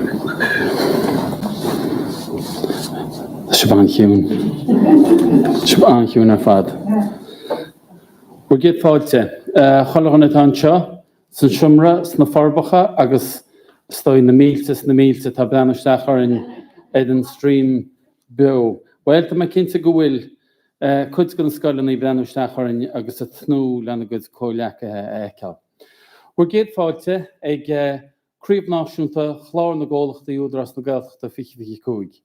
Tá sibh an-chiúin. Tá sibh an-chiúin ar fad. Bhur gcéad fáilte. Chuile dhuine atá anseo, san seomra, sna Forbacha agus is dóigh na mílte is na mílte atá ag breathnú isteach orainn ar an stream beo. Bhuel, tá mé cinnte go bhfuil cuid de na scoileanna ag breathnú isteach orainn agus ag tnúth lena gcuid comhghleacaithe a fheiceáil. Bhur gcéad fáilte ag Craobh Náisiúnta Chlár na gComhlachtaí Údarás na Gaeltachta 2025.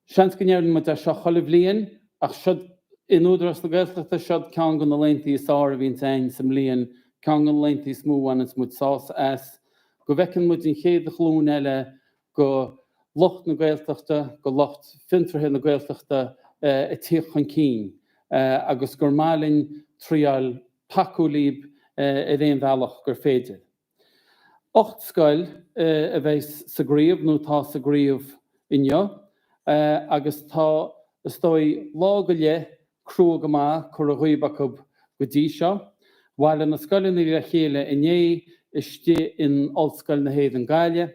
Seans go ndeireann muid é seo chuile bhliain ach seod in Údarás na Gaeltachta, seod ceann de na laethanta is fearr a bhíonns a'inn sa mbliain, ceann de na laethanta is mó a bhaineanns muid sásamh as, go bhfeiceann muid an chéad ghlúin eile go lucht na Gaeltachta, go lucht fiontraithe na Gaeltachta ag tíocht chun cinn agus gur maith linn triáil tacú líb ar aon bhealach gur féidir. 8 scoil a bheidh sa gcraobh nó atá sa gcraobh inniu agus tá, is dóigh, lá go leith crua go maith curtha dhíob acu go dtí seo. Bhailigh na scoileanna le chéile inné istigh in Ollscoil na hÉireann Gaillimh,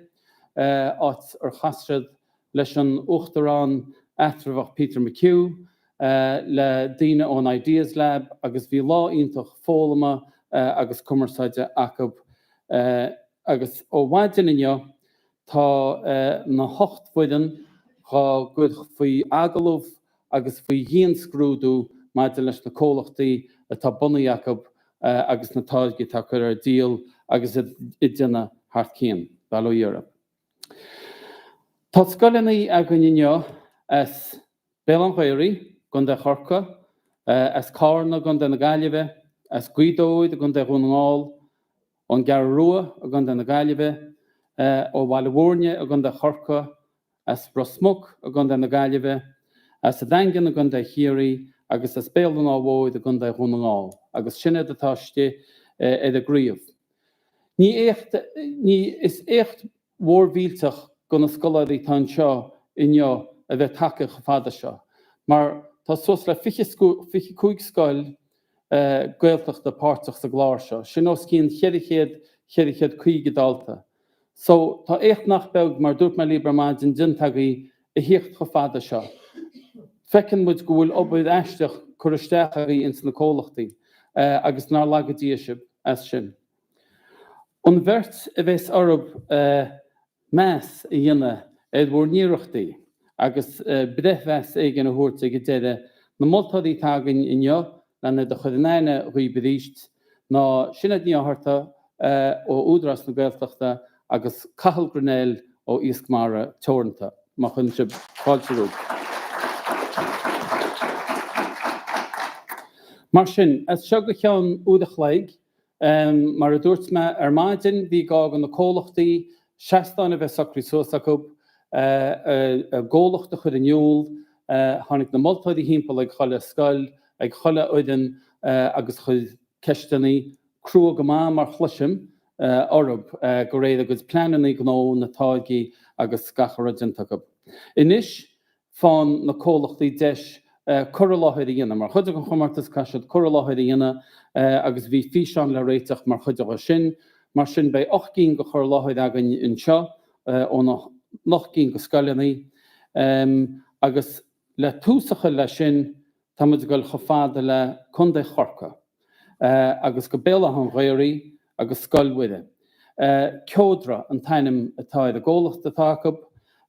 áit ar chas siad leis an Uachtarán eatramhach Peter McHugh, le daoine ón Ideas Lab agus bhí lá iontach foghlama agus cumarsáide acu. Agus ó mhaidin inniu tá na hocht bhfoireann dhá gcur faoi agallamh agus faoi dhianscrúdú maidir leis na comhlachtaí atá bunaithe acu agus na táirgí atá á gcur ar díol agus ag déanamh thar cionn. Bail ó Dhia oraibh. Tá scoileanna againn inniu as Béal Átha an Ghaorthaidh, gContae Chorcaí, as Cárna i gContae na Gaillimhe, as Gaoth Dobhair i gContae Dhún na nGall, ón gCeathrú Rua i gContae na Gaillimhe, ó Bhaile Mhúirne i gContae Chorcaí, as Ros Muc i gContae na Gaillimhe, as an Daingean i gContae Chiarraí agus as Béal an Átha Mhóir i gContae Dhún na nGall agus sin iad atá istigh ar an gcraobh. Ní éacht, ní, is éacht mhór mhillteach go na scoláirí atá anseo inniu a bheith tagtha chomh fada seo, mar tá suas le 25 scoil Gaeltachta páirteach sa gclár seo, sin os cionn 400, 450 dalta. So, tá éacht nach beag, mar dúirt mé libh ar maidin, déanta agaibh a thíocht chomh fada seo. Feiceann muid go bhfuil obair aisteach curtha isteach agaibh ins na comhlachtaí agus nár laga Dia sibh as sin. An bheirt a bheas oraibh meas a dhéanamh ar bhur n-iarrachtaí agus breithmheas éigin a thabhairt ag an deireadh, na moltóirí atá againn inniu len iad a chur in aithne dhaoibh arís ná Sinéad Ní Fhátharta ó Údarás na Gaeltachta agus Cathal Grennell ó Iasc Mara Teoranta. Má chuireann sibh fáilte rompu. Mar sin, as seo go ceann uair a chloig, mar a dúirt mé ar maidin, bhí gá do na comhlachtaí seastáin a bheith socraithe suas acu, a gcomhlacht a chur in iúl. Tháinig na moltóirí thimpeall ag chuile scoil, ag chuile fhoireann agus chuir ceisteanna crua go maith, mar chloisim, orthu de réir a gcuid pleananna gnó, na táirgí agus gach a raibh déanta acu. Anois faigheann na comhlachtaí deis cur i láthair a dhéanamh. Mar chuid den chomórtas caithfidh siad cur i láthair a dhéanamh agus bhí físeán le réiteach mar chuid de sin. Mar sin beidh 8 gcinn de chur i láthair againn anseo ó na hocht gcinn de scoileanna agus le tús a chur leis sin Tá muid ag dul chomh fada le Contae Chorcaí agus go Béal Átha an Ghaorthaidh agus Scoil Mhuire. Ceodra an t-ainm atá ar an gcomhlacht atá acu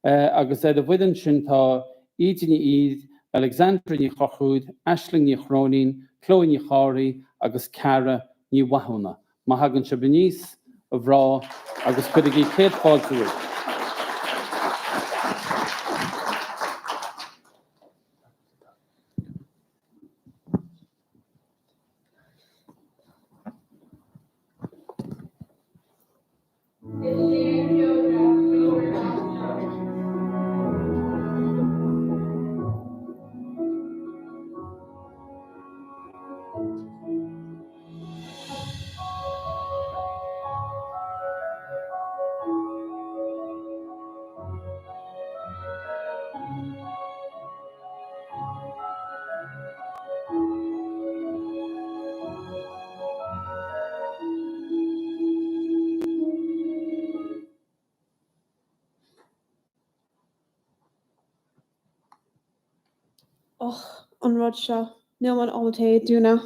agus ar an bhfoireann sin tá Íde Ní Ír, Alexandra Ní Chonchúir, Aisling Ní Chróinín, Chloe Ní Chárthaigh agus Ceara Ní Mhathúna. Má thagann sibh aníos, a mhná, agus cuirigí céad fáilte roimh. Is léir Ceodra treoir as seo. an rud seo, níl mé ábalta é a dúnadh.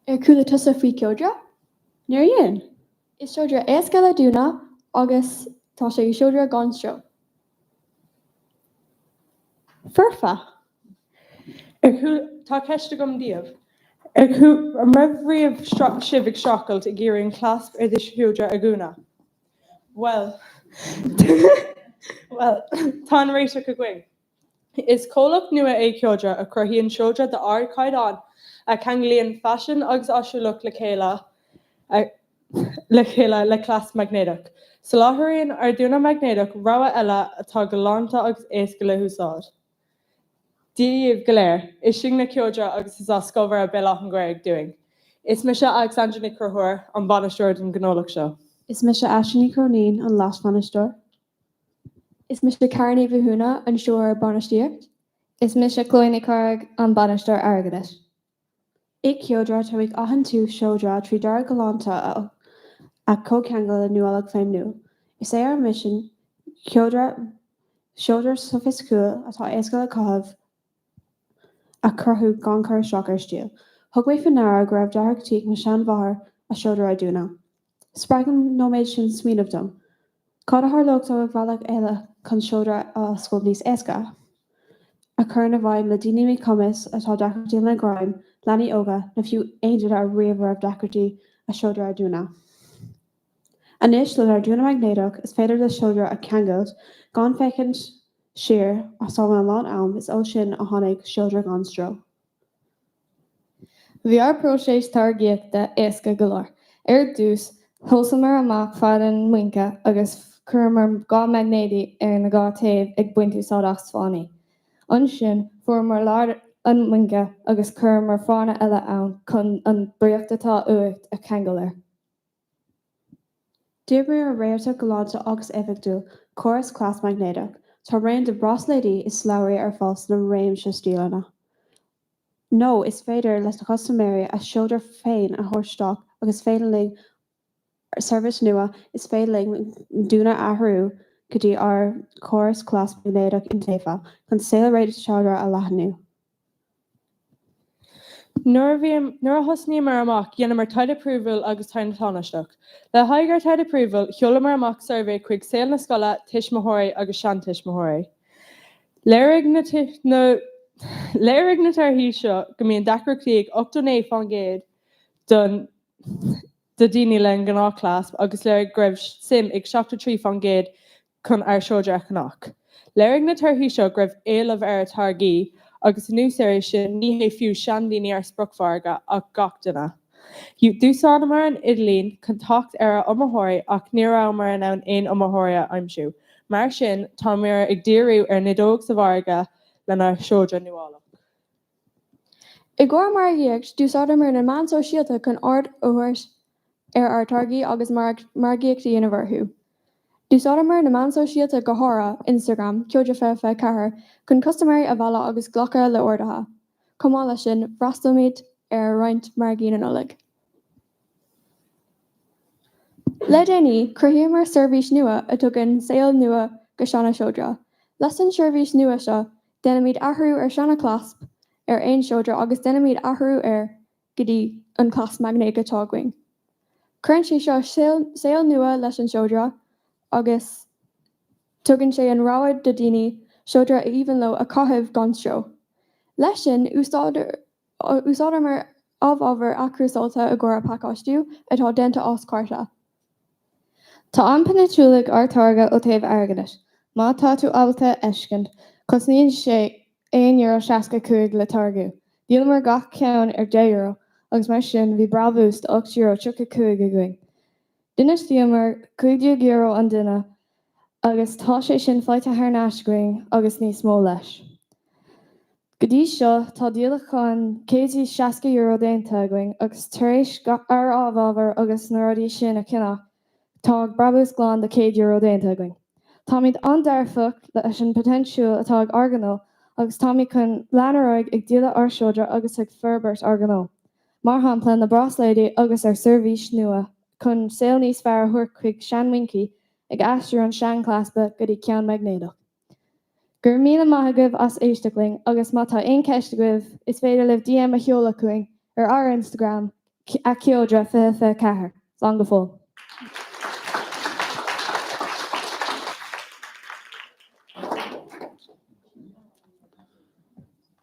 Ar chuala tusa faoi Ceodra? Níor dhein. Is seodra éasca le dúnadh agus tá sé seodra gan stró. Foirfe. Ar chuala, tá ceist agam daoibh. Ar chuala, an raibh riamh sibh ag streachailt ag iarraidh an clasp ar do sheodra a dhúnadh? Bhuel, bhuel, tá an réiteach againn. Is comhlacht nua é Ceodra a chruthaíonn seodra d'ardchaighdeán a cheanglaíonn faisean agus áisiúlacht le chéile le chéile le clasp maighnéadach. Soláthraíonn ár dúnadh maighnéadach rogha eile atá galánta agus éasca le húsáid. Dia dhaoibh go léir, is sinne Ceodra agus is as Scoil Mhuire Béal Átha an Ghaorthaidh dúinn. Is mise Alexandra Nic Conchúir, an bainisteoir don ghnólacht seo. Is mise Aisling Ní Chróinín, an leasbhainisteoir. Is mise Karen Ní Mhathúna, an Stiúrthóir Bainistíocht. Is mise Chloe Nic Cárthaigh, an Bainisteoir Airgeadais. I Ceodra, táimid ag athaontú seodra trí dearadh galánta a chomhcheangal le nuálaíocht feidhmiúil. Is é ár misean Ceodra seodra sofaisticiúil atá éasca le caitheamh a chruthú gan cur isteach ar stíl. Thug mé faoi ndeara go raibh deacrachtaí ag mo sheanmháthair a seodra a dúnadh. Spreag an nóiméad sin smaoineamh dom. Cad a tharlódh dá mbeadh bealach eile chun seodra a oscailt níos éasca? A chur i bhfeidhm le daoine míchumais atá deacrachtaí lena greim, leanaí óga, nó fiú aon duine a riamh a raibh deacrachtaí a seodra a dúnadh. Anois, lenár dúnadh maighnéadach, is féidir do sheodra a cheangailt gan féachaint siar as am a lán am, is ó sin a tháinig seodra gan stró. Bhí ár bpróiseas táirgeachta éasca go leor. Ar dtús, thomhaiseamar amach fad an mhuince agus chuireamar 2 maighnéadaí ar na dhá taobh ag baint úsáid as fánaí. Ansin, fuaireamar lár an mhuince agus chuireamar fána eile ann chun an briocht atá uait a cheangal air. D'oibríomar réiteach galánta agus éifeachtúil, córas clasp maighnéadach. Tá raon de bhráisléidí is slabhraí ar fáil sna réimse stíleanna. Nó is féidir leis na custaiméirí a seodra féin a thabhairt isteach agus féidir linn seirbhís nua, is féidir linn an dúnadh a athrú go dtí ár gcóras clasp maighnéadach iontaofa chun saolré do sheodra a leathnú. Nuair a bhí, nuair a thosnaíomar amach, dheineamar taighde príomhúil agus taighde tánaisteach. Le haghaidh ár taighde príomhúil, sheolamar amach suirbhé chuig saol na scoile, tuismitheoirí agus seantuismitheoirí. Léirigh na, na, léirigh na torthaí seo go mbíonn deacrachtaí ag 89% don, de daoine le an gnáthchlasp agus léirigh go raibh suim ag 73% chun ár seodra a cheannach. Léirigh na torthaí seo go raibh éileamh ar ár táirgí, agus anuas air sin, ní hé fiú seandaoine ár spriocmhargadh, ach gach duine. D'úsáideamar an idirlíon chun teacht ar ár iomaitheoirí ach ní rabhamar in ann aon iomaitheoirí a aimsiú. Mar sin, táimid ag díriú ar nideog sa mhargadh lenár seodra nuálach. I gcomhair margaíocht, d'úsáideamar na meáin sóisialta chun aird a thabhairt ar ár dtáirgí agus margaíocht a dhéanamh orthu. D'úsáideamar na meáin sóisialta, go háirithe Instagram, Ceodra 2024, chun custaiméirí a mhealladh agus glacadh le orduithe. Chomh maith leis sin, d'fhreastalaíomar ar roinnt margaí na Nollag. Le déanaí, chruthaíomar seirbhís nua a tugann saol nua go seana-seodra. Leis an seirbhís nua seo, déanaimid athrú ar seana-chlasp ar aon seodra agus déanaimid athrú air go dtí an clasp maighnéadach atá againn. Cuireann sé seo saol nua leis an seodra agus tugann sé an rogha do daoine seodra a aoibhinn leo a chaitheamh gan stró. Leis sin, Úsáideamar amhábhar athchúrsáilte i gcomhair pacáistiú, atá déanta as cárta. Tá an-phoitéinseal ag ár táirge ó taobh airgeadais. Má tá tú ábalta a fheiscint, cosnaíonn sé €1.65 le táirgiú. Dhíolamar gach ceann ar €10 agus mar sin bhí brabús de €8.35 againn. D'infheistíomar €15 an duine agus tá sé sin faighte thar n-ais againn agus níos mó leis. Go dtí seo tá díolachán €160 déanta againn agus tar éis ár amhábhar agus na rudaí sin a cheannach tá brabús glan de €100 déanta againn. Táimid an-dearfach leis an poitéinseal atá ag ár ngnó agus táimid chun lean ar aghaidh ag díoladh ár seodra agus ag forbairt ár ngnó. Mar shampla na bráisléidí agus ár seirbhís nua chun saol níos fearr a thabhairt chuig seanmhuincí ag aistriú an seanchlaspa go dtí ceann maighnéadach. Go raibh míle maith agaibh as éisteacht linn agus má tá aon cheist agaibh, is féidir libh DM a sheoladh chugainn ar ár Instagram @Ceodra 2024. Slán go fóill.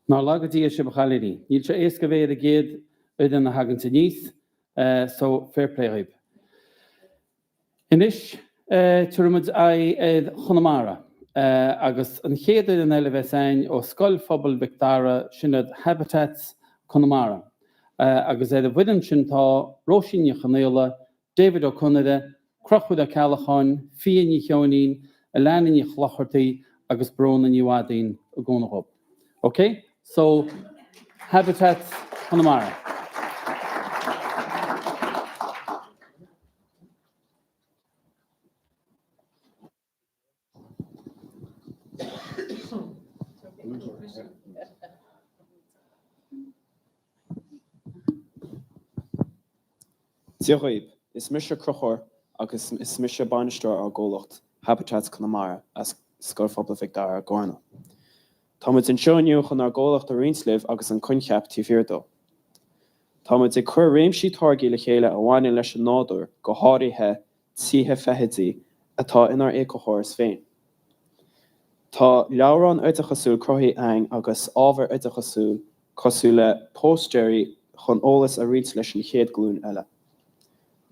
Nár laga Dia sibh a chailíní. Níl sé éasca bheith ar an gcéad fhoireann a thaganns aníos, so fair play dhaoib. Anois tabharfaidh muid aghaidh ar Chonamara agus an chéad fhoireann eile a bheas a'ainn ó Scoil Phobail Mhic Dara, sin iad Habitats Conamara. Agus ar an bhfoireann sin tá Róisín Ní Chonaola, David Ó Conaire, Conchúr Ó Ceallacháin, Fia Ní Cheoinín, Alana Ní Chlochartaigh agus Bróna Ní Mhadaoin i gcúnamh dhób. Ok? So, Habitats Conamara. Dia dhaoib, is mise Conchúr agus is mise bainisteoir ár gcomhlacht, Habitats Conamara, as Scoil Phobail Mhic Dara i gCarna. Tá muid anseo inniu chun ár gcomhlacht a roinnt libh agus an coincheap taobh thiar dó. Tá muid ag cur réimsí táirgí le chéile a bhaineann leis an nádúr, go háirithe tithe feithidí, atá inár éiceachóras féin. Tá leabhrán oideachasúil cruthaithe againn agus ábhar oideachasúil cosúil le póstaeirí chun eolas a roinnt leis an chéad ghlúin eile.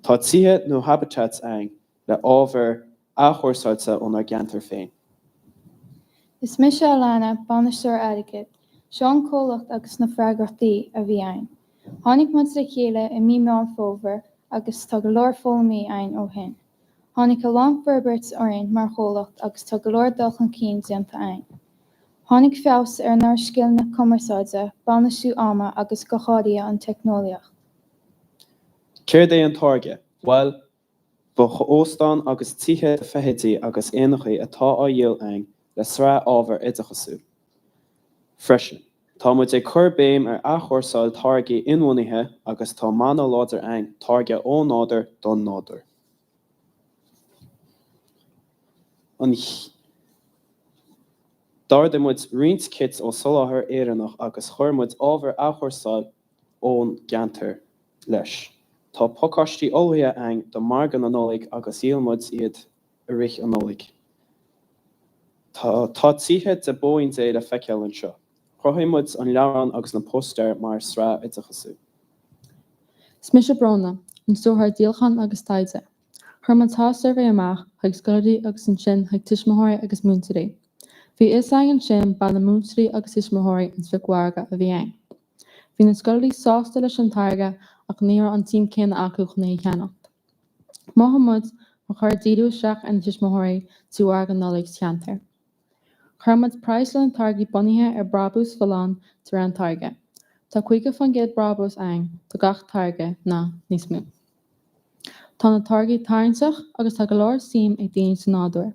Tá tithe nó habitats againn le ábhar athchúrsáilte ónár gceantar féin. Is mise Alana, bainisteoir airgid. Seo an comhlacht agus na freagrachtaí a bhí againn. Tháinig muid le chéile i mí Meán Fómhair agus tá go leor foghlamtha againn ó shin. Tháinig a lán forbairt orainn mar chomhlacht agus tá go leor dul chun cinn déanta againn. Tháinig feabhas ar ár scileanna cumarsáide, bainistiú ama agus go háirithe an teicneolaíocht. Céard é an táirge? Bhuel, ba óstán agus tithe do feithidí agus éanachaí atá á dhíol againn le sraith ábhar oideachasúil. Freisin, tá muid ag cur béim ar athchúrsáil táirgí inbhuanaithe agus tá mana láidir againn, táirge ón nádúr don nádúr. An. D'ordaigh muid roinnt kits ó soláthar Éireannach agus chuir muid ábhar athchúrsáil ón gceantar leis. Tá pacáistí ullmhaithe againn do margadh na Nollag agus dhíol muid iad i rith an Nollaig. Tá tá tithe de Bóín Dé le feiceáil anseo. Chruthaigh muid an leabhrán agus na póstaeir mar sraith oideachasúil. Is mise Bróna, an Stiúrthóir Díolacháin agus Taighde. Chuir muid suirbhé amach chuig scoláirí agus ansin chuig tuismitheoirí agus múinteoirí. Bhí a fhios againn ansin ba na múinteoirí agus tuismitheoirí an spriocmhargadh a bhí ann. Bhí na scoláirí sásta leis an táirge ach ní raibh an tsuim céanna acu chun é a cheannacht. Mhothaigh muid ba chóir díriú isteach ar na tuismitheoirí trí mhargadh Nollag sa cheantar. Chuir muid praghas le na táirgí bunaithe ar brabús folláin de réir an táirge. Tá 50% brabús againn do gach táirge nó níos mó. Tá na táirgí tarraingteach agus tá go leor suim ag daoine sa nádúr.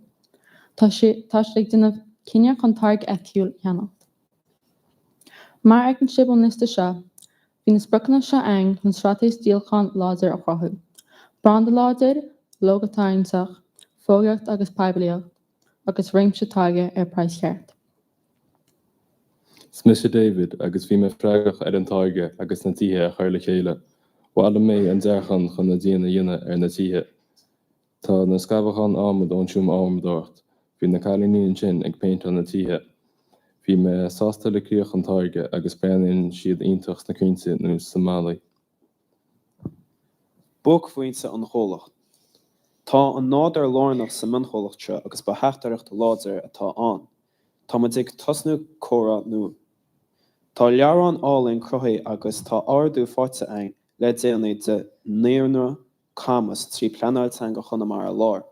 Tá tá siad ag déanamh cinneadh chun táirge eiticiúil a cheannacht. Mar a fheiceann sibh ón liosta seo, bhí na spriocanna seo againn chun straitéis díolacháin láidir a chruthú, branda láidir, lógó tarraingteach, fógraíocht agus poiblíocht, agus réimse táirge ar praghas cheart. Is mise David agus bhí mé freagrach ar an táirge agus na tithe a chur le chéile. Bhailigh mé an dearcán chun na díon a dhéanamh ar na tithe. Tá na scamhacháin adhmaid ón seomra adhmadóireacht. Bhí na cailíní ansin ag péinteáil na tithe. Bhí mé sásta le críoch an táirge agus breathnaíonn siad iontach sna crainnte nó sna ballaí. Buaicphointe an chomhlacht. Tá an nádúr lárnach sa mionchomhlacht seo agus ba theachtaireacht láidir atá ann. Tá muid ag tosnú comhrá nua. Tá leabhrán álainn cruthaithe agus tá ardú faighte againn le déanaí de Naíonra Camas 3 Pleanáil Teanga Chonamara Láir.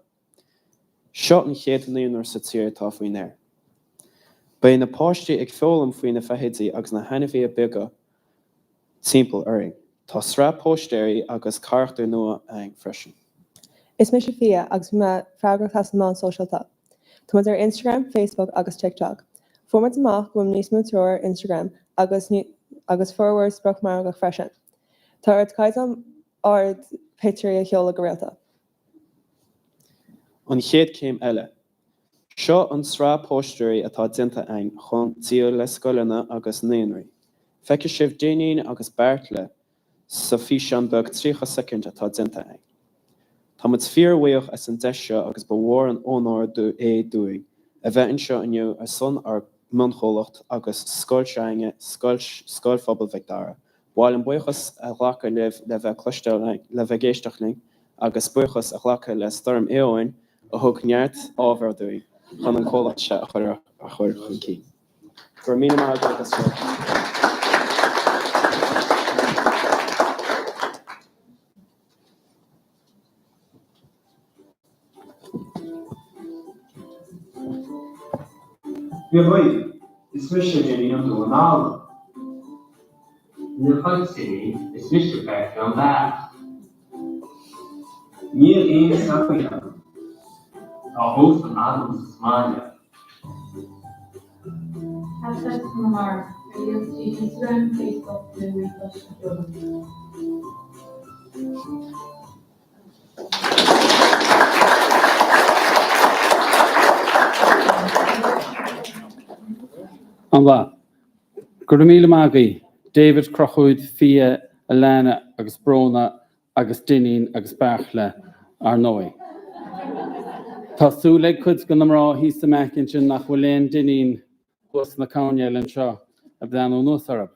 Seo an chéad naíonra sa tír atá faoin aer. Beidh na páistí ag foghlaim faoi na feithidí agus na hainmhithe beaga timpeall orainn. Tá sraith póistéirí agus carachtair nua againn freisin. Is mise Fia agus bhí mé freagrach as na meáin sóisialta. Tá muid ar Instagram, Facebook agus TikTok. Fuair muid amach go bhfuil níos mó treo ar Instagram agus agus formhór spriocmhargadh freisin. Tá ard caighdeán ard pictiúirí a sheoladh go rialta. An chéad céim eile. Seo an tsraith póstaeirí atá déanta againn chun díol le scoileanna agus naíonraí. Feicfidh sibh Duinnín agus Beartla sa físeán beag 30 soicind atá déanta againn. Tá muid fíor-bhuíoch as an deis seo agus ba mhór an onóir é dúinn a bheith anseo inniu ar son ár mionchomhlacht agus scoil s'againne, Scoil Phobail Mhic Dara. Ba mhaith liom buíochas a ghlacadh libh le bheith cloisteáil, le bheith ag éisteacht linn agus buíochas a ghlacadh le Stoirm Éowyn a thug neart ábhair dúinn chun an comhlacht seo a chur chun cinn. Go raibh míle maith agat as seo. Dia dhaoibh, is mise Dinny an Dún Álainn. Dia dhuit Dinny, is mise Beartla an Beach. Níl aon leapaí agam. Tá óstán agamsa sa mbaile. Habitats Conamara, ar líne trí Instagram, Facebook nó ríomhphost a sheoladh. An-mhaith. Go raibh míle maith agaibh, David, Crochúr, Fia, Alana agus Bróna agus Dineen agus Beartla, ar ndóigh. Tá súil ag cuid de na mná thíos i m'aice ansin nach bhfuil aon Dineen thuas sna coirnéil anseo ag breathnú anuas orthu.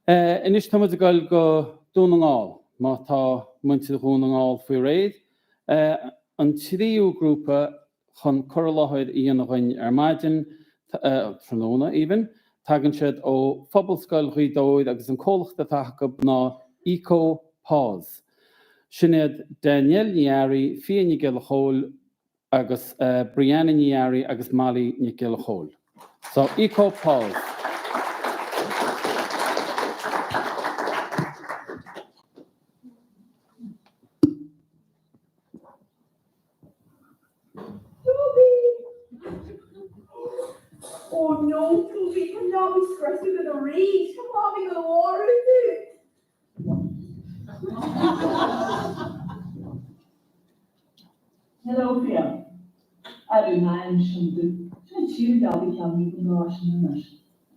Anois tá muid ag dul go Dún na nGall, má tá muintir Dhún na nGall faoi réir. An tríú grúpa chun cur i láthair a dhéanamh dhuinn ar maidin, tráthnóna even, tagann siad ó Phobalscoil Ghaoth Dobhair agus an comhlacht atá acu ná Eco Paws. Sin iad Danielle Ní Fhearraigh, Fia Nic Giolla Chóill, agus Brianna Ní Fhearraigh agus Molly Nic Giolla Chóill. So, Eco Paws. Toby! Oh no, Toby, tá leabaí scriosta agat arís! Tá Mamaí ag dul a mharú tú! Hello Fia. Arú ná insim domh. Sin an tríú leabaí ceannaithe agam do lá sin anois.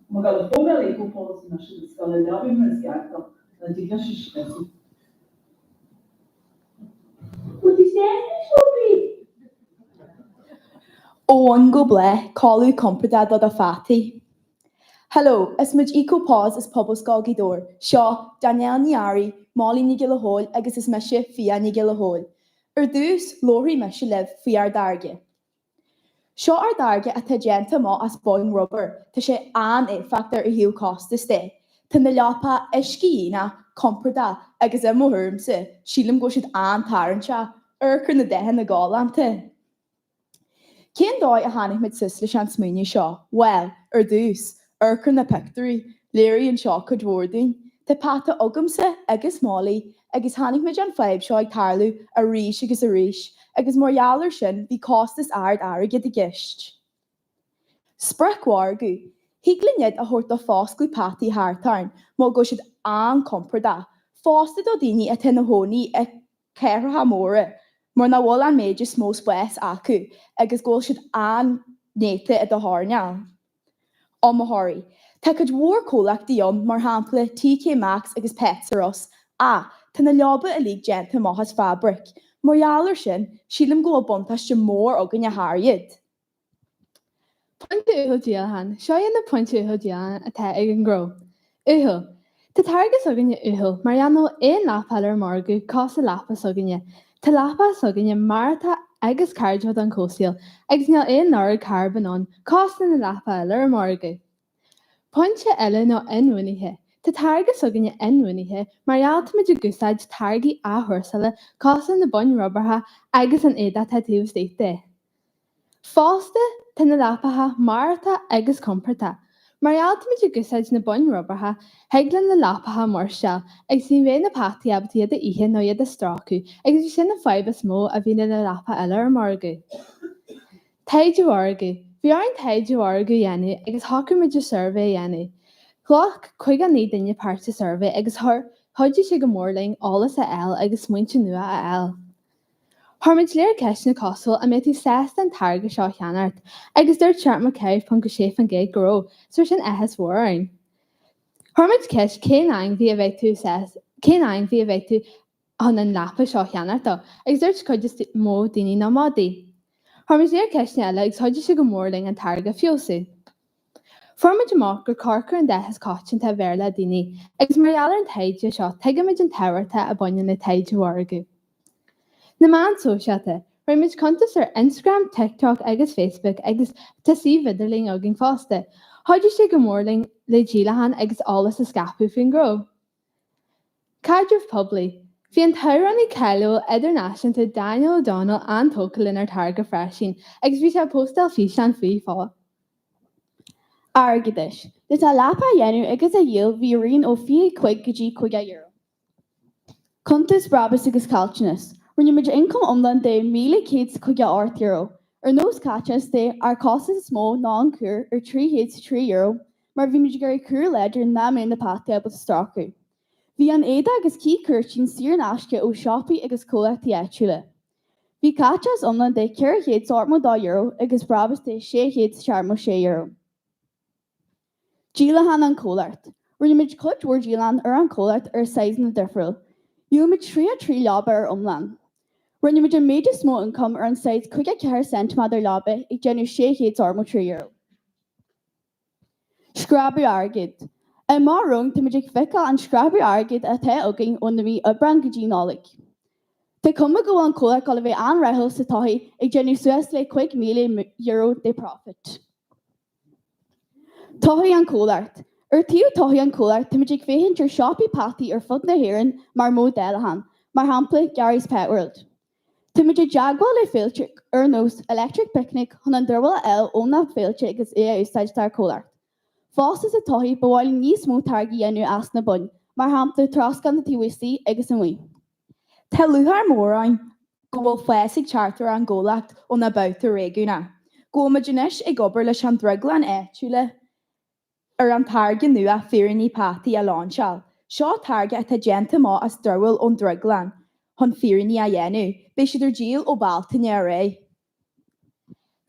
Tá mé ag dul a thógáil Eco Paws anois agus ag dul a leabaí mar is ceart dó, nó dtig leis a scriosadh. Bhfuil tú sásta, Toby? Ó bhun go bláth, codladh compordach do do pheataí. Hello, is muid Eco Paws as Pobalscoil Ghaoth Dobhair. Seo Danielle Ní Fhearraigh, Molly Ní Ghiolla Chóill agus is mise Fia Ní Ghiolla Chóill. Ar dtús, labharfaidh mise libh faoi ár dtáirge. Seo ár dtáirge atá déanta amach as boinn rubair, tá sé an-éifeachtach ó thaobh costas de. Tá na leapa uiscedhíonach, compordach agus i mo thuairimse, sílim go bhfuil siad an-tarraingteach, amharc ar na dathanna galánta! Cén dóigh a tháinig muid suas leis an smaoineamh seo? Bhuel, ar dtús, amharc ar na pictiúirí, léiríonn seo cuid mhór dúinn. Tá peata agamsa agus Molly agus chonaic muid an fadhb seo ag tarlú arís agus arís agus mar gheall ar sin bhí costas ard airgid i gceist. Spriocmhargadh. Thig linn iad a thabhairt do foscladh peataí thart orainn mar go bhfuil siad an-compordach, fosta do daoine atá ina chónaí i cathracha móra mar nach bhfuil an méid is mó spáis acu agus go bhfuil siad an-néata i do choirnéal. Iomaitheoirí. Tá cuid mhór comhlachtaí ann, mar shampla TK Maxx agus Pets R Us, ach tá na leaba uilig déanta amach as fabraic. Mar gheall ar sin, sílim go bhfuil buntáiste mór againne thar iad. Pointe uathúil díolacháin. Seo iad na pointí uathúil díolacháin atá ag an ngnó. Uathúil. Tá táirge s'againne uathúil mar gheall nach bhfuil aon leapa eile ar an margadh cosúil le leapa s'againne. Tá leapa s'againne maireachtach agus cairdiúil don chomhshaol agus níl aon lorg carbóin ann cosúil le na leapa eile ar an margadh. Pointe eile ná inbhuanaithe. Tá táirge s'againne inbhuanaithe mar gheall táimid ag úsáid táirgí athchúrsála cosúil le na boinn rubartha agus an éadach atá taobh istigh de. Fosta, tá na leapacha maireachtach agus compordach. Mar gheall táimid ag úsáid na boinn rubartha, thig le na leapacha maireachtáil agus ní bheidh na peataí ábalta iad a ithe nó iad a stróiceadh agus bhí sin an fadhb is mó a bhí le na leapa eile ar an margadh. Taighde mhargaidh. Bhí orainn taighde mhargaidh a dhéanamh agus shocraigh muid ar suirbhé a dhéanamh. Ghlac 59 duine páirt sa suirbhé agus chuidigh sé go mór linn eolas a fháil agus smaointe nua a fháil. Chuir muid léir ceisteanna cosúil an mbeidh tú sásta an táirge seo a cheannacht agus dúirt 74.6% go raibh, so sin áthas mhór orainn. Chuir muid ceist cén ainmhí a bheadh tú sásta, cén ainmhí a bheadh tú chun an leapa seo a cheannacht dó agus dúirt cuid is mó daoine ná madaí. Chuir muid léir ceisteanna eile agus chuidigh sé go mór linn an táirge a feabhsú. Fuair muid amach gur corcra an dath is coitianta a bhfearr le daoine agus mar gheall ar an taighde seo tuigimid an tábhacht a bhaineann le taighde mhargaidh. Na meáin sóisialta, Rinne muid cuntas ar Instagram, TikTok agus Facebook agus tá suíomh idirlín againn fosta. Chuidigh sé go mór linn le díolacháin agus eolas a scaipeadh faoin ngnó. Caidreamh poiblí, Bhí an t-amhránaí cáiliúil idirnáisiúnta Daniel O'Donnell an-tógtha lenár táirge freisin agus bhí sé ag póstáil físeán faoi fo. Airgeadais, Le do leapa a dhéanamh agus a dhíol bhí raon ó 25 go dtí 50 euro. Cuntas Brabús agus Caillteanas, Rinne muid ioncam iomlán de €1,158. Ar nós caiteachas de, ár costas is mó ná an cúr ar €303 mar bhí muid ag iarraidh cúr láidir nach mbeadh na peataí ábalta stracadh. Bhí an éadach agus cith cúirtín saor in aisce ó siopaí agus comhlachtaí áitiúla. Bhí caiteachas iomlán de €482 agus brabús de €676. Díolachán an comhlacht. Rinne muid cuid mhór díolachán ar an comhlacht ar saghsanna difriúil. Dhíol muid 33 leaba ar iomlán. Rinne muid an méid is mó ioncam ar an saghas 54 ceintiméadar leaba ag déanamh €683. Scrábadh airgid. Amach romhainn táimid ag feiceáil an scrábadh airgid atá againn ó na mí Aibreán go dtí Nollaig. Tá cuma go bhfuil an comhlacht ag dul a bheith an-rathúil sa todhchaí ag déanamh suas le €5,000 de profit. Todhchaí an comhlacht. Ar taobh todhchaí an comhlacht táimid ag féachaint ar siopaí peataí ar fud na hÉireann mar modh dáileacháin, mar shampla Gary's Pet World. Táimid i dteagmháil le féilte ar nós Electric Picnic chun an dramhaíl a fháil ó na féilte agus é a úsáid dár comhlacht. Fosta sa todhchaí ba mhaith linn níos mó táirgí a dhéanamh as na boinn, mar shampla troscán taobh istigh agus amuigh. Tá lúcháir mhór orainn go bhfuil fás ag teacht ar an gcomhlacht ó na babhta réigiúnach, go bhfuil muid anois ag obair leis an drioglann áitiúla ar an táirge nua Féiríní Peataí a láinseáil. Seo táirge atá déanta amach as dramhaíl ón drioglann chun féiríní a dhéanamh. Beidh siad ar díol ó Bealtaine ar aghaidh.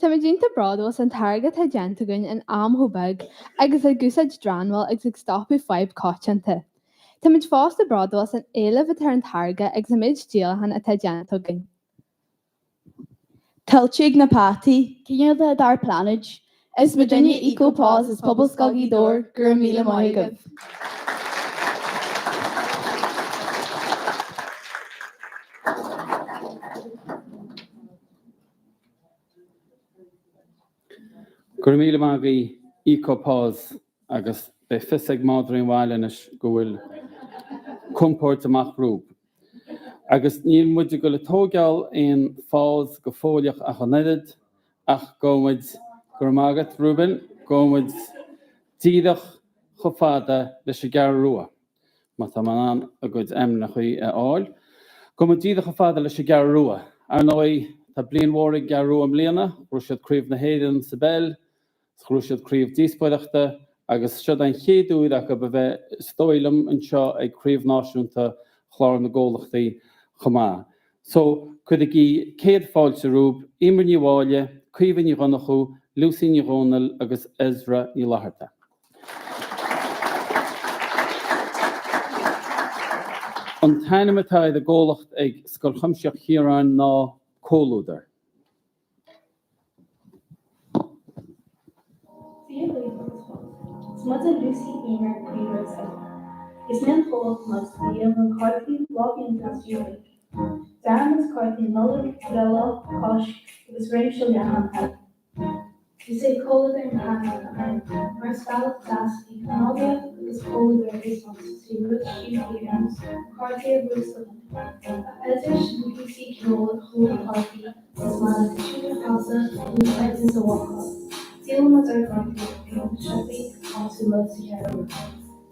Táimid iontach bródúil as an táirge atá déanta againn in am chomh beag agus ag úsáid dramhaíl agus ag stopadh fadhb coitianta. Táimid fosta bródúil as an éileamh atá ar an táirge agus an méid díolachán atá déanta againn. Tuillte ag na peataí. Cineálta dár bpláinéad. Is muidinne Eco Paws as Pobalscoil Ghaoth Dobhair, go raibh míle maith agaibh. Go raibh míle maith agaibh Eco Paws agus beidh fios ag madraí an bhaile anois go bhfuil compóirt amach rompu. Agus níl muid ag dul ag tóigeáil aon phause go fóilleach ach an oiread, ach gabhfaidh muid, go raibh maith agat, Reuben, gabhfaidh muid díreach chomh fada leis an gCeathrú Rua, má tá mé in ann a gcuid ainmneachaí a fháil. Gabhfaidh muid díreach chomh fada leis an gCeathrú Rua. Ar ndóigh, tá bliain mhór ag an gCeathrú Rua i mbliana, ghnóthaigh siad Craobh na hÉireann sa bpeil, Ghnóthaigh siad craobh díospóireachta agus seod é an chéad uair acu a bheith, is dóigh liom, anseo ag Craobh Náisiúnta Chlár na gComhlachtaí chomh maith. So, cuirigí céad fáilte rompu, Emer Ní Mháille, Caoimhe Ní Dhonnchú, Lucy Ní Dhomhnaill agus Ezra Ní Fhlatharta. An t-ainm atá ar an gcomhlacht ag Scoil Chuimsitheach Chiaráin ná Comhluadar. Dia daoibh agus fáilte. Is muide Lucy, Emer, Caoimhe agus Ezra. Is mionchomhlacht muid a dhéanann cártaí lámhdhéanta trí Ghaeilge. Dearann muid cártaí Nollag, Breithlá, Cáisc agus réimse leathan eile. Is é Comhluadar an t-ainm atá orainn mar is bealach deas é cnámhaíocht agus comhluadar a thaispeáint trí rud simplí ar nós cártaí a thabhairt do dhuine. Tá oidis nó píosaí ceoil ar chúl na cártaí chomh maith le tiún a chasadh nó oideas a bhácáil. Díolann muid ár gcártaí ag na siopaí áitiúla sa Cheathrú Rua,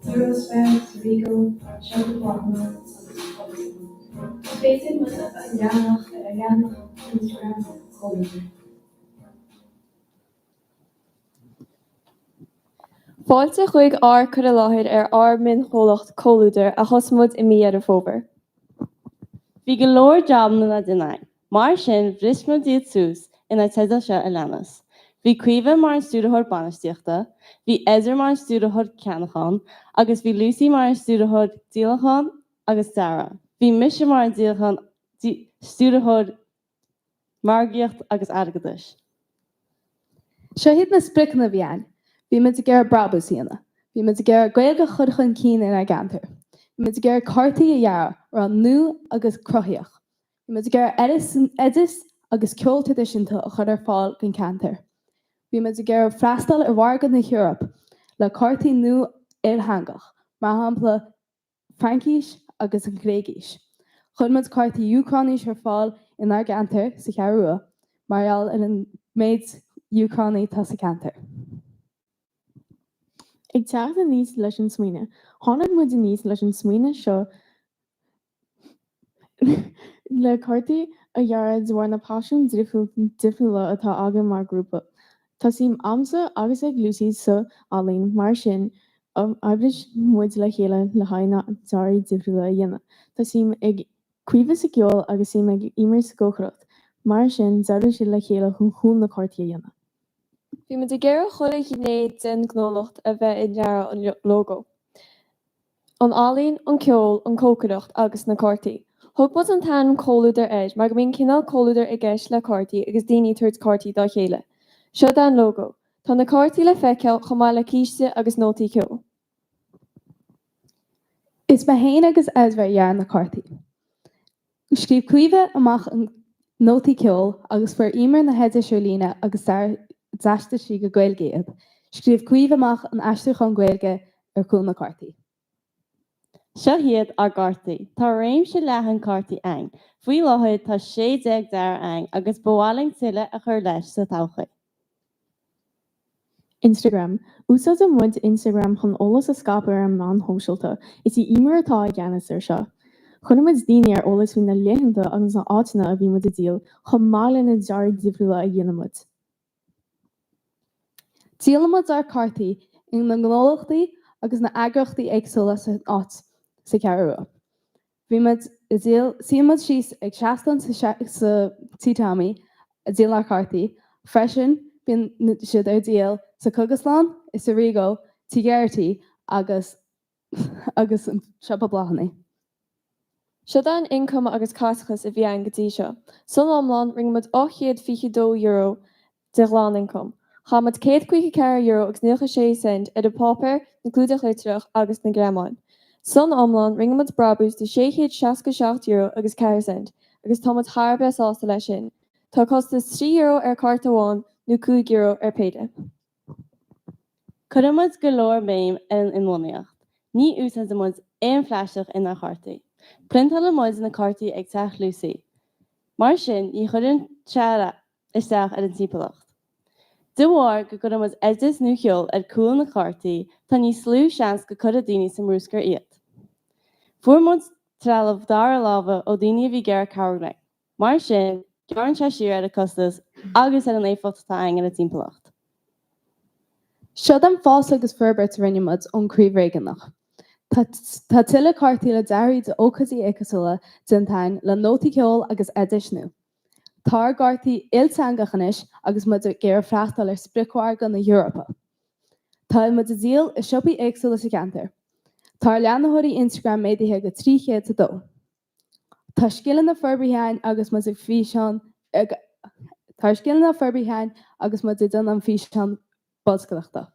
Eurospar, sa Regal, Siopa Bláthanna agus Pobalscoil. Is féidir muid a leanacht ar ár leathanach Instagram Comhluadar. Fáilte chuig ár cur i láthair ar ár mionchomhlacht Comhluadar a thosaigh muid i mí Dheireadh Fómhair. Bhí go leor jabanna le déanamh againn. Mar sin, bhris muid iad suas ina teidil seo a leanas. Bhí Caoimhe mar an Stiúrthóir Bainistíochta, bhí Ezra mar an Stiúrthóir Ceannacháin agus bhí Lucy mar an Stiúrthóir Díolacháin agus Dearaidh. Bhí mise mar an díolachán, Stiúrthóir Margaíocht agus Airgeadais. Seo iad na spriocanna a bhí againn. Bhí muid ag iarraidh brabús a dhéanamh. Bhí muid ag iarraidh Gaeilge a chur chun cinn inár gceantar. Bhí muid ag iarraidh cártaí a dhearadh a raibh nua agus cruthaíoch. Bhí muid ag iarraidh oideas agus ceol traidisiúnta a chur ar fáil don cheantar. Bhí muid ag iarraidh freastal ar mhargadh na hEorpa le cártaí nua iltheangach, mar shampla Fraincis agus an Ghréigis. Chuir muid cártaí Úcráinise ar fáil inár gceantar sa Cheathrú Rua mar gheall ar an méid Úcránaigh atá sa cheantar. Ag teacht aníos leis an smaoineamh. Tháinig muid aníos leis an smaoineamh seo le cártaí a dhearadh de bharr na paisean difriúla atá againn mar ghrúpa. Tá suim agamsa agus ag Lucy sa ealaín, mar sin oibrigh muid le chéile le haghaidh na dearaí difriúla a dhéanamh. Tá suim ag Caoimhe sa gceol agus suim ag Eimear sa gcócaireacht, mar sin d'oibrigh siad le chéile chun chúl na cártaí a dhéanamh. Bhí muid ag iarraidh chuile ghné den ghnólacht a bheith i ndearadh an lógó. An ealaín, an ceol, an cócaireacht agus na cártaí. Thug muid an t-ainm Comhluadar air mar go mbíonn cineál comhluadair i gceist le cártaí agus daoine ag tabhairt cártaí dá chéile. Seo é an lógó. Tá na cártaí le feiceáil chomh maith le císte agus nótaí ceoil. Is mé féin agus Ezra a dhear na cártaí. Scríobh Caoimhe amach an nótaí ceoil agus fuair Eimear na hoidis ar líne agus d'aistrigh sí go Gaeilge iad. Scríobh Caoimhe amach an aistriúchán Gaeilge ar chúl na cártaí. Seo iad ár gcártaí. Tá réimse leathan cártaí againn. Faoi láthair tá 16 dearadh againn agus ba mhaith linn tuilleadh a chur leis sa todhchaí. Instagram. Úsáideann muid Instagram chun eolas a scaipeadh ar an meán shóisialta. Is í Eimear atá i gceannas ar seo. Cuireann muid daoine ar eolas faoi na laethanta agus na áiteanna a bhíonn muid ag díol, chomh maith le na dearaí difriúla a dhéanann muid. Díolann muid ár cártaí ina ngnólachtaí agus na eagraíochtaí éagsúla san áit sa Cheathrú Rua. Bhí muid ag díol, suíonn muid síos ag seastán sa Tí Tommy ag díol ár cártaí. Freisin bíonn siad ar díol sa Cógaslann, i sa Rígo, Tí Geraghty agus agus an siopa bláthanna. Seo é an ioncam agus caiteachas a bhí againn go dtí seo. San iomlán, rinne muid €822 de ghlanioncam. Chaith muid €154 agus 96 cent ar an bpáipéar, na clúdaigh litreach agus na greamáin. San iomlán, rinne muid brabús de €667 agus 4 cent agus tá muid thar a bheith sásta leis sin. Tá costas €3 ar cárta amháin nó €5 ar péire. Cuireann muid go leor béim ar an inbhuanaitheacht. Ní úsáideann muid aon phlaisteach inár chártaí. Priontálann muid na cártaí ag teach Lucy. Mar sin, ní chuireann sé isteach ar an timpeallacht. De bharr go gcuireann muid oideas nó ceol ar cúl na cártaí, tá níos lú seans go cuirfidh daoine sa mbrúscar iad. Fuair muid trealamh dara láimhe ó daoine a bhí ag iarraidh cabhrú linn. Mar sin, gearrann sé siar ar an costas agus ar an éifeacht atá againn ar an timpeallacht. Seo an fás agus forbairt a rinne muid ón craobh réigiúnach. Tá tuilleadh cártaí le dearaí d'ócáidí éagsúla déanta againn le nótaí ceoil agus oidis nua. Tá ár gcártaí ilteangach anois agus muid ag iarraidh freastal ar spriocmhargadh na hEorpa. Tá muid ag díol i siopaí éagsúla sa cheantar. Tá ár leanthóirí Instagram méadaithe go 302. Tá scileanna forbartha againn agus muid ag físeán Tá ár scileanna forbartha againn agus muid ag déanamh an físeán bolscaireachta.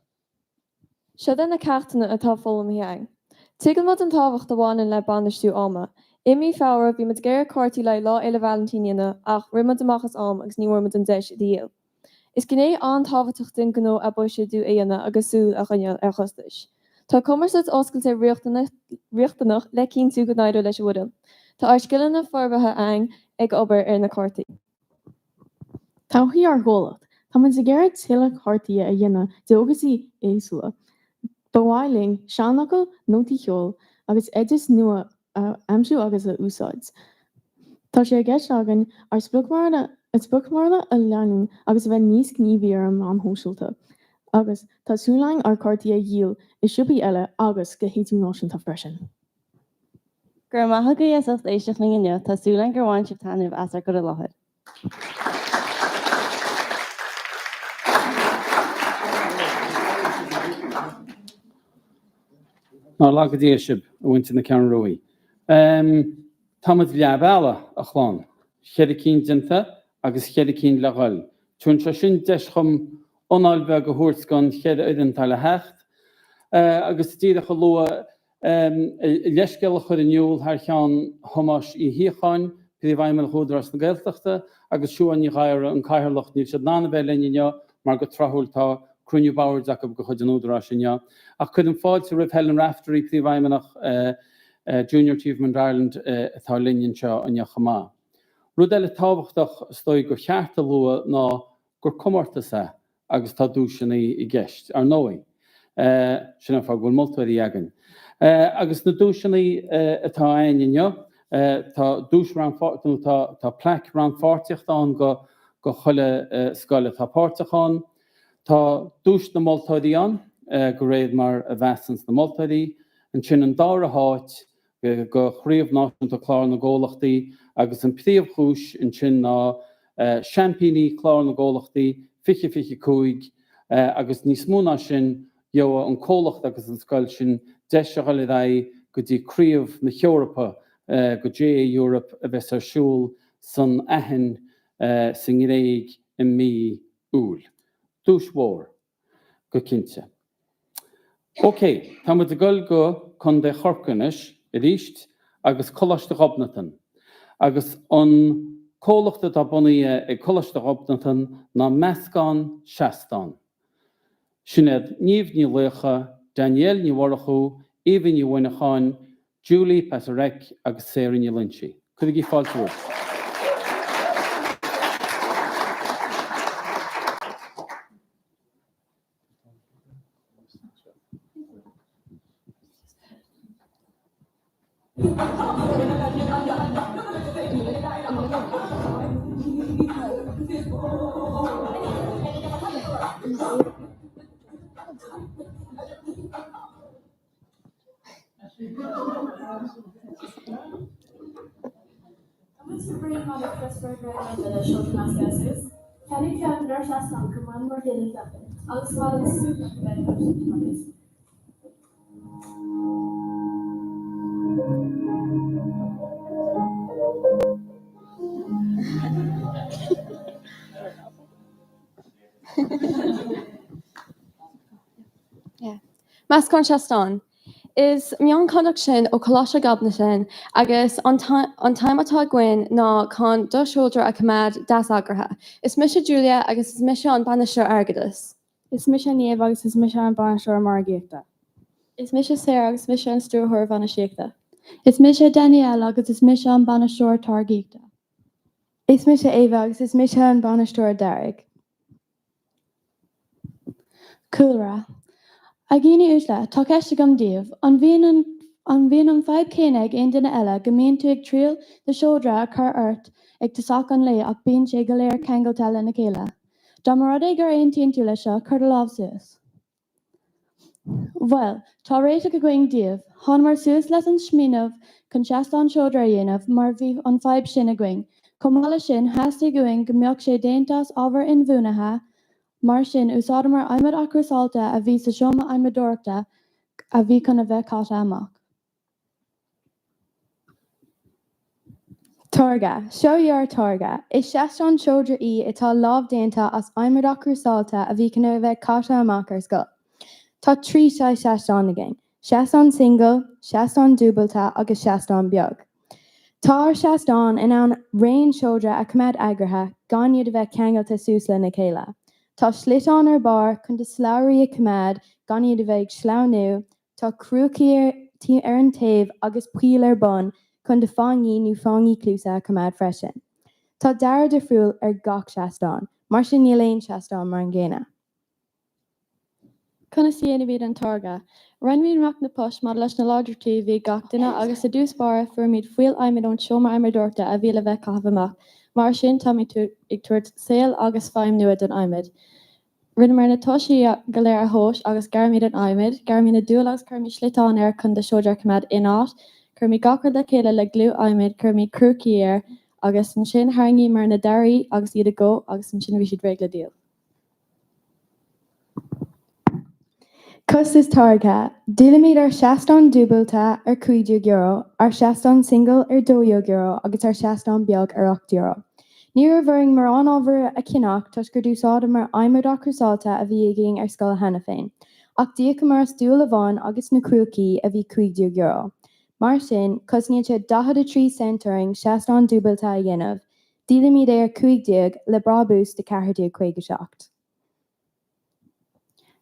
Seo é na ceachtanna atá foghlamtha againn. Tuigeann muid an tábhacht a bhaineann le bainistiú ama. I mí Feabhra, bhí muid ag iarraidh cártaí le haghaidh Lá Fhéile Vailintín a dhéanamh ach rith muid amach as am agus ní bhfuair muid an deis iad a dhíol. Is gné an-tábhachtach den ghnó é buiséadú a dhéanamh agus súil a choinneáil ar chostais. Tá cumarsáid oscailte riachtanach le cinntiú go n-éireoidh leis an bhfoireann. Tá ár scileanna forbartha againn ag obair ar na cártaí. Todhchaí ár gcomhlacht. Tá muid ag iarraidh tuilleadh cártaí a dhéanamh d'ócáidí éagsúla. Ba mhaith linn seanfhocail, nótaí ceoil agus oidis nua a aimsiú agus a úsáid. Tá sé i gceist againn ár spriocmhargadh a leathnú agus a bheith níos gníomhaí ar an meáin shóisialta. Agus tá súil againn ár cártaí a dhíol i siopaí eile agus go hidirnáisiúnta freisin. Go raibh maith agaibh as ucht éisteacht linn inniu, tá súil againn gur bhain sibh taitneamh as ár gcur i láthair. Nár laga Dia sibh, a mhuintir na Ceathrún Ruaidh. Tá muid leath bealaigh, a chlann. Cheithre cinn déanta agus cheithre cinn le dhul. Tugann sé sin deis dhom anáil bheag a thabhairt don cheithre fhoireann atá le theacht. Agus díreach a lua, leithscéal a chur in iúl thar cheann Thomáis Uí Shíocháin, Príomhfheidhmeannach Údarás na Gaeltachta, agus Siubhán Ní Ghadhra, an Cathaoirleach. Níl siad in ann a bheith linn inniu mar go tráthúil tá cruinniú boird acu de chuid an Údaráis inniu. Ach cuirim fáilte roimh Helen Raftery, Príomhfheidhmeannach Junior Achievement Ireland atá linn anseo inniu chomh maith. Rud eile tábhachtach is dóigh gur cheart a lua ná gur comórtas é agus tá duaiseanna i gceist, ar ndóigh. Sin an fáth go bhfuil moltóirí againn. Agus na duaiseanna atá againn inniu, tá duais nó tá tá plaic rannpháirtíochta ann go go chuile scoil atá páirteach ann. Tá duais na moltóirí ann, de réir mar a mheasanns na moltóirí. Ansin an dara háit, go Chraobh Náisiúnta Clár na gComhlachtaí agus an príomhdhuais ansin ná Seaimpíní Clár na gComhlachtaí 2025 agus níos mó ná sin gheobhaidh an comhlacht agus an scoil sin deis a dhul ar aghaidh go dtí Craobh na hEorpa, go JA Europe a bheas ar siúl san Aithin sa nGréig i mí Iúil. Duais mhór. Go cinnte. Ok, tá muid ag dul go Contae Chorcaí anois arís agus Coláiste Ghobnatan. Agus an comhlacht atá bunaithe ag Coláiste Ghobnatan ná Meascán Seastán. Sin iad Niamh Ní Laocha, Danielle Ní Mhurchú, Eva Ní Mhuineacháin, Julie Paterek agus Sarah Ní Loinsigh. Cuirigí fáilte roimh. Tá muid go bréan maidir le spreagadh an duine seo go measctha suas. Ceannaigh ceann dár seastán chomh maith mar dhuine ceaptha agus chomh maith le suaimhneach a bheith agat agus. Meascán seastán. Is mionchomhlacht sinn ó Choláiste Ghobnatan agus an t-aidhm atá againn ná chun do sheodra a choimeád deas eagraithe. Is mise Julia agus is mise an Bainisteoir Airgeadais. Is mise Niamh agus is mise an Bainisteoir Margaíochta. Is mise Sarah agus mise an Stiúrthóir Bainistíochta. Is mise Danielle agus is mise an Bainisteoir Táirgíochta. Is mise Ava agus is mise an Bainisteoir Dearaidh. Cúlra, A dhaoine uaisle, tá ceist agam daoibh. An mbíonn an an mbíonn an fadhb céanna ag aon duine eile, go mbíonn tú ag triail do seodra a chur ort ag tosach an lae ach bíonn sé go léir ceangailte lena chéile? Dá mba rud é gur aontaíonn tú leis seo, cuir do lámh suas. Bhuel, tá réiteach againn daoibh. Thánamar suas leis an smaoineamh chun seastán seodra a dhéanamh mar bhí an fadhb sin againn. Chomh maith leis sin, theastaigh uainn go mbeadh sé déanta as ábhar inbhuanaithe, mar sin úsáideamar adhmad athchúrsáilte a bhí sa seomra adhmadóireachta a bhí chun a bheith caite amach. Táirge, Seo í ár táirge. Is seastán seodra í atá lámhdéanta as adhmad athchúrsáilte a bhí chun a bheith caite amach ar scoil. Tá 3 saghas seastán againn, seastán singil, seastán dúbailte agus seastán beag. Tá ár seastáin in ann raon seodra a choimeád eagraithe gan iad a bheith ceangailte suas lena chéile. Tá sliotáin ar barr chun do slabhraí a choimeád gan iad a bheith ag sleamhnú Tá crúcaí ar an taobh agus poill ar bun chun do fáinní nó fáinní cluasa a choimeád freisin. Tá dearadh difriúil ar gach seastán, mar sin níl aon seastán mar an gcéanna. Conas a dhéanaimid an táirge? Roinnimid amach na poist maidir leis na láidreachtaí a bhí ag gach duine agus i dtús báire fuairimid fuíoll adhmaid ón seomra adhmadóireachta a bhí le bheith caitheamh amach. Mar sin táimid ag tabhairt saol agus feidhm nua don adhmad. Rinneamar na toisí go léir a thomhas agus ghearraimid an adhmad. Ghearraimid na duail agus chuirimid sliotáin air chun do seodra a choimeád in áit. Chuirimid gach rud le chéile le gliú adhmaid, chuirimid crúcaí air agus ansin tharraingíomar na dearaí agus iad ag gó agus ansin bhí siad réidh le díol. Costas táirgthe, Díolaimid ár seastán dúbailte ar €15, ár seastán singil ar €12 agus ár seastán beag ar €8. Ní raibh orainn mórán ábhair a cheannach toisc gur d'úsáideamar adhmad athchúrsáilte a bhí againn ar scoil cheana féin, ach d'íocamar as duail amháin agus na crúcaí a bhí €15. Mar sin, cosnaíonn sé 43 cent orainn seastán dúbailte a dhéanamh, díolaimid é ar 15 le brabús de 14.57.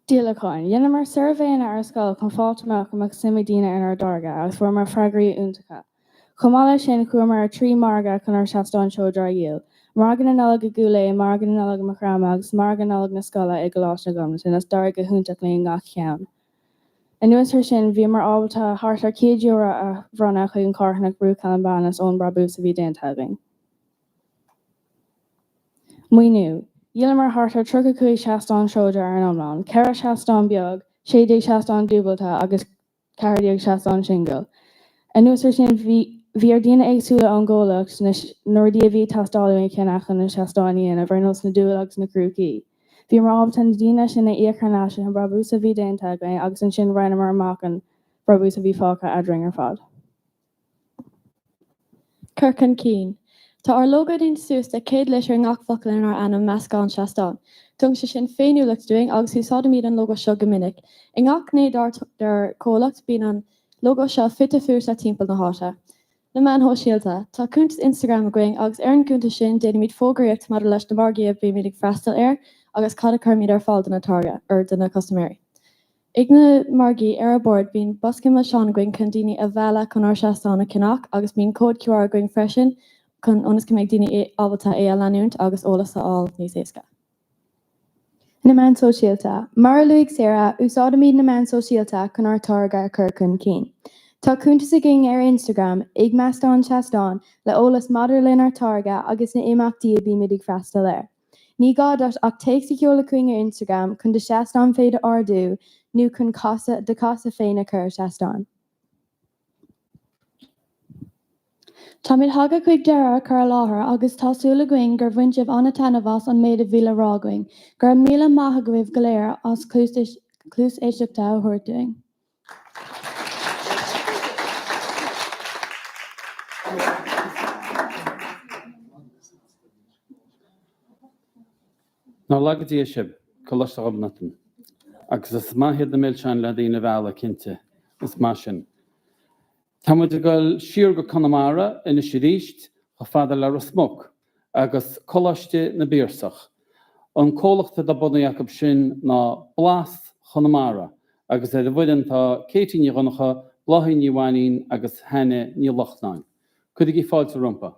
Díolacháin. Dheineamar suirbhé inár scoil chun fáilt amach an mbeadh suim ag daoine inár dtáirge agus fuaireamar freagraí iontacha. Chomh maith leis sin, chuamar ar 3 margadh chun ár seastáin seodra a dhíol, Margadh na Nollag i gCúil Aodha, Margadh na Nollag i Maigh Chromtha agus Margadh Nollag na scoile i gColáiste Ghobnatan agus d'éirigh go hiontach linn i ngach ceann. Anuas ar sin, bhíomar ábalta thart ar €100 a bhronnadh chuig an charthanacht Brú Cheann Banus ón brabús a bhí déanta againn. Maoiniú. Dhíolamar thart ar 35 seastán seodra ar an iomlán, 4 seastán beag, 16 seastán dúbailte agus 14 seastán singil. Anuas ar sin, bhí bhí ar daoine éagsúla ón gcomhlacht na na rudaí a bhí ag teastáil uainn a cheannach chun na seastáin a dhéanamh, ar nós na duail agus na crúcaí. Bhíomar ábalta na daoine sin a íoc thar n-ais leis an brabús a bhí déanta againn agus ansin roinneamar amach an brabús a bhí fágtha eadrainn ar fad. Cur chun cinn. Tá ár lógó déanta suas de 100 litir i ngach focal inár ainm, Meascán Seastán. Tugann sé sin féiniúlacht dúinn agus úsáidimid an lógó seo go minic. I ngach gné dár comhlacht bíonn an lógó seo fite fuaite timpeall na háite. Na meáin shóisialta. Tá cuntas Instagram againn agus ar an gcuntas sin déanaimid fógraíocht maidir leis na margaí a bhímid ag freastal air agus cad a chuirimid ar fáil do na táirge, or do na custaiméirí. Ag na margaí, ar ár bord, bíonn bosca milseán againn chun daoine a mhealladh chun ár seastáin a cheannach agus bíonn cód QR againn freisin chun ionas go mbeidh daoine ábalta é a leanúint agus eolas a fháil níos éasca. Na meáin sóisialta. Mar a luaigh Sarah, úsáidimid na meáin sóisialta chun ár táirge a chur chun cinn. Tá cuntas againn ar Instagram, ag Meascán Seastán, le eolas maidir lenár táirge agus na imeachtaí a bímid ag freastal air. Ní gá duit ach téacs a sheoladh chugainn ar Instagram chun do sheastán féin a ordú nó chun do chasadh féin a chur ar sheastán. Táimid tagtha chuig deireadh ár cur i láthair agus tá súil againn gur bhain sibh an-taitneamh as an méid a bhí le rá againn. Go raibh míle maith agaibh go léir as cluas éisteachta a thabhairt dúinn. Nár laga Dia sibh, Coláiste Ghobnatan. Agus is maith iad na milseáin le daoine a mhealladh, cinnte. Is maith sin. Tá muid ag dul siar go Conamara anois arís, chomh fada le Ros Muc agus Coláiste na bPiarsach. An comhlacht atá bunaithe acu sin ná Blas Chonamara agus ar an bhfoireann tá Katie Ní Dhonncha, Bláithín Ní Mhainín agus Hannah Ní Lochnáin. Cuirigí fáilte rompu.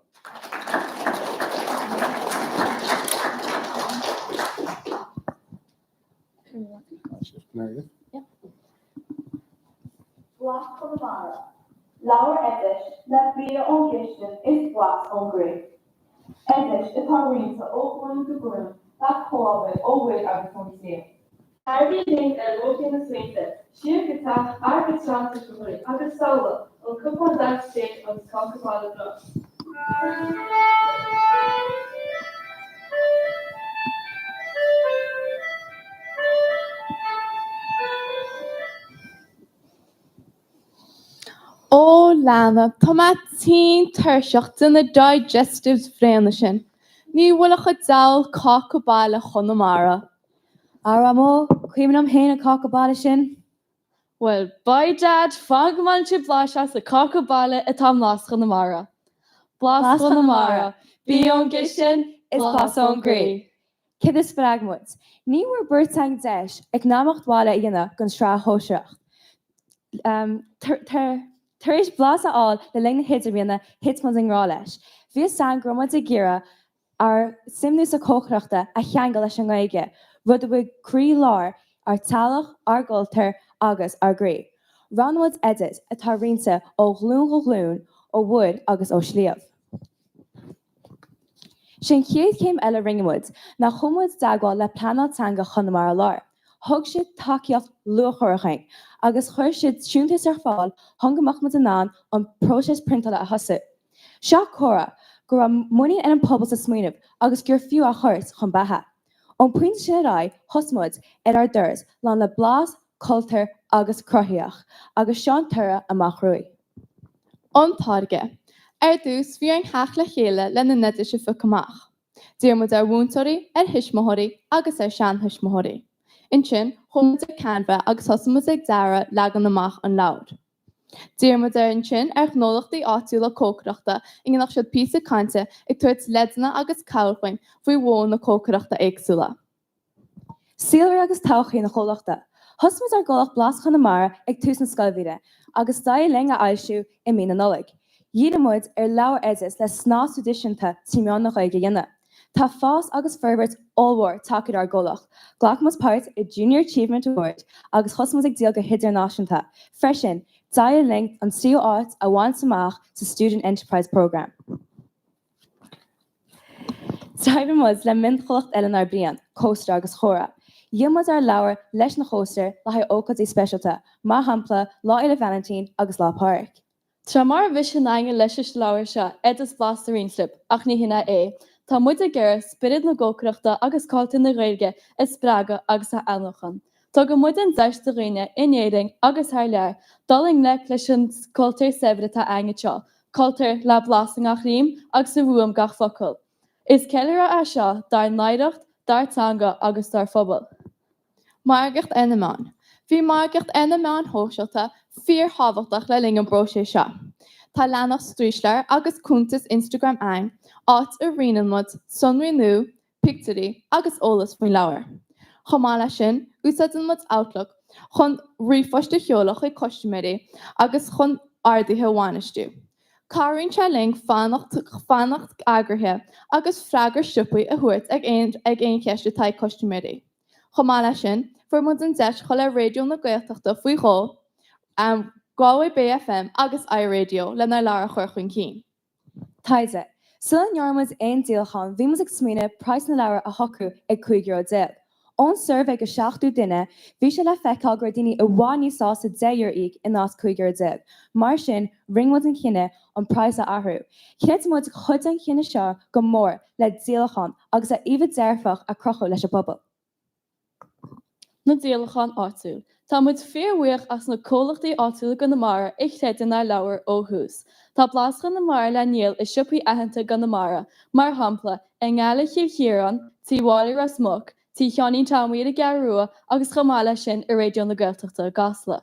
Blas Chonamara, Leabhar oidis le bia ón gcistin is blas ón gcroí. Oidis atá roinnte ó ghlúin go glúin le comhábhair ó mhuir agus ón tír. Taraigí linn ar bhóithrín na smaointe, siar go teach ár gcuid seantuismitheoirí agus samhlaigh an cupán deas tae agus cáca baile blas. Ó Leana, tá mé tinn tuirseach de na digestives bhréana sin. Ní bhuailfeadh an diabhal cáca baile Chonamara. A Mhamó, cuimhin liom féin an cáca baile sin. Bhuel, by dad, fan go mbaineann tú blaiseadh as an cáca baile atá i mBlas Chonamara. Blas Chonamara, bia ón gcistin is blas ón gcroí. Céard a spreag muid? Ní bhfuair beirt againn deis eacnamaíocht bhaile a dhéanamh don sraith shóisearach. Tar éis blas a fháil le linn na hidirbhliana, thit muid i ngrá leis. Bhí fhios againn go raibh muid ag iarraidh ár suim nua sa chócaireachta a cheangal leis an nGaeilge, rud a bhfuil croí-lár ár teaghlach, ár gcultúr agus ár gcroí. Roghnaigh muid oideas atá roinnte ó ghlúin go glúin, ó mhuir agus ó shliabh. Sé an chéad chéim eile a rinne muid ná chuaigh muid i dteagmháil le Pleanáil Teanga Chonamara Láir. Thug siad tacaíocht luachmhar dhúinn agus chuir siad siúntas ar fáil chun go mbeadh muid in ann an próiseas priontála a thosú. Seo comhartha go raibh muinín ag an pobal sa smaoineamh agus gur fiú a thabhairt chun beatha. Ón pointe sin ar aghaidh thosaigh muid ar ár dturas lán le blas, cultúr agus cruthaíocht agus seo an toradh amach romhainn. An táirge. Ar dtús, bhí orainn theacht le chéile lena n-oidis a phiocadh amach. D'iarr muid ar mhúinteoirí, ar thuismitheoirí agus ar sheanthuismitheoirí. Ansin, chuaigh muid ar Canva agus thosaigh muid ag dearadh leagan amach an leabhair. D'iarr muid ar ansin ar ghnólachtaí áitiúla cócaireachta an ndéanfadh siad píosa cainte ag tabhairt leideanna agus cabhair chugainn faoi mhodhanna cócaireachta éagsúla. Saolré agus todhchaí an chomhlachta. Thosaigh muid ár gcomhlacht Blas Chonamara ag tús na scoilbhliana agus d'éirigh linn a fhoilsiú i mí na Nollag. Dhírigh muid ar leabhar oideas le snas traidisiúnta trí mheán na Gaeilge a dhéanamh. Tá fás agus forbairt ollmhór tagtha ar ár gcomhlacht. Ghlac muid páirt i Junior Achievement Award agus thosaigh muid ag díol go hidirnáisiúnta. Freisin, d'éirigh linn an tríú áit a bhaint amach sa Student Enterprise Programme. D'oibrigh muid le mionchomhlacht eile inár bpríon, Cóisir agus Comhrá. Dhíol muid ár leabhair leis na cóisir le haghaidh ócáidí speisialta, mar shampla Lá Fhéile Vailintín agus Lá Pádraig. Tá mar mhisean againne leis an leabhar seo oideas blasta a roinnt libh, ach ní hin é. Tá muid ag iarraidh spiorad na cócaireachta agus cultúr na Gaeilge a spreagadh agus a athnuachan. Tugann muid an deis do dhaoine in Éirinn agus thar lear dul i ngleic leis an cultúr saibhir atá againn anseo, cultúr le blas i ngach rím agus i bhfuaim gach focal. Is ceiliúradh é seo dár n-oidhreacht, dár dteanga agus dár phobal. Margaíocht ar na meáin. Bhí margaíocht ar na meáin shóisialta fíorthábhachtach le linn an bpróiseas seo. Tá leathanach straoisleabhair agus cuntas Instagram againn, áit a roinneann muid sonraí nua, pictiúirí agus eolas faoin leabhar. Chomh maith leis sin, úsáideann muid Outlook chun ríomhphoist a sheoladh chuig custaiméirí agus chun orduithe a bhainistiú. Cabhraíonn sé linn fanacht fanacht eagraithe agus freagra sciobtha a thabhairt ag aon ag aon cheist atá ag custaiméirí. Chomh maith leis sin, fuair muid an deis dhul ar Raidió na Gaeltachta faoi dhó, Galway Bay FM agus iRadio lenár leabhar a chur chun cinn. Taighde. Sula ndearna muid aon díolachán, bhí muid ag smaoineamh praghas na leabhar a shocrú ag 15 euro. Ón suirbhé go 70 duine, bhí sé le feiceáil go raibh daoine i bhfad níos sásta €10 a íoc in áit 15 euro. Mar sin, rinne muid an cinneadh an praghas a athrú. Chreid muid chuidigh an cinneadh seo go mór le díolachán agus le íomha dearfach a chruthú leis an bpobal. Na díolacháin áitiúil. Tá muid fíorbhuíoch as na comhlachtaí áitiúla i gConamara a chreid inár leabhar ó thús. Tá Blas Chonamara le ndíol i siopaí aitheanta i gConamara, mar shampla, i nGaillimh Chill Chiaráin, Tí Mháire Ros Muc, Tí Sheáinín Tommy ar an gCeathrú Rua agus chomh maith leis sin i Raidió na Gaeltachta i gCasla.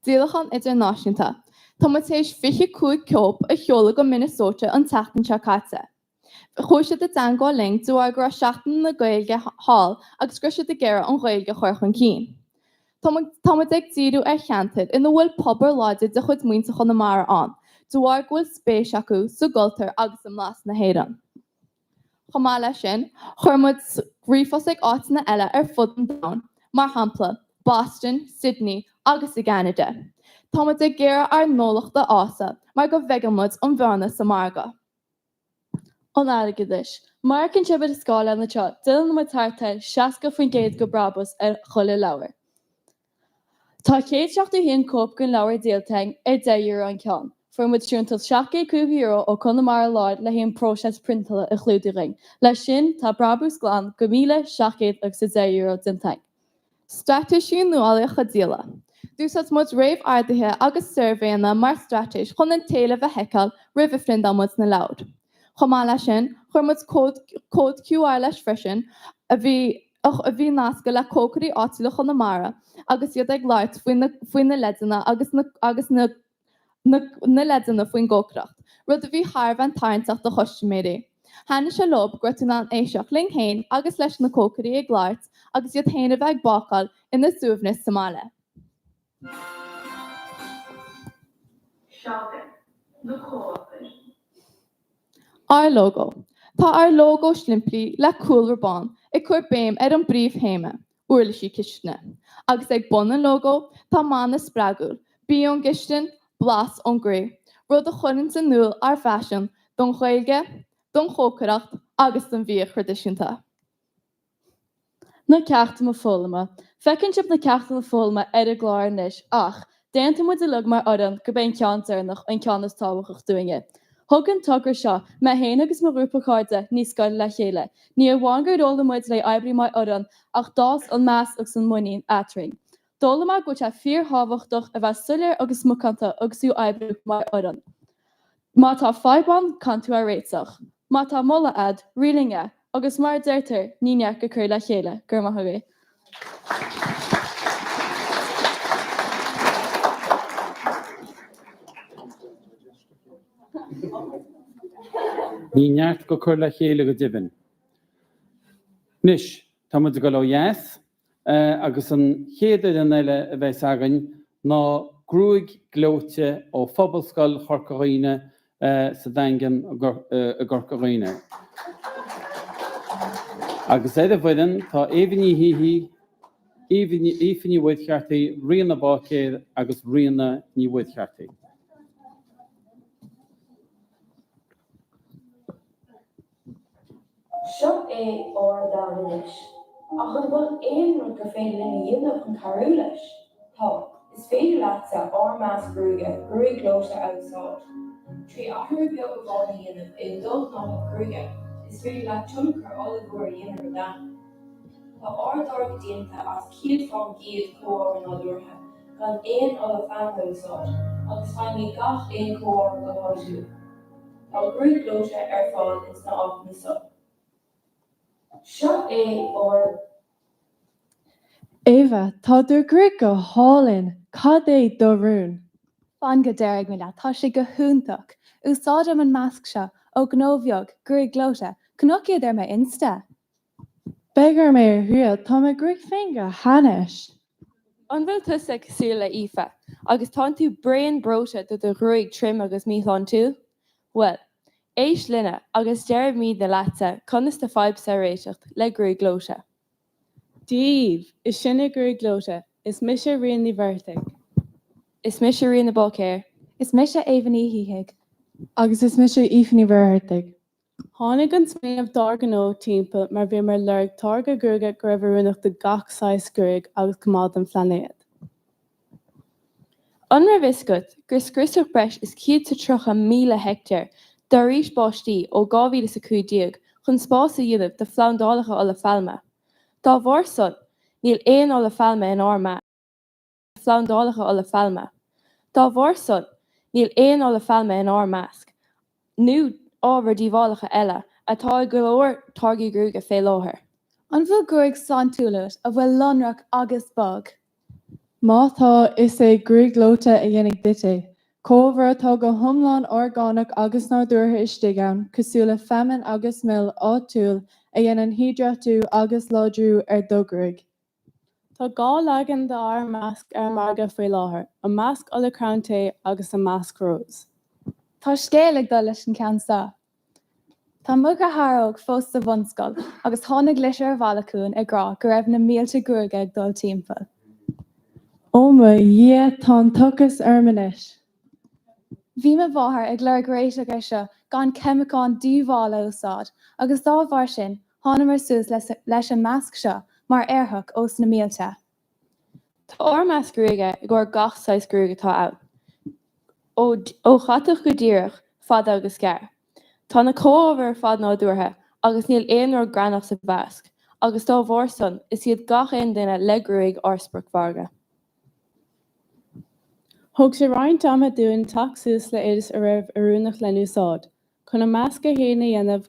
Díolachán idirnáisiúnta. Tá muid tar éis 25 cóip a sheoladh go Minnesota an tseachtain seo caite. Chuaigh siad i dteangmháil linn de bharr go raibh Seachtain na Gaeilge thall agus go raibh siad ag iarraidh an Ghaeilge a chur chun cinn. Tá muid ag díriú ar cheantair ina bhfuil pobal láidir de chuid muintir Chonamara ann de bharr go bhfuil spéis acu sa gcultúr agus i mblas na hÉireann. Chomh maith leis sin, chuir muid ríomhphost ag áiteanna eile ar fud an domhain, mar shampla, Boston, Sydney agus i gCeanada. Tá muid ag iarraidh ár ngnólacht a fhás mar go bhfeiceann muid an bhearna sa margadh. An airgeadais. Mar a fheiceann sibh ar an scáileán anseo, déanann muid thart ar 60% de brabús ar chuile leabhar. Tá 171 cóip den leabhar díolta againn ar €10 an ceann. Fuair muid siúntas €750 ó Conamara Láir le haghaidh an próiseas priontála a chlúdú dhuinn. Leis sin, tá brabús glan de €1,710 déanta againn. Straitéisí nuálaíocha díola. D'úsáid muid réamhorduithe agus suirbhéanna mar straitéis chun an t-éileamh a sheiceáil roimh a phriontáil muid na leabhair. Chomh maith leis sin, chuir muid cód cód QR leis freisin a bhí a bhí nasctha le cócairí áitiúla Chonamara agus iad ag labhairt faoi na faoi na leideanna agus na agus na na leideanna faoin gcócaireacht, rud a bhí thar a bheith tarraingteach do chustaiméirí. Thaitnigh sé leo go raibh tú in ann éisteacht linn féin agus leis na cócairí ag labhairt agus iad féin a bheith ag bácáil ina suaimhneas sa mbaile. Seachtain na Comhfhocail. Ár lógó. Tá ár lógó simplí le cúlra bán ag cur béim ar an bpríomhthéama, uirlisí cistine. Agus ag bun an lógó tá mana spreagúil, Bí ón gcistin, blas ón gcroí, rud a chuireann in iúl ár bpaisean don Ghaeilge, don chócaireacht agus don bhia thraidisiúnta. Na ceachtanna foghlama. Feiceann sibh na ceachtanna foghlama ar an gclár anois ach d'aontaigh muid uilig mar fhoireann gurb é an ceann deireanach an ceann is tábhachtach dúinne. Thug an togra seo mé féin agus mo ghrúpa cairde níos gaire le chéile. Ní amháin gur fhoghlaim muid le oibriú mar fhoireann ach d'fhás an meas agus an muinín eadrainn. D'fhoghlaim mé go bhfuil sé fíorthábhachtach a bheith soiléir agus macánta agus tú ag oibriú mar fhoireann. Má tá fadhb ann, caithfidh tú é a réiteach. Má tá moladh a'd, roinn linn é, agus mar a deirtear, ní neart go cur le chéile. Go raibh maith agaibh. Ní neart go cur le chéile go deimhin. Anois, tá muid ag dul ó dheas. Agus an chéad fhoireann eile a bheas againn ná Gruaig Gleoite ó Phobalscoil Chorca Dhuibhne sa Daingean i gCorca Dhuibhne. Agus ar an bhfoireann tá Éabha Ní Shíthigh, Aoife Ní Mhuircheartaigh, Ríona Báicéir agus Ríona Ní Mhuircheartaigh. Seo é ár domhan anois. Ach an bhfuil aon rud gur féidir linn a dhéanamh chun cabhrú leis? Tá. Is féidir leatsa ár masc gruaige, Gruaig Ghleoite a úsáid. 3 athrú beag amháin a dhéanamh i do ghnáthamh gruaige, is féidir leat tionchar ollmhór a dhéanamh ar domhan. Tá ár dtáirge déanta as 100% comhábhair nádúrtha, gan aon ola feamainne a úsáid, agus faighimid gach aon comhábhar go háitiúil. Tá Gruaig Ghleoite ar fáil ins na áiteanna seo. Seo é ár. Ava, Tá do ghruaig go hálainn! Cad é do rún? Fan go déarfaidh mé leat, tá sé go hiontach! Úsáidim an masc seo ó ghnó bheag, Gruaig Ghleoite. Chonac iad ar mo Insta! Beidh orm é a thriail, tá mo ghruaig féin go hainnis. An bhfuil tusa cosúil le Aoife agus tánn tú bréan breoite de do ghruaig trim agus míshláintiúil? Bhuel, éist linne agus déarfaimidne leatsa conas do fadhbsa a réiteacht le Gruaig Ghleoite. Dia dhaoibh! Is sinne Gruaig Ghleoite. Is mise Ríona Ní Mhuircheartaigh. Is mise Ríona Báicéir. Is mise Éabha Ní Shíthigh. Agus is mise Aoife Ní Mhuircheartaigh. Tháinig an smaoineamh dár ngnó timpeall mar bhíomar ag lorg táirge gruaige go raibh oiriúnach do gach saghas gruaig agus chomh maith don phláinéad. An raibh fhios agat gur scriosadh breis is 130,000 heicteár d'fhoraois báistí ó 2015 chun spás a dhéanamh do phlandálacha ola phailme? Dá bharr san, níl aon ola phailme inár measc. phlandálacha ola phailme. Dá bharr san, níl aon ola phailme inár measc, nó ábhair díobhálacha eile, atá i go leor táirgí gruaige fé láthair. An bhfuil gruaig sláintiúil uait a bhfuil lonrach agus bog? Má tá, is é Gruaig Ghleoite a dhéanfaidh duit é. Comhábhar atá go hiomlán orgánach agus nádúrtha istigh ann, cosúil le feamainn agus mil áitiúil a dhéanann hiodrátú agus láidriú ar do ghruaig. Tá 2 leagan d'ár masc ar an margadh faoi láthair, an masc ola crann tae agus an masc rose. Tá scéal ag dul leis an ceann seo. Tá mo dheartháir óg fós sa bhunscoil agus tháinig litir abhaile chugainn ag rá go raibh na mílte gruaige ag dul timpeall. Ó mo Dhia, tá an t-ocras orm anois. Bhí mo mháthair ag lorg réiteach air seo gan ceimiceáin díobhála a úsáid agus dá bharr sin thánamar suas leis an masc seo mar éarthach ós na mílte. Tá ár masc gruaige i gcomhair gach saghas gruaig atá ann, ó chatach go díreach, fada agus gearr. Tá na comhábhair ar fad nádúrtha agus níl aon rud greannach sa mhasc agus dá bharr san is iad gach aon duine le gruaig ár spriocmhargadh. Thóg sé roinnt ama dúinn teacht suas le oideas a raibh oiriúnach len úsáid. Chun an masc é fhéin a dhéanamh,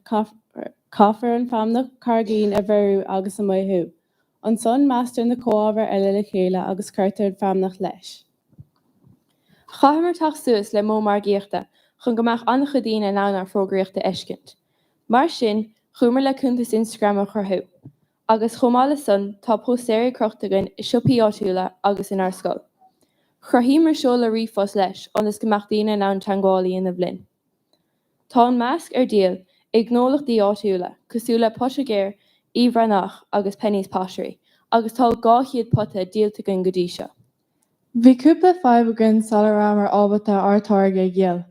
caithfear an feamnach carraigín a bheiriú agus a maothú. Ansan measctar na comhábhair eile le chéile agus cuirtear an feamnach leis. Chaitheamar teacht suas le modh margaíochta chun go mbeadh an-chuid daoine in ann ár bhfógraíocht a fheiscint. Mar sin, chuamar le cuntas Instagram a chruthú. Agus chomh maith le san, tá póstaeirí crochta againn i siopaí áitiúla agus inár scoil. Chruthaíomar seoladh ríomhphost leis ionas go mbeadh daoine in ann teagmháil a dhéanamh linn. Tá an masc ar díol i ngnólachtaí áitiúla cosúil le Potagear Uí Bhreathnach agus Penny's Pottery agus tá 200 pota díolta againn go dtí seo. Bhí cúpla fadhb againn sula rabhamar ábalta ár táirge a dhíol.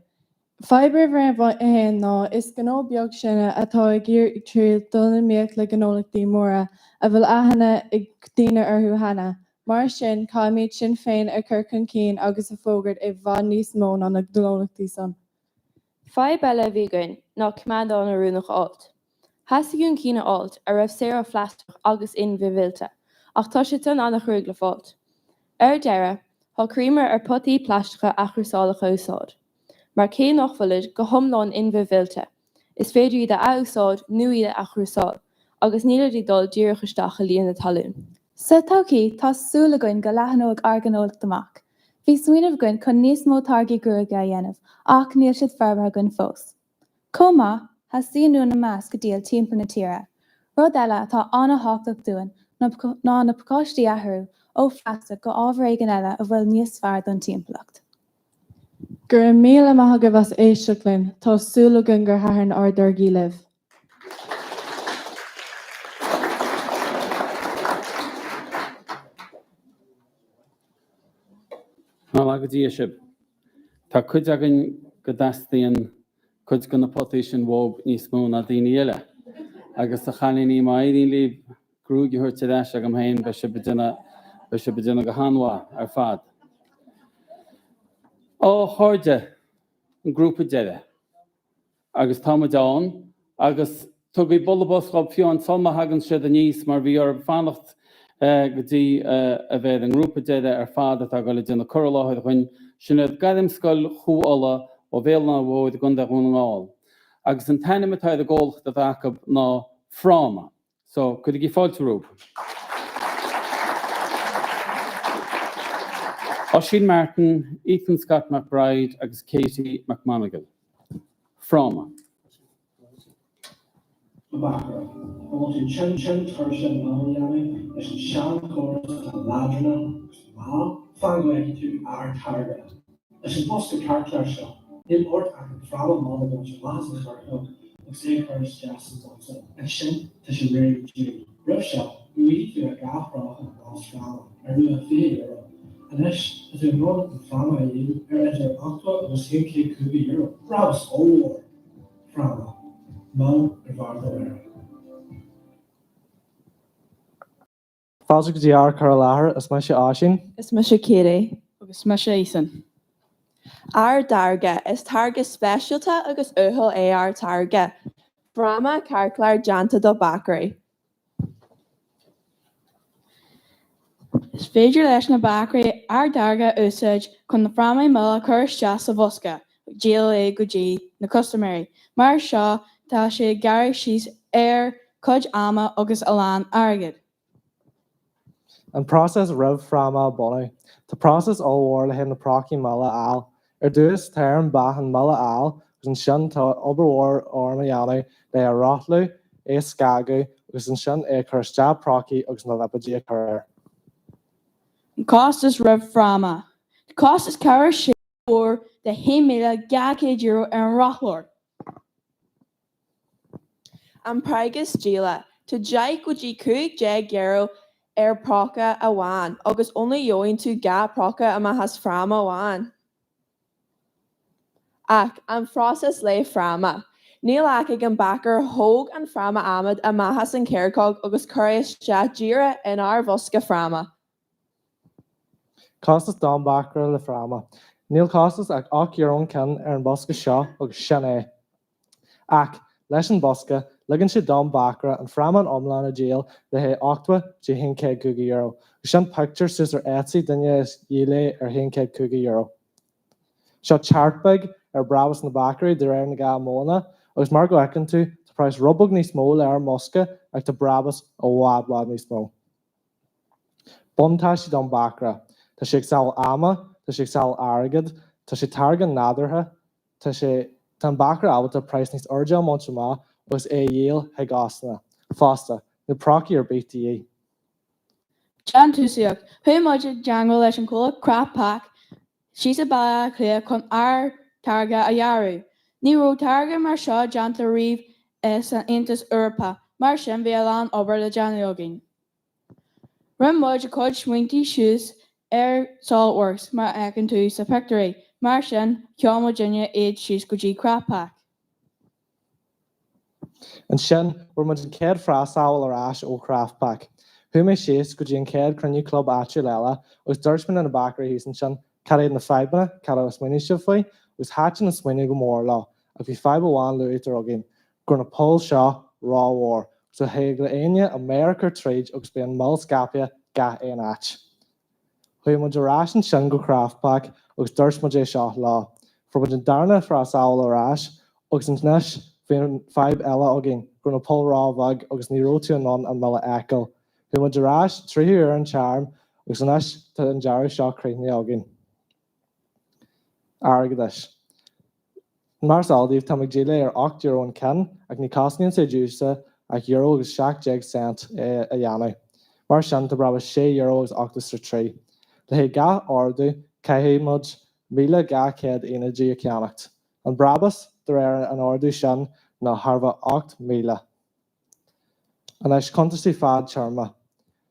Fadhb uimhir a haon ná is gnó beag sinne atá ag iarraidh triail dul in iomaíocht le gnólachtaí móra a bhfuil aithne ag daoine orthu cheana. Mar sin, caithfimid sinn féin a chur chun cinn agus a fhógairt i bhfad níos mó ná na gnólachtaí san. Fadhb eile a bhí againn ná coimeádán oiriúnach a fháilt. Theastaigh uainn cinn a fháilt a raibh saor ó phlaisteach agus in-bhithmhillte, ach tá siad san an-chruaidh le fáilt. Ar deireadh, shocraíomar ar potaí plaisteacha athchúrsálacha a úsáid, mar cé nach bhfuilid go hiomlán in-bhithmhillte, is féidir iad a athúsáid nó iad a athchúrsáil, agus nílid ag dul díreach isteach i líonadh talún. Sa todhchaí, tá súil againn go leathnóidh ár ngnólacht amach. Bhí smaoineamh againn chun níos mó táirgí gruaige a dhéanamh, ach níl siad forbartha againn fós. Chomh maith, theastaíonn uainn an masc a dhíol timpeall na tíre. Rud eile atá an-thábhachtach dúinn ná na pacáistí a athrú ó phlaisteach go ábhar éigin eile a bhfuil níos fearr don timpeallacht. Go raibh míle maith agaibh as éisteacht linn, tá súil againn gur thaitin ár dtáirgí libh. Ná laga Dia sibh. Tá cuid againn go dteastaíonn cuid de na potaí sin uathub níos mó ná daoine eile. Agus a chailíní, má éiríonn libh gruaig a thabhairt ar ais agam féin, beidh sibh ag déanamh, beidh sibh ag déanamh go han-mhaith ar fad. Á, a chairde, an grúpa deiridh. Agus tá muid ann, agus tugaigí bualadh bos dhóibh fiú amháin sul má thagann siad aníos, mar bhí orthu fanacht go dtí a bheith ar an ngrúpa deiridh ar fad atá ag dul ag déanamh cur i láthair dhuinn. Sin iad Gairmscoil Chú Uladh ó Bhéal an Átha Mhóir i gContae Dhún na nGall. Agus an t-ainm atá ar an gcomhlacht atá acu ná Fráma. So, cuirigí fáilte rompu. Oisín Martin, Ethan Scott McBride agus Katie McMonagle. Fráma. A bhácaire, an bhfuil tú tinn tinn tuirseach mil a dhéanamh leis an seanchóras atá leadránach agus mall? Fan go bhfeicfidh tú ár táirge! Leis an bosca ceartchláir seo, níl ort ach an fráma mil a bhaint amach as an chearcóg agus é a chur isteach sa bhosca. Ansin tá sé réidh le díol. Roimh seo, ní bhfaighidh tú ach 2 phróca as fráma ar luach €20. Anois, tá tú in ann an fráma a dhíol ar idir 80 agus €150. Brabús ollmhór! Fráma. Mil ar bharr do mhéara. Fáilte go dtí ár cur i láthair, is mise Oisín. Is mise Katie. Agus mise Ethan. Ár dtáirge, Is táirge speisialta agus uathúil é ár táirge, fráma ceartchláir déanta do bácairí. Is féidir leis na bácairí ár dtáirge a úsáid chun na frámaí mil a chur isteach sa bhosca agus díol é go dtí na custaiméirí. Mar seo tá sé ag gearradh síos ar chuid ama agus a lán airgid. An próiseas roimh fráma a bhunú. Tá próiseas ollmhór le haghaidh na prócaí mil a fháil. Ar dtús, tá ar an beach an mil a fháil agus ansin tá obair mhór orm a dhéanamh le é a rothlú, é a scagadh agus ansin é a chur isteach prócaí agus na lipéidí a chur air. An costas roimh fráma. Tá costas cabhair mhór de €1,200 ar an rothlóir. An praghas díola, Tá 10 go dtí €15 ar phróca amháin agus only gheobhaidh tú 2 phróca amach as fráma amháin. Ach, an phróiseas le fráma. Níl ach ag an bácaire thóg an fráma adhmaid amach as an chearcóg agus cuir é isteach díreach inár bhosca fráma. Costas don bhácaire le fráma. Níl costas ach €8 an ceann ar an bosca seo agus sin é. Ach, leis an bosca, ligeann sé don bhácaire an fráma an iomlán a dhíol le haghaidh 80 go dtí €150. Agus sin pictiúr suas ar Etsy duine a dhíol é ar €150. Seo chart beag ar brabús na bácairí de réir na dhá modhanna agus mar go bhfeiceann tú tá praghas rud beag níos mó le ár mbosca ach tá brabús i bhfad bhfad níos mó. Buntáistí don bhácaire. Tá sé ag sábháil ama, tá sé ag sábháil airgead, tá sé táirge nádúrtha, tá sé, tá an bácaire ábalta praghas níos airde a bhaint amach agus é a dhíol chuig óstanna. Fosta, níl prócaí ar bith de dhíth. Déantúsaíocht, Chuaigh muid i dteagmháil leis an chomhlacht Craft Pack síos i Baile Átha Cliath chun ár dtáirge a dhearadh. Ní raibh táirge mar seo déanta riamh san Aontas Eorpach, mar sin bhí a lán obair le déanamh againn. Rinne muid a cuid smaointí suas ar SolidWorks mar a fheiceann tú sa pictiúirí. Mar sin, sheol muidinne iad síos go dtí Craftpack. Ansin, fuair muid an chéad phraghassamhail ar ais ó Chraftpack. Chuaigh mé síos go dtí an chéad chruinniú club áitiúil eile agus dúirt mé le na bacairí thíos ansin cad iad na fadhbanna, cad a smaoinigh sibh faoi, agus thaitin an smaoineamh go mór leo, ach bhí fadhb amháin luaite againn, go raibh na poill seo rómhór, so thig le éinne a méar a chur tríd agus beidh an mil scaipthe gach aon áit. Chuaigh muid ar ais ansin go Craftpack agus dúirt muid é seo leo. Fuair muid an darna phraghassamhail ar ais agus anois bhí an fadhb eile againn, go raibh na poill ró-bheag agus ní raibh tú in ann an mil a fheiceáil. Chuaigh muid ar ais tríú huair an téarma agus anois tá an dearadh seo críochnaithe againn. Airgeadais. Mar is eol daoibh, táim ag díol é ar €8 an ceann, ach ní cosnaíonn sé daoibhse ach euro agus 17 cent é a dhéanamh. Mar sin, tá brabús €6 agus 83. Le haghaidh gach ordú, caithfidh muid 1,200 aonaidí a cheannacht. An brabús, de réir an ordú sin, ná thar bheith 8,000. Anois, cuntasaí fad-téarma.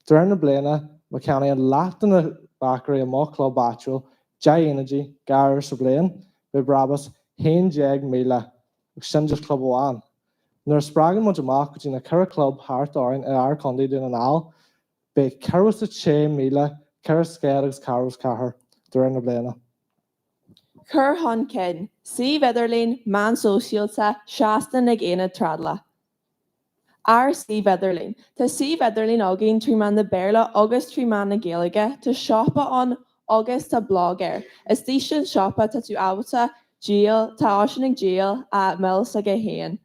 De réir na bliana, má cheannaíonn leath de na bacairí i mo chlub áitiúil 10 aonaidí 2 uair sa bhliain, beidh brabús 11,000, agus sin just club amháin. Nuair a spreagann muid amach go dtí na 4 chlub thart orainn i lár Chontae Dún na nGall, beidh 46,444 de réir na bliana. Cur chun cinn, Suíomh idirlín, meán sóisialta, seastán ag aonad trádála. Ár suíomh idirlín. Tá suíomh idirlín againn trí mheán na Béarla agus trí mheán na Gaeilge. Tá siopa ann agus tá blog air. Istigh san siopa tá tú ábalta díol, tá Oisín ag díol a mil s'aige féin.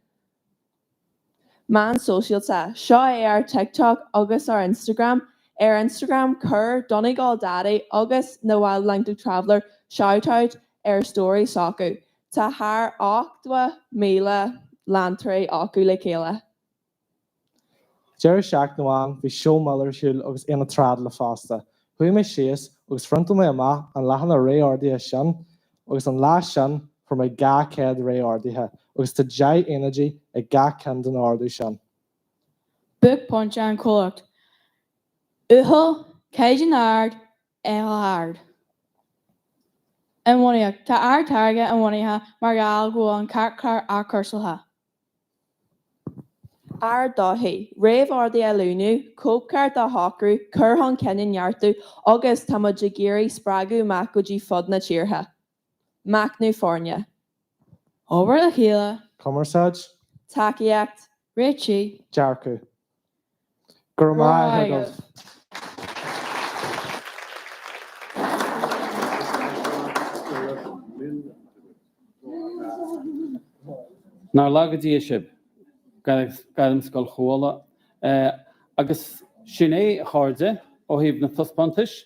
Meán sóisialta, Seo é ár TikTok agus ár Instagram. Ar Instagram chuir Donegal Daddy agus na Wild Atlantic Traveller shout-out ar story s'acu. Tá thar 80,000 leantóirí acu le chéile. Deireadh seachtaine amháin bhí seó mil ar siúl agus aonach trádála fosta. Chuaigh mé síos agus phriontáil mé amach an leathanach réamhordaithe sin agus an lá sin fuair mé 200 réamhordaithe agus tá 10 aonaidí ag gach ceann den ordú sin. Buaicphointe an chomhlacht. Uathúil, caighdeán ard, éifeacht ard. Inbhuanaitheacht. Tá ár dtáirge inbhuanaithe mar gheall go bhfuil an cairtchlár athchúrsáilte. Ár dtodhchaí, réamhorduithe a líonadh, cóipcheart a shocrú, cur chun cinn a neartú agus tá muid ag iarraidh spreagadh amach go dtí fud na tíortha. Machnamh foirne. Obair le chéile. Cumarsáid. Tacaíocht. Réitigh. Dearcadh. Go raibh maith agaibh. Nár laga Dia sibh, Gairmscoil Chuala. Agus sin é, a chairde, ó thaobh na taispeántais.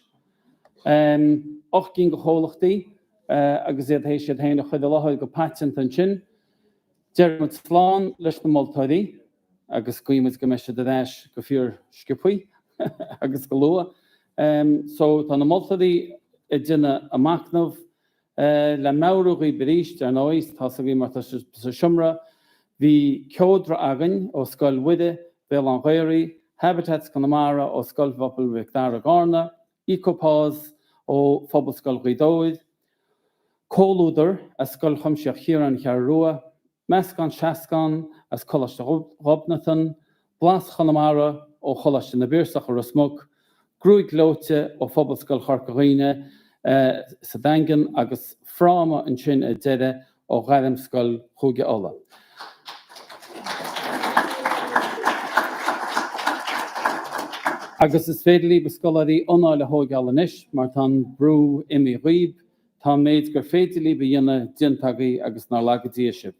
8 gcinn de chomhlachtaí agus iad théis iad féin a chur i láthair go paiteanta ansin. Deir muid slán leis na moltóirí. agus guí muid go mbeidh siad ar ais go fíor sciobthaí agus go luath. So tá na moltóirí ag déanamh a machnamh. Le meabhrú dhaoib arís, ar ndóigh, tá's agaibh mar tá sibh sa seomra, bhí Ceodra againn ó Scoil Mhuire, Béal Átha an Ghaorthaidh, Habitats Conamara ó Scoil Phobail Mhic Dara i gCarna, Ecopaws ó Phobalscoil Ghaoth Dobhair, Comhluadar as Scoil Chuimsitheach Chiaráin Cheathrú Rua, Meascán Seascán as Coláiste Ghobnatan, Blas Chonamara ó Choláiste na bPiarsach i Ros Muc, Gruaig Ghleoite ó Phobalscoil Chorca Dhuibhne sa Daingean agus Fráma ansin ar deireadh ó Ghairmscoil Chúige Uladh. Agus is féidir libh, a scoláirí, anáil a thóigeáil anois mar tá an brú imithe dhaoib. Tá an méid gur féidir libh a dhéanamh déanta agaibh agus nár laga Dia sibh.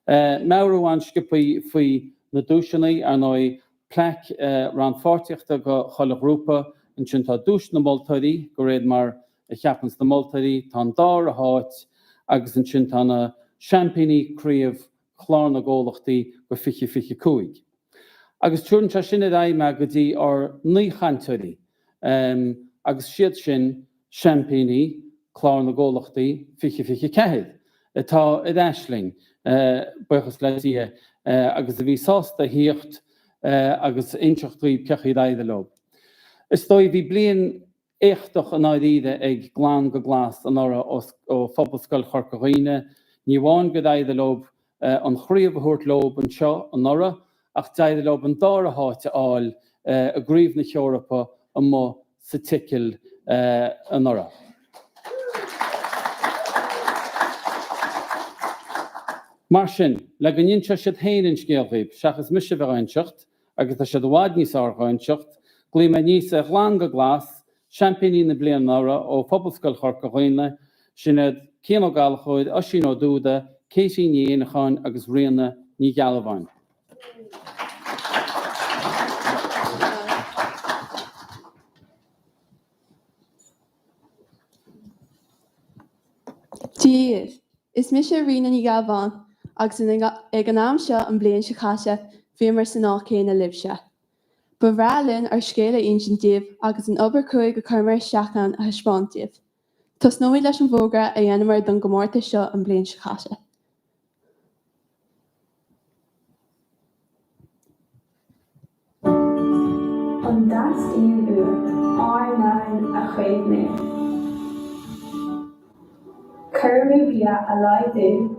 Meabhrú an-sciobthaí faoi na duaiseanna, ar ndóigh, plaic rannpháirtíochta go chuile ghrúpa, ansin tá duais na moltóirí, de réir mar a cheapanns na moltóirí, tá an dara háit agus ansin tá na seaimpíní craobh Chlár na gComhlachtaí go 2025. Agus tabharann sé sin ar aghaidh mé go dtí ár n-aoichainteoirí, agus siad sin seaimpíní Chlár na gComhlachtaí 2024, atá ar ais linn, buíochas le Dia, agus a bhí sásta a thíocht agus inseacht daoibh cé chaoi ar éirigh leo. Is dóigh, bhí bliain. Éachtach i ndáiríre ag Glan go Glas anuraidh ó Phobalscoil Chorca Dhuibhne. Ní amháin gur éirigh leo an chraobh a thabhairt leo anseo anuraidh ach d'éirigh leo an dara háit a fháil i gCraobh na hEorpa amuigh sa tSicil anuraidh. Mar sin, le go n-inseoidh siad féin an scéal dhaoibh, seachas mise a bheith á inseacht, agus tá siad i bhfad níos fearr dhá inseacht, glaofaidh mé aníos ar Ghlan go Glas, seaimpíní na bliana anuraidh ó Phobalscoil Chorca Dhuibhne, sin iad Cian Ó Gallchóir, Oisín Ó Dúda, Katie Ní Éanacháin agus Ríona Ní Ghealbháin. Dia dhaoibh! Is mise Ríona Ní Ghealbháin agus ag an am seo an bhliain seo caite bhíomar san áit chéanna libhse. Ba bhreá linn ár scéal a insint daoibh agus an obair chruaidh a chuireamar isteach ann a thaispeáint daoibh. Tosnóimid leis an bhfógra a dheineamar don gcomórtas seo an bhliain seo caite. An dteastaíonn uait ár ndomhan a chaomhnú? Cur amú bia a laghdú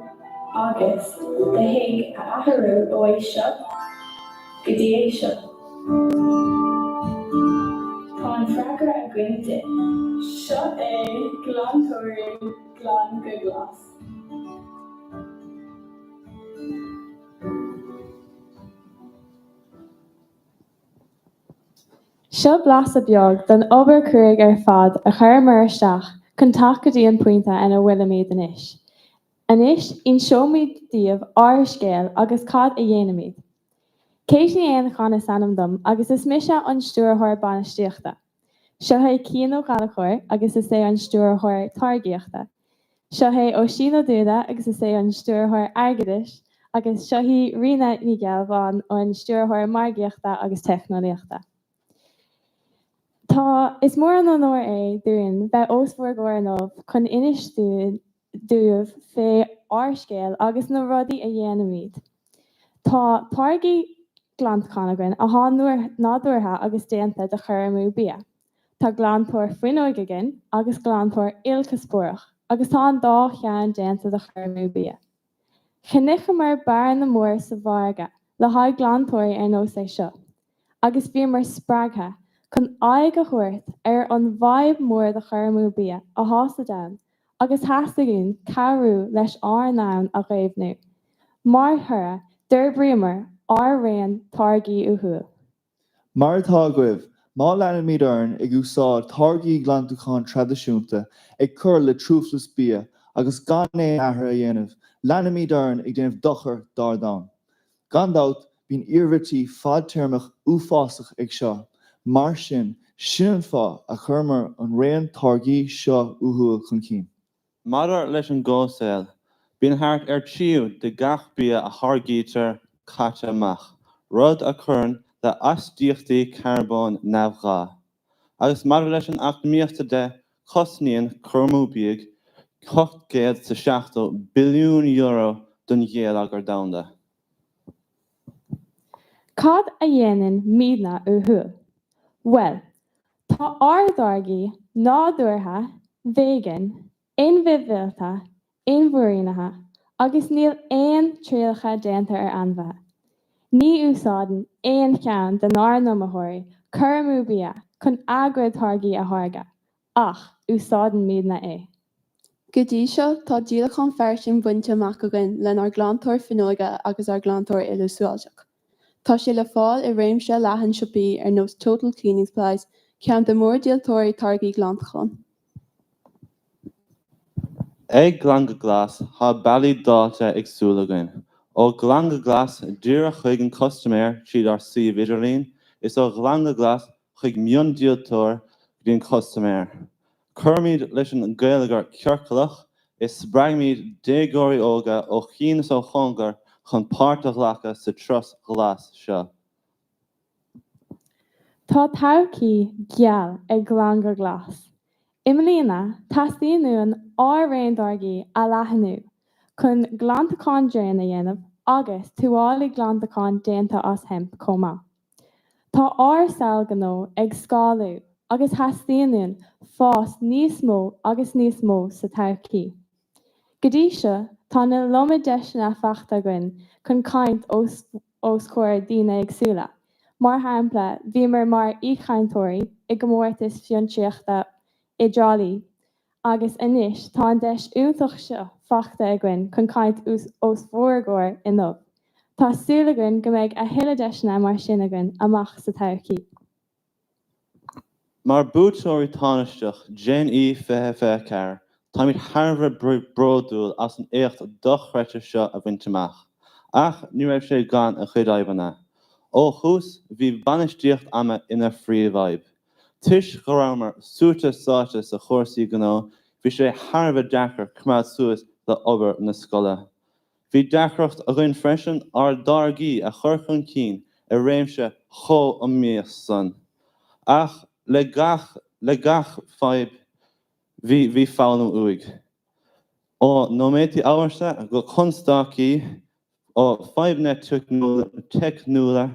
agus do thigh a athrú ó é seo go dtí é seo? Tá an freagra againn duit. Seo é glantóirí Glan go Glas. Seo blaiseadh beag den obair chruaidh ar fad a chuireamar isteach chun teacht go dtí an pointe ina bhfuilimid anois. Anois, inseoimid daoibh ár scéal agus cad a dhéanaimid. Kate Ní Éanacháin is ainm dom agus is mise an Stiúrthóir Bainistíochta. Seo é Cian Ó Gallchóir agus is é an Stiúrthóir Táirgíochta. Seo é Oisín Ó Dúda agus is é an Stiúrthóir Airgeadais agus seo í Ríona Ní Ghealbháin, an Stiúrthóir Margaíochta agus Teicneolaíochta. Tá, is mór an onóir é dúinn bheith os bhur gcomhair inniu chun inis daoibh fé ár scéal agus na rudaí a dhéanaimid. Tá táirgí glantacháin againn athá nádúrtha agus déanta de chur amú bia. Tá glantóir fuinneoige againn agus glantóir ilchuspóireach agus tá an dá cheann déanta de chur amú bia. Chonaiceamar bearna mór sa mhargadh le haghaidh glantóirí ar nós é seo agus bhíomar spreagtha chun aghaidh a thabhairt ar an bhfadhb mór de chur amú bia athá sa domhan agus theastaigh uainn cabhrú leis ár ndomhan a chaomhnú. Mar thoradh, d'fhorbraíomar ár raon táirgí uathúil. Mar atá agaibh, má leanaimid orainn ag úsáid táirgí glantúcháin traidisiúnta, ag cur le truflais bia agus gan aon athrú a dhéanamh, leanaimid orainn ag déanamh dochar dár domhan. Gan dabht, bíonn iarmhairtí fadtéarmach uafásach ag seo, mar sin, sin an fáth a chuireamar an raon táirgí seo uathúil chun cinn. Maidir leis an gcomhshaol, bíonn thart ar tríú de gach bia a tháirgítear caite amach, rud a chuireann le hastaíochtaí carbóin neamhghá. Agus maidir leis an eacnamaíocht de, cosnaíonn cur amú bídh €870 billiún don gheilleagar domhanda. Cad a dhéanann muidne uathúil? Bhuel, tá ár dtáirgí nádúrtha, vegan, in-bhithmhillte, inmhúirínithe agus níl aon trialacha déanta ar ainmhithe. Ní úsáideann aon cheann denár n-iomaitheoirí cur amú bia chun a gcuid táirgí a tháirgeadh, ach úsáideann muidne é. Go dtí seo, tá díolachán fairsing bainte amach againn lenár nglantóir fuinneoige agus ár nglantóir ilúsáideach. Tá sé le fáil i réimse leathan siopaí ar nós Total Cleaning Supplies, ceann de mhórdhíoltóirí táirgí glantacháin. Ag Glan go Glas, tá bealaí dáilte éagsúla againn. Ó Ghlan go Glas díreach chuig an custaiméir tríd ár suíomh idirlín, is ó Ghlan go Glas chuig miondíoltóir go dtí an custaiméir. Cuirimid leis an ngeilleagar ciorclach is spreagaimid déagóirí óga ó chian is ó chóngar chun páirt a ghlacadh sa turas ghlas seo. Tá todhchaí gheal ag Glan go Glas. I mbliana, teastaíonn uainn ár raon táirgí a leathnú chun glantachán draein a dhéanamh agus tuáillí glantacháin déanta as hemp chomh maith. Tá ár samhail ghnó ag scálú. agus theastaíonn uainn fás níos mó agus níos mó sa todhchaí. Go dtí seo, tá an iliomad deiseanna faighte againn chun caint os os comhair daoine éagsúla. Mar shampla, bhíomar mar aoichainteoirí i gcomórtas fiontraíochta i dTrá Lí agus anois tá an deis iontach seo faighte againn chun caint os bhur gcomhair inniu. Tá súil againn go mbeidh a thuilleadh deiseanna mar sin againn amach sa todhchaí. Mar buaiteoirí tánaisteach Gen E 2024, táimid thar a bheith bródúil as an éacht dochreidte seo a bhaint amach. Ach ní raibh sé gan a chuid fhadhbanna. Ó thús, bhí bainistíocht ama ina phríomhfhadhb. Toisc go rabhamar suaite sáite sa chúrsaí gnó, bhí sé thar a bheith deacair coimeád suas le obair na scoile. Bhí deacracht againn freisin ár dtáirgí a chur chun cinn i réimse chomh iomaíoch san. Ach le gach le gach fadhb bhí bhí foghlaim uaidh. Ó nóiméadaí amhrasta go constaicí, ó fadhbanna teicniúla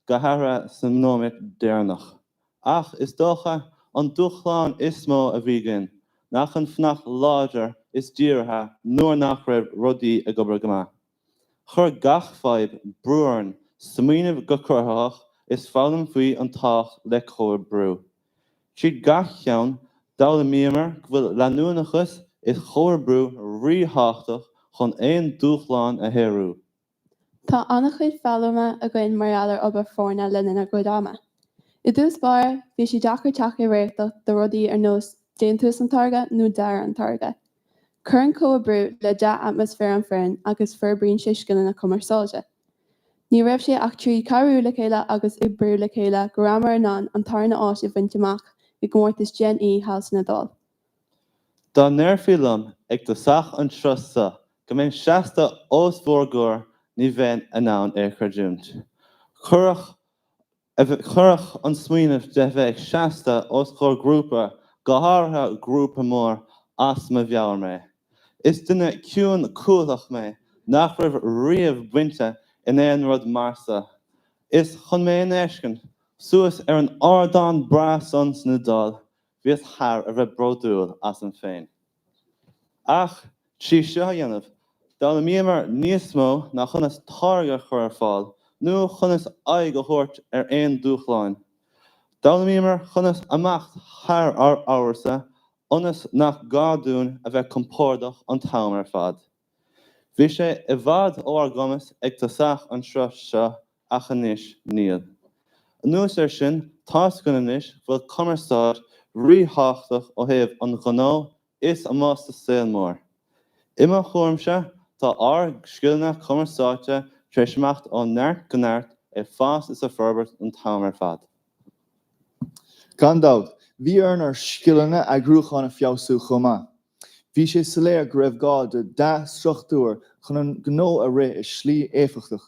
go hathruithe sa nóiméad deireanach. Ach is dócha, an dúshlán is mó a bhí againn ná chun fanacht láidir is dírithe nuair nach raibh rudaí ag obair go maith. Chuir gach fadhb brú orainn smaoineamh go cruthaitheach is foghlaim faoi an tábhacht le comhoibriú. Tríd gach ceann, d'fhoghlaimíomar go bhfuil leanúnachas is comhoibriú ríthábhachtach chun aon dúshlán a shárú. Tá an-chuid foghlama againn mar gheall ar obair foirne le linn ár gcuid ama. I dtús báire, bhí sé deacair teacht ar réiteach do rudaí ar nós déantús an táirge nó dearadh an táirge. Cuireann comhoibriú le dea-atmaisféar an foireann agus forbraíonn sé scileanna cumarsáide. Ní raibh sé ach tríd cabhrú le chéile agus oibriú le chéile go rabhamar in ann an tarna áit a bhaint amach i gcomórtas Gen E thall san Iodáil. Dá ndéarfaí liom ag tosach an turas so go mbeinn seasta os bhur gcomhair ní bheinn in ann é a chreidiúint. Chuirfeadh an smaoineamh de bheith ag seasta os comhair grúpa, go háirithe grúpa mór, as mo mheabhair mé. Is duine ciúin cúthaileach mé nach raibh riamh bainte in aon rud mar so, is chun mé a fheiscint suas ar an ardán breá san san Iodáil Bhíos thar a bheith bródúil asam féin. Ach trí seo a dhéanamh, d'fhoghlaimíomar níos mó ná conas táirge a chur ar fáil nó conas aghaidh a thabhairt ar aon dúshláin. D'fhoghlaimíomar conas imeacht thar ár n-amhrasa ionas nach gá dúinn a bheith compordach an t-am ar fad. Bhí sé i bhfad ó ár gcumas ag tosach an turas seo ach anois níl. Anuas air sin, tá's againn anois go bhfuil cumarsáid ríthábhachtach ó thaobh an ghnó is amuigh sa saol mór. I mo thuairimse, tá ár scileanna cumarsáide tar éis imeacht ó neart go neart, ag fás is ag forbairt an t-am ar fad. Gan dabht, bhí orainn ár scileanna eagrúcháin a feabhsú chomh maith. Bhí sé soiléir go raibh gá do dea-struchtúr chun an gnó a rith i slí éifeachtach.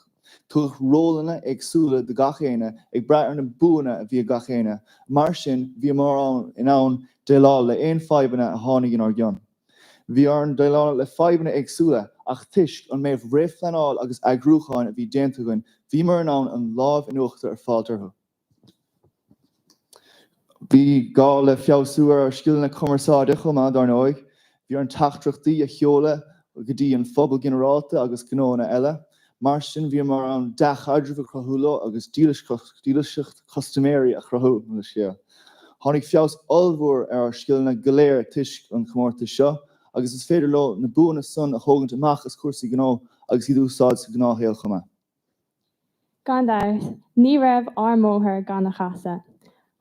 Tugadh rólanna éagsúla do gach éinne ag brath ar na buanna a bhí ag gach éinne, mar sin bhíomar in ann déileáil le aon fadhbanna a tháinig inár gcionn. Bhí orainn déileáil le fadhbanna éagsúla ach toisc an méid réamhphleanáil agus eagrúcháin a bhí déanta againn bhíomar in ann an lámh in uachtar a fáilt orthu. Bhí gá le feabhsú ar ár scileanna cumarsáide chomh maith, dar ndóigh. Bhí orainn teachtaireachtaí a sheoladh go dtí an phobal ginearálta agus gnóanna eile. Mar sin, bhíomar in ann dea-chaidreamh a chruthú leo agus dílseacht custaiméirí a chruthú. Tháinig feabhas ollmhór ar ár scileanna go léir toisc an chomórtais seo agus is féidir leo na buanna san a thógaint amach as cúrsaí gnó agus iad a úsáid sa ghnáthshaol chomh maith. Gan dabht, ní raibh ár mbóthar gan a chasadh.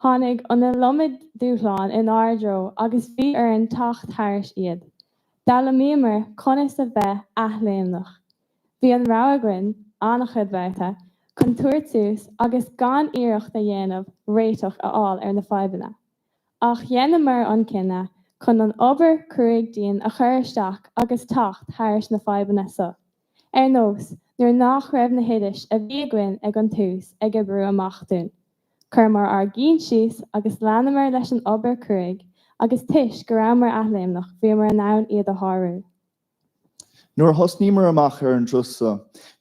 Tháinig an iliomad dúshlán inár dtreo agus bhí orainn teacht thairis iad. D'fhoghlaimíomar conas a bheith athléimneach. Bhí an rogha againn, an-chuid babhta, chun tabhairt suas agus gan iarracht a dhéanamh réiteach a fháil ar na fadhbanna. Ach dheineamar an cinneadh chun an obair cruaidh dian a chur isteach agus teacht thairis na fadhbanna so. Ar nós nuair nach raibh na hoidis a bhí againn ag an tús ag oibriú amach dúinn. Chuireamar ár gcinn síos agus leanamar leis an obair cruaidh agus toisc go rabhamar athléimneach bhíomar in ann iad a shárú. Nuair a thosnaíomar amach ar an dturas seo,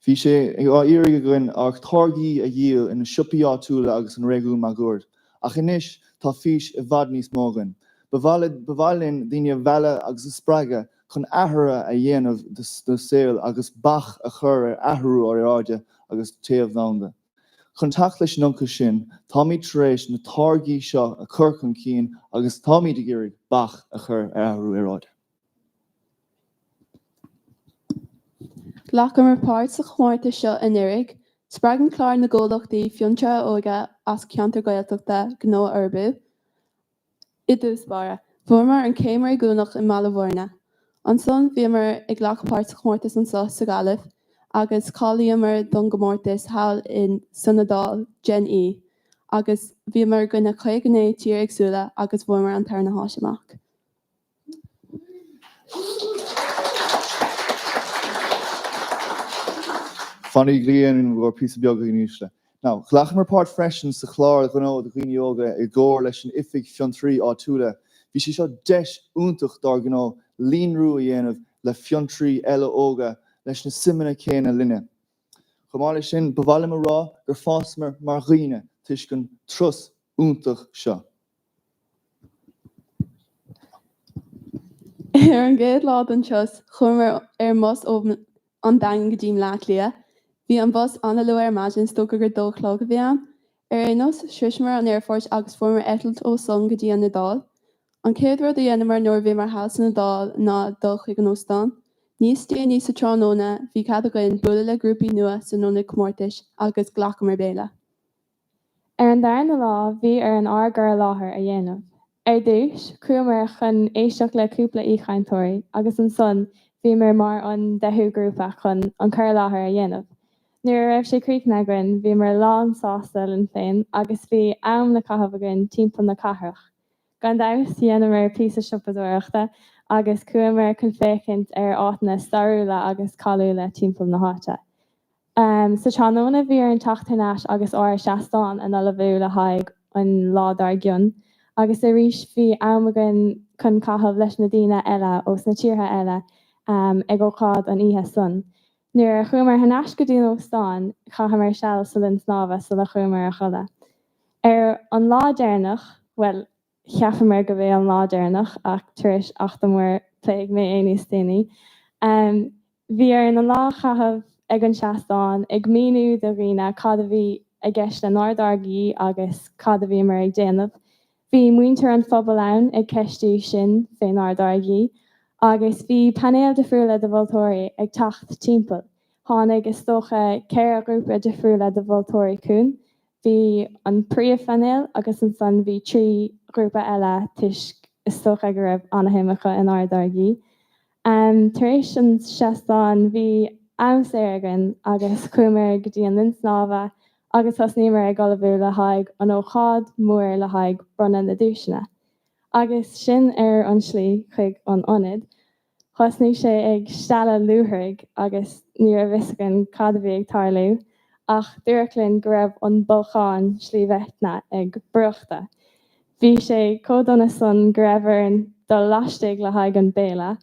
bhí sé á iarraidh againn ár táirgí a dhíol ina siopaí áitiúla agus an réigiún máguaird. Ach anois tá fís i bhfad níos mó againn. Ba mhaith linn daoine a mhealladh agus a spreagadh chun athruithe a dhéanamh dá saol agus bac a chur ar athrú aeráide agus téamh domhanda. Chun teacht leis an ionchas sin, táimid tar éis na táirgí seo a chur chun cinn agus táimid ag iarraidh bac a chur ar athrú aeráide. Ghlacamar páirt sa chomórtas seo anuraidh. Spreagann clár na gcomhlachtaí fiontraithe óige as ceantar Gaeltachta gnó a fhorbrú. I dtús báire, bhuamar an céim réigiúnach i mBaile Bhuirne. Ansan, bhíomar ag glacadh páirt sa chomórtas anso sa Ghaillimh agus cháilíomar don gcomórtas thall in san Iodáil, Gen E, agus bhíomar i gcoinne 59 tír éagsúla agus bhuamar an tarna háit amach. Fanaigí linn i gcomhair píosa beag níos. Now, ghlacamar páirt freisin sa chlár gnó do dhaoine óga i gcomhar leis an Oifig Fiontraí Áitiúla. Bhí sé seo deis iontach dár ngnó líonrú a dhéanamh le fiontraí eile óga leis na suimeanna céanna linne. Chomh maith leis sin, ba mhaith liom a rá gur fásamar mar dhaoine toisc an turas iontach seo. Ar an gcéad lá den turas, chuamar ar an mbus ó an Daingean go dtí Bleá Cliath. Bhí an bus an-luath ar maidin, is dócha gur dó a chlog a bhí ann. Ar aon nós, shroiseamar an aerfort agus fuaireamar eitilt ó san go dtí an Iodáil. An chéad rud a dheineamar nuair a bhíomar thall san Iodáil ná dul chuig an óstán. Níos déanaí sa tráthnóna, bhí cead againn bualadh le grúpaí nua san ionad comórtais agus ghlacamar béile. Ar an darna lá, bhí orainn ár gcur i láthair a dhéanamh. Ar dtús, chuamar chun éisteacht le cúpla aoichainteoirí agus ansan bhíomar mar an deichiú grúpa chun an cur i láthair a dhéanamh. Nuair a raibh sé críochnaithe againn, bhíomar lán sásta linn féin agus bhí am le caitheamh againn timpeall na cathrach. Gan dabht, dheineamar píosa siopadóireachta agus chuamar chun féachaint ar áiteanna stairiúla agus cáiliúla timpeall na háite. Sa tráthnóna bhí orainn teacht thar n-ais agus ár seastán a n-ullmhú le haghaidh an lá dár gcionn agus arís bhí am againn chun caitheamh leis na daoine eile ós na tíortha eile ag ócáid an oíche san. Nuair a chuamar thar n-ais go dtí an óstán chaitheamar seal sa linn snámha sula chuamar a chodladh. Ar an lá deireanach, bhuel, Cheapamar go b'é an lá deireanach ach tar éis eachtra mór pléifidh mé é níos déanaí. Bhí orainn an lá a chaitheamh ag an seastán ag míniú do dhaoine cad a bhí i gceist lenár dtáirgí agus cad a bhíomar ag déanamh. Bhí muintir an phobail ann ag ceistiú sinn fénár dtáirgí agus bhí painéil difriúla de mholtóirí ag teacht timpeall. Tháinig is dócha 4 ghrúpa difriúla de mholtóirí chugainn. Bhí an príomhphainéal agus ansan bhí 3 ghrúpa eile toisc is dócha go raibh an-shuim acu inár dtáirgí. Tar éis an seastáin bhí am saor againn agus chuamar go dtí an linn snámha agus thosnaíomar ag ullmhú le haghaidh an ócáid mór le haghaidh bronnadh na duaiseanna. Agus sinn ar an slí chuig an ionad Thosnaigh sé ag stealladh luaithrigh agus ní raibh fhios againn cad a bhí ag tarlú, ach dúradh linn go raibh an bolcán Sliabh Etna ag brúchtadh. Bhí sé chomh dona san go raibh orainn dul laistigh le haghaidh an béile,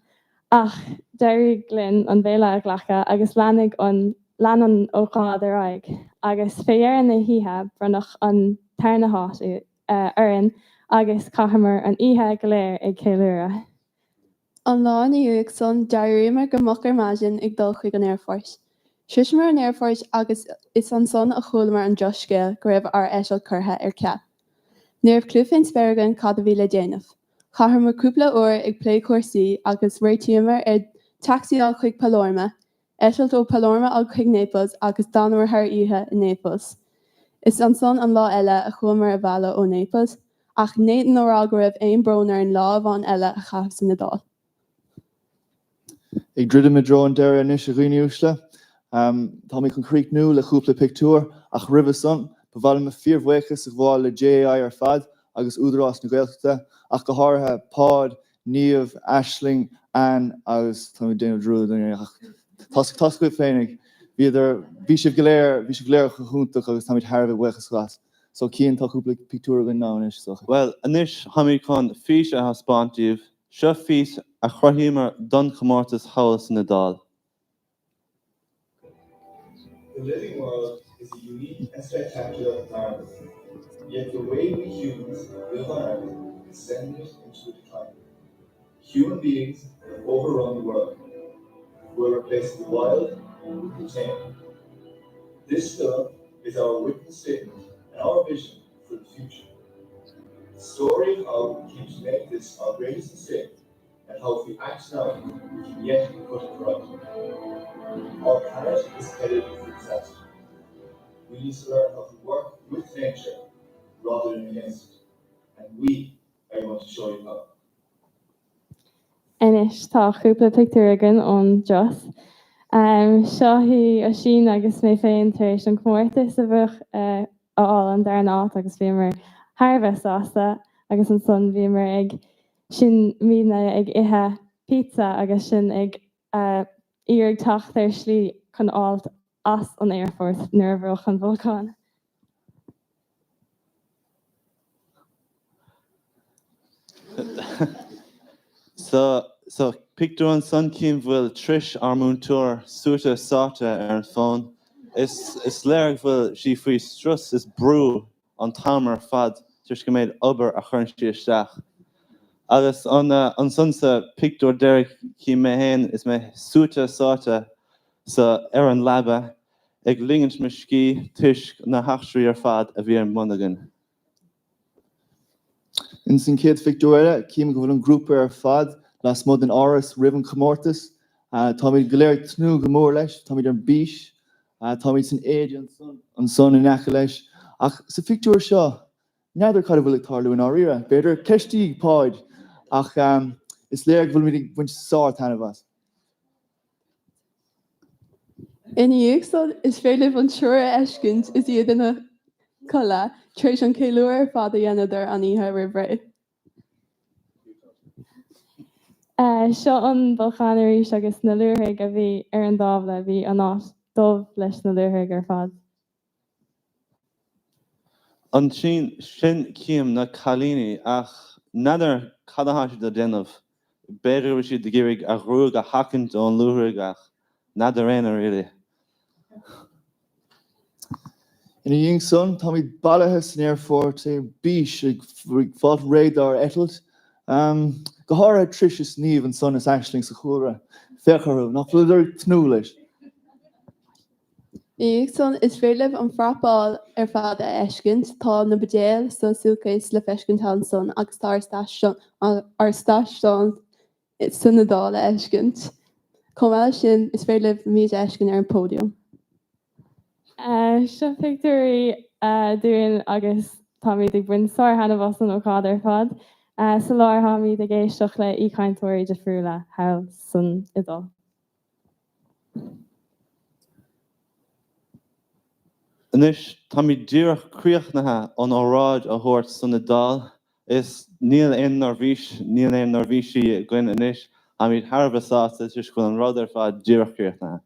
ach d'éirigh linn an béile a ghlacadh agus leanaigh an lean an ócáid ar aghaidh agus fé dheireadh na hoíche bronnadh an tarna háit orainn agus chaitheamar an oíche go léir ag ceiliúradh. An lá ina dhiaidh san, d'éiríomar go moch ar maidin ag dul chuig an aerfort. Shroiseamar an aerfort agus is ansan a chualamar an drochscéal go raibh ár eitilt curtha ar ceal. Ní raibh cliú fén spéir againn cad a bhí le déanamh. Chaitheamar cúpla uair ag plé cúrsaí agus réitíomar ar taxi a fháil chuig Palermo, eitilt ó Palermo a fháil chuig Naples agus d'fhanamar thar oíche i Naples. Is ansan an lá eile a chuamar abhaile ó Naples, ach n'fhéadfainn a rá go raibh aon brón orainn lá amháin eile a chaitheamh san Iodáil. Ag druidim i dtreo an deireadh anois a dhaoine uaisle. Táimid chun críochnú le cúpla pictiúr, ach roimhe san, ba mhaith liom mo fíorbhuíochas a ghabháil le JAI ar fad agus Údarás na Gaeltachta, ach go háirithe Páid, Niamh, Aisling, Anne agus tá mé ag déanamh dearúd ar dhuine ach tá's agaibh féinig, bhíodar, bhí sibh go léir, bhí sibh go léir chomh hiontach agus táimid thar a bheith buíoch as. So Cian, tá cúpla pictiúr againn now anois so. Bhuel, anois táimid chun fís a thaispeáint daoibh. Seo fís a chruthaíomar don chomórtas thall san Iodáil. The living world is a unique and spectacular marvel. Yet the way we humans live on Earth is sending it into a decline. Human beings have overrun the world. We're replacing the wild with the tame. This film is our witness statement and our vision for the future. The story of how we came to make this our greatest mistake and how if we act now, we can yet put it right. Our planet is headed for disaster. We need to learn how to work with nature rather than against it. And we are going to show you how. Anois tá cúpla pictiúr againn ón dturas. Seo í Oisín agus mé féin tar éis an comórtas a bhuach a fháil an darna áit agus bhíomar thar a bheith sásta agus ansan bhíomar ag sin muidne ag ithe pizza agus sinn ag iarraidh teacht ar slí chun fháilt as an aerfort nuair a bhuail an bolcán. Sa sa pictiúr ansan cím bhfuil Trish, ár múinteoir, suaite sáite ar an fón. Is is léir go bhfuil sí faoi strus is brú an t-am ar fad toisc an méid obair a chuireann sí isteach. Agus an ansan sa pictiúr deiridh cím mé féin is mé suaite sáite sa ar an leaba ag ligint mo scíth toisc na heachtraí ar fad a bhí ar bun againn. Ins an chéad phictiúr eile, cím go bhfuil an grúpa ar fad lasmuigh den áras roimh an chomórtas. Táimid go léir ag tnúth go mór leis, táimid ar bís, táimid san éide ansan, ansan in aice leis. Ach sa phictiúr seo, n'fheadar cad a bhfuil ag tarlú i ndáiríre. B'fhéidir ceistigh Páid, ach is léir go bhfuilimid ag baint sár-taitneamh as. Ina dhiaidh san, is féidir libh an triúr a fheiscint is iad ina codladh tar éis an ceiliúradh ar fad a dheineadar an oíche roimh ré. Seo an bolcán arís agus na luaithrigh a bhí ar an dtábla, bhí an áit dubh leis na luaithrigh ar fad. Ansin sin cím na cailíní ach n'fheadar cad atá siad a déanamh. B'fhéidir go bhfuil siad ag iarraidh a ghruaig a sheachaint ón luaithrigh ach n'fheadar éinne really. Ina dhiaidh san, táimid bailithe san aerfort ar bís ag fáilt réidh dár eitilt. Go háirithe Trish is Niamh ansan is Aisling sa chúlra. Féach orthu, nach bhfuileadar ag tnúth leis? Ina dhiaidh san, is féidir libh an phrapáil ar fad a fheiscint. Tá na buidéil sa suitcase le feiscint ansan agus tá ár staisiún san Iodáil le feiscint. Chomh maith leis sin, is féidir libh muid a fheiscint ar an pódium. Seo pictiúirí dúinn agus táimid ag baint sár-thaitneamh as an ócáid ar fad. Sa lár táimid ag éisteacht le aoichainteoirí difriúla thall san Iodáil. Anois, táimid díreach críochnaithe an óráid a thabhairt san Iodáil is níl aon neirbhís, níl aon neirbhísí againn anois, táimid thar a bheith sásta toisc go bhfuil an rud ar fad díreach críochnaithe.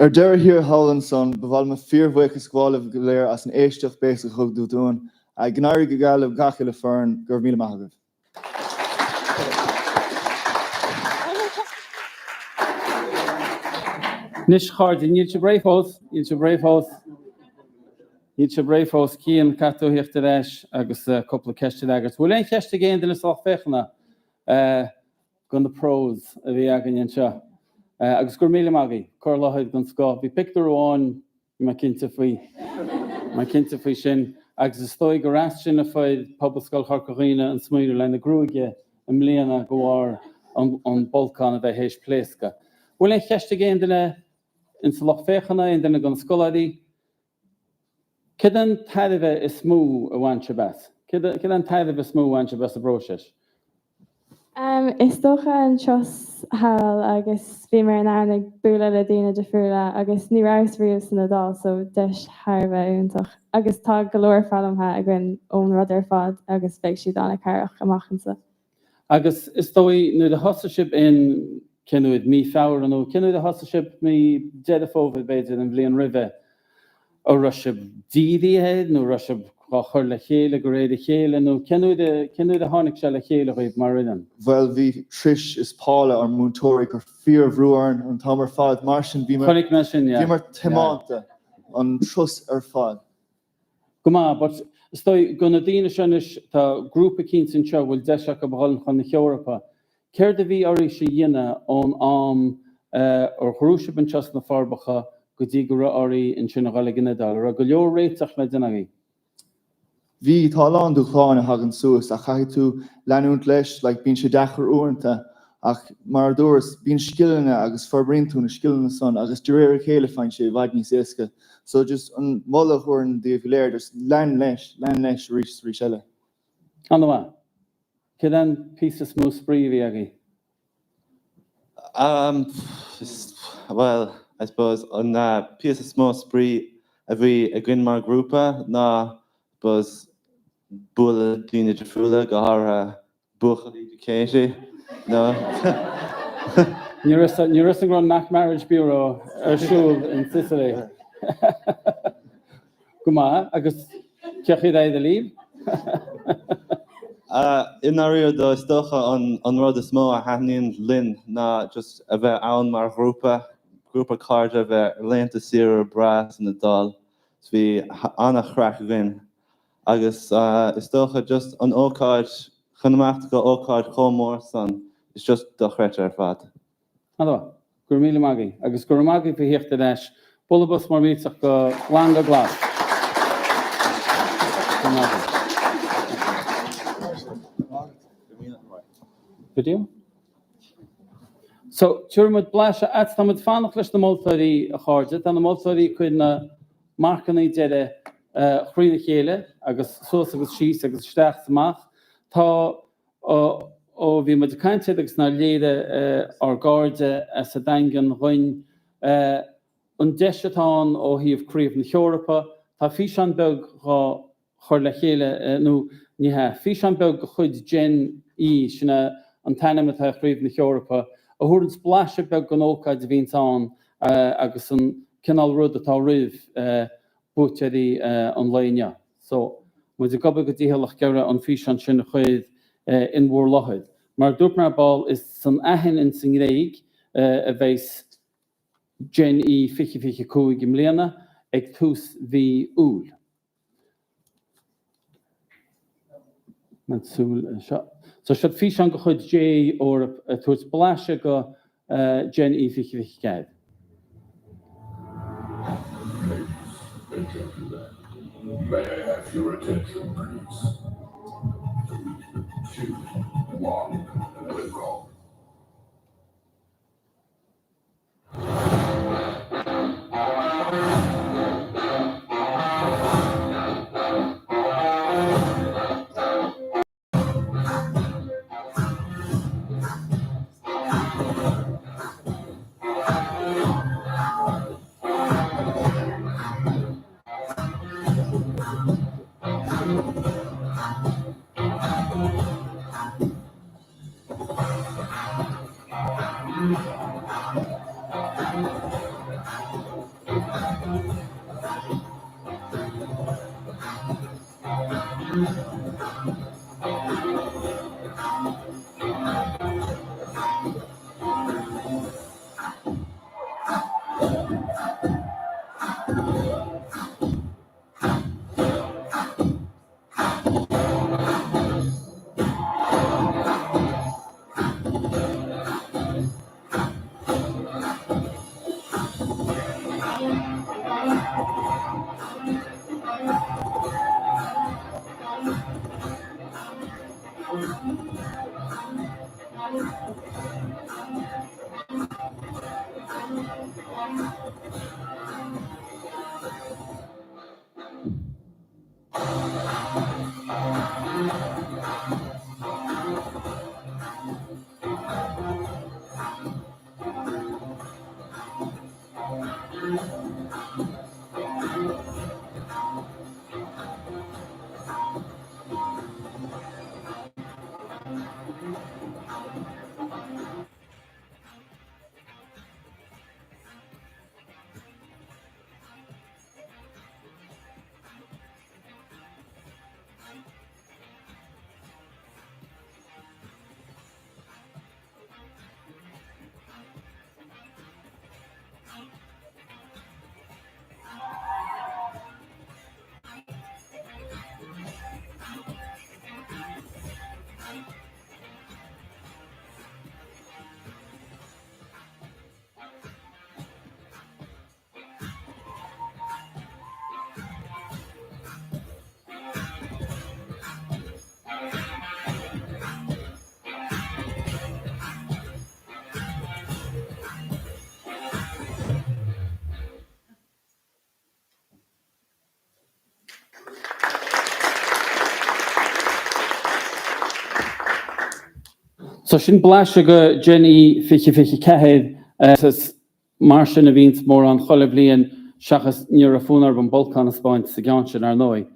Ar deireadh thiar thall ansan, ba mhaith liom fíorbhuíochas a ghabháil libh go léir as an éisteacht béasach a thug tú dúinn. Go n-éirí go geal le gach uile foireann. Go raibh míle maith agaibh. Anois, a chairde, níl sibh réidh fós, níl sibh réidh fós, níl sibh réidh fós. Cian, caithfidh tú a thíocht ar ais agus cúpla ceist a fhreagairt. Bhfuil aon cheist ag aon duine sa lucht féachana do na pros a bhí againn anseo? Agus go raibh míle maith agaibh, cur i láthair den scoth. Bhí pictiúr amháin Níl mé cinnte faoi. Níl mé cinnte faoi sin. Agus is dóigh gur as sin a fuair Pobalscoil Chorca Dhuibhne an smaoineamh le na gruaige i mbliana de bharr an bolcán a bheith théis pléascadh. Bhfuil aon cheist ag aon duine insa lucht féachana, aon duine de na scoláirí? Céard é an tairbhe is mó a bhain sibh as? Céard é an tairbhe is mó a bhain sibh as an bpróiseas? Is dócha an turas thall agus bhíomar in ann ag bualadh le daoine difriúla agus ní rabhas riamh san Iodáil so deis thar a bheith iontach agus tá go leor foghlamtha againn ón rud ar fad agus beidh siad an-cabhrach amach anseo. Agus is dóigh nuair a thosaigh sibh in. Cén uair? Mí Feabhra nó cén uair a thosaigh sibh? Mí Deireadh Fómhair b'fhéidir an bhliain roimhe. An raibh sibh dírithe air nó raibh sibh dhá chur le chéile de réir a chéile nó cén uair a, cén uair a tháinig sé le chéile dhaoibh mar fhoireann? Bhuel bhí Trish is Paula, ár múinteoirí, ag cur fíor-bhrú orainn an t-am ar fad mar sin bhíomar, Chonaic mé sin, yeah. bhíomar tiomanta an turas ar fad. Go maith, but is dóigh go na daoine seo anois, tá grúpa eicínt anseo a bhfuil deis acu a dhul chun na hEorpa. Céard a bhí oraibhse a dhéanamh ón am ar ghnóthaigh sibh anseo sna Forbacha go dtí go raibh oraibh ansin a dhul ag an Iodáil? An raibh go leor réiteach le déanamh agaibh? Bhí, tá a lán dúshláin a thagann suas ach caithfidh tú leanúint leis, like bíonn sé deacair uaireanta ach mar a dúras, bíonn scileanna agus forbraíonn tú na scileanna san agus de réir a chéile faigheann sé i bhfad níos éasca. So just an moladh a thabharfainn daoibh go léir, just lean leis, lean leis arís is arís eile. An-mhaith. Céard é an píosa is mó spraoi a bhí agaibh? Um, well, I suppose an píosa is mó spraoi a bhí againn mar ghrúpa ná I suppose bualadh le daoine difriúla, go háirithe buachaillí do Katie. No. Ní raibh ní raibh an mock marriage bureau ar siúl in Sicily. Go maith, agus cé chaoi ar éirigh libh? I ndáiríre though, is dócha an rud is mó a thaitníonn linn ná just a bheith ann mar ghrúpa, grúpa cairde a bheith ar laethanta saoire breá san Iodáil. Bhí an-chraic againn agus is dócha just an ócáid, chun imeacht go ócáid chomh mór san, it's just dochreidte ar fad. An-mhaith. Go raibh míle maith agaibh. Agus go raibh maith agaibh faoi theacht ar ais. Bualadh bos mór millteach do Ghlan go Glas. Go raibh maith agaibh. Video? So, tabharfaidh muid blaiseadh ait. Tá muid fanacht leis na moltóirí, a chairde. Tá na moltóirí ag cur na marcanna deiridh thrína chéile agus suas agus síos agus isteach is amach. Tá Ó bhí muid ag caint air agus nár léirigh ár gcairde as an Daingean dhuinn an deis atá ann ó thaobh Craobh na hEorpa, tá físeán beag dhá chur le chéile, nó ní hea, físeán beag de chuid Gen E, sin é an t-ainm atá ar Chraobh na hEorpa, a thabharanns blaiseadh beag den ócáid a bhíonns ann agus an cineál rud atá roimh buaiteoirí an lae inniu. So, muid ag obair go dícheallach ag iarraidh an físeán sin a chur in bhur láthair. Mar a dúirt mé ar ball, is san Aithin ins an nGréig a bheas Gen E 2025 i mbliana, ag tús mhí Iúil. So seo físeán de chuid GAA Eoraip ag tabhairt blaiseadh de Gen E 2024. Ladies and gentlemen, may I have your attention please? 3, 2, 1, welcome. So sin blaiseadh de Gen E 2024 agus mar sin a bhíonns mórán chuile bhliain seachas ní raibh fonn orm an bolcán a 'spáint sa gceann sin ar ndóigh.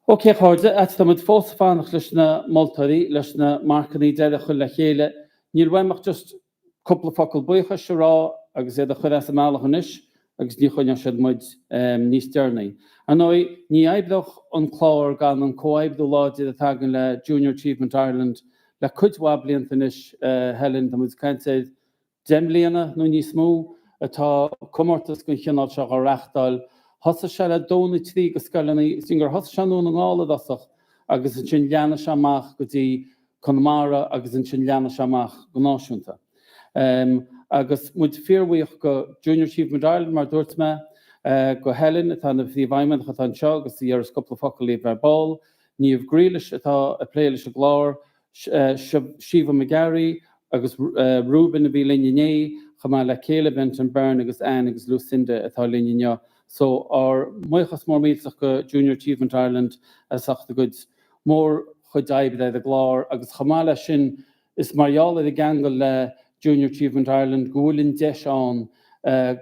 Ok a chairde, tá muid fós ag fanacht leis na moltóirí, leis na marcannaí deiridh a chur le chéile. Níl uaim ach just cúpla focal buíochais a rá agus iad a chur as an mbealach anois agus ní choinneoidh siad muid níos deireanaí. Ar ndóigh, ní oibreodh an clár gan an comhoibriú láidir atá againn le Junior Achievement Ireland le cuid mhaith blianta anois, Helen, tá muid ag caint ar 10 mbliana nó níos mó atá comórtas den chineál seo á reáchtáil. Thosaigh sé le dó nó trí de scoileanna, is gur thosaigh sé i nDún na nGall i dtosach agus ansin leathnaigh sé amach go dtí Conamara agus ansin leathnaigh sé amach go náisiúnta. Agus muid fíorbhuíoch go Junior Achievement Ireland, mar a dúirt mé, go Helen atá ina phríomhfheidhmeannach atá anseo agus a dhéarfas cúpla focal libh ar ball, Niamh Grealish atá ag plé leis an gclár, Síomha McGarry agus Reuben a bhí linn inné, chomh maith le Caleb Benton Byrne agus Anne agus Lucinda atá linn inniu. So ár mbuíochas mór millteach go Junior Achievement Ireland as ucht a gcuid mórchuid oibre ar an gclár agus chomh maith leis sin is mar gheall ar an gceangal le Junior Achievement Ireland go bhfuil an deis ann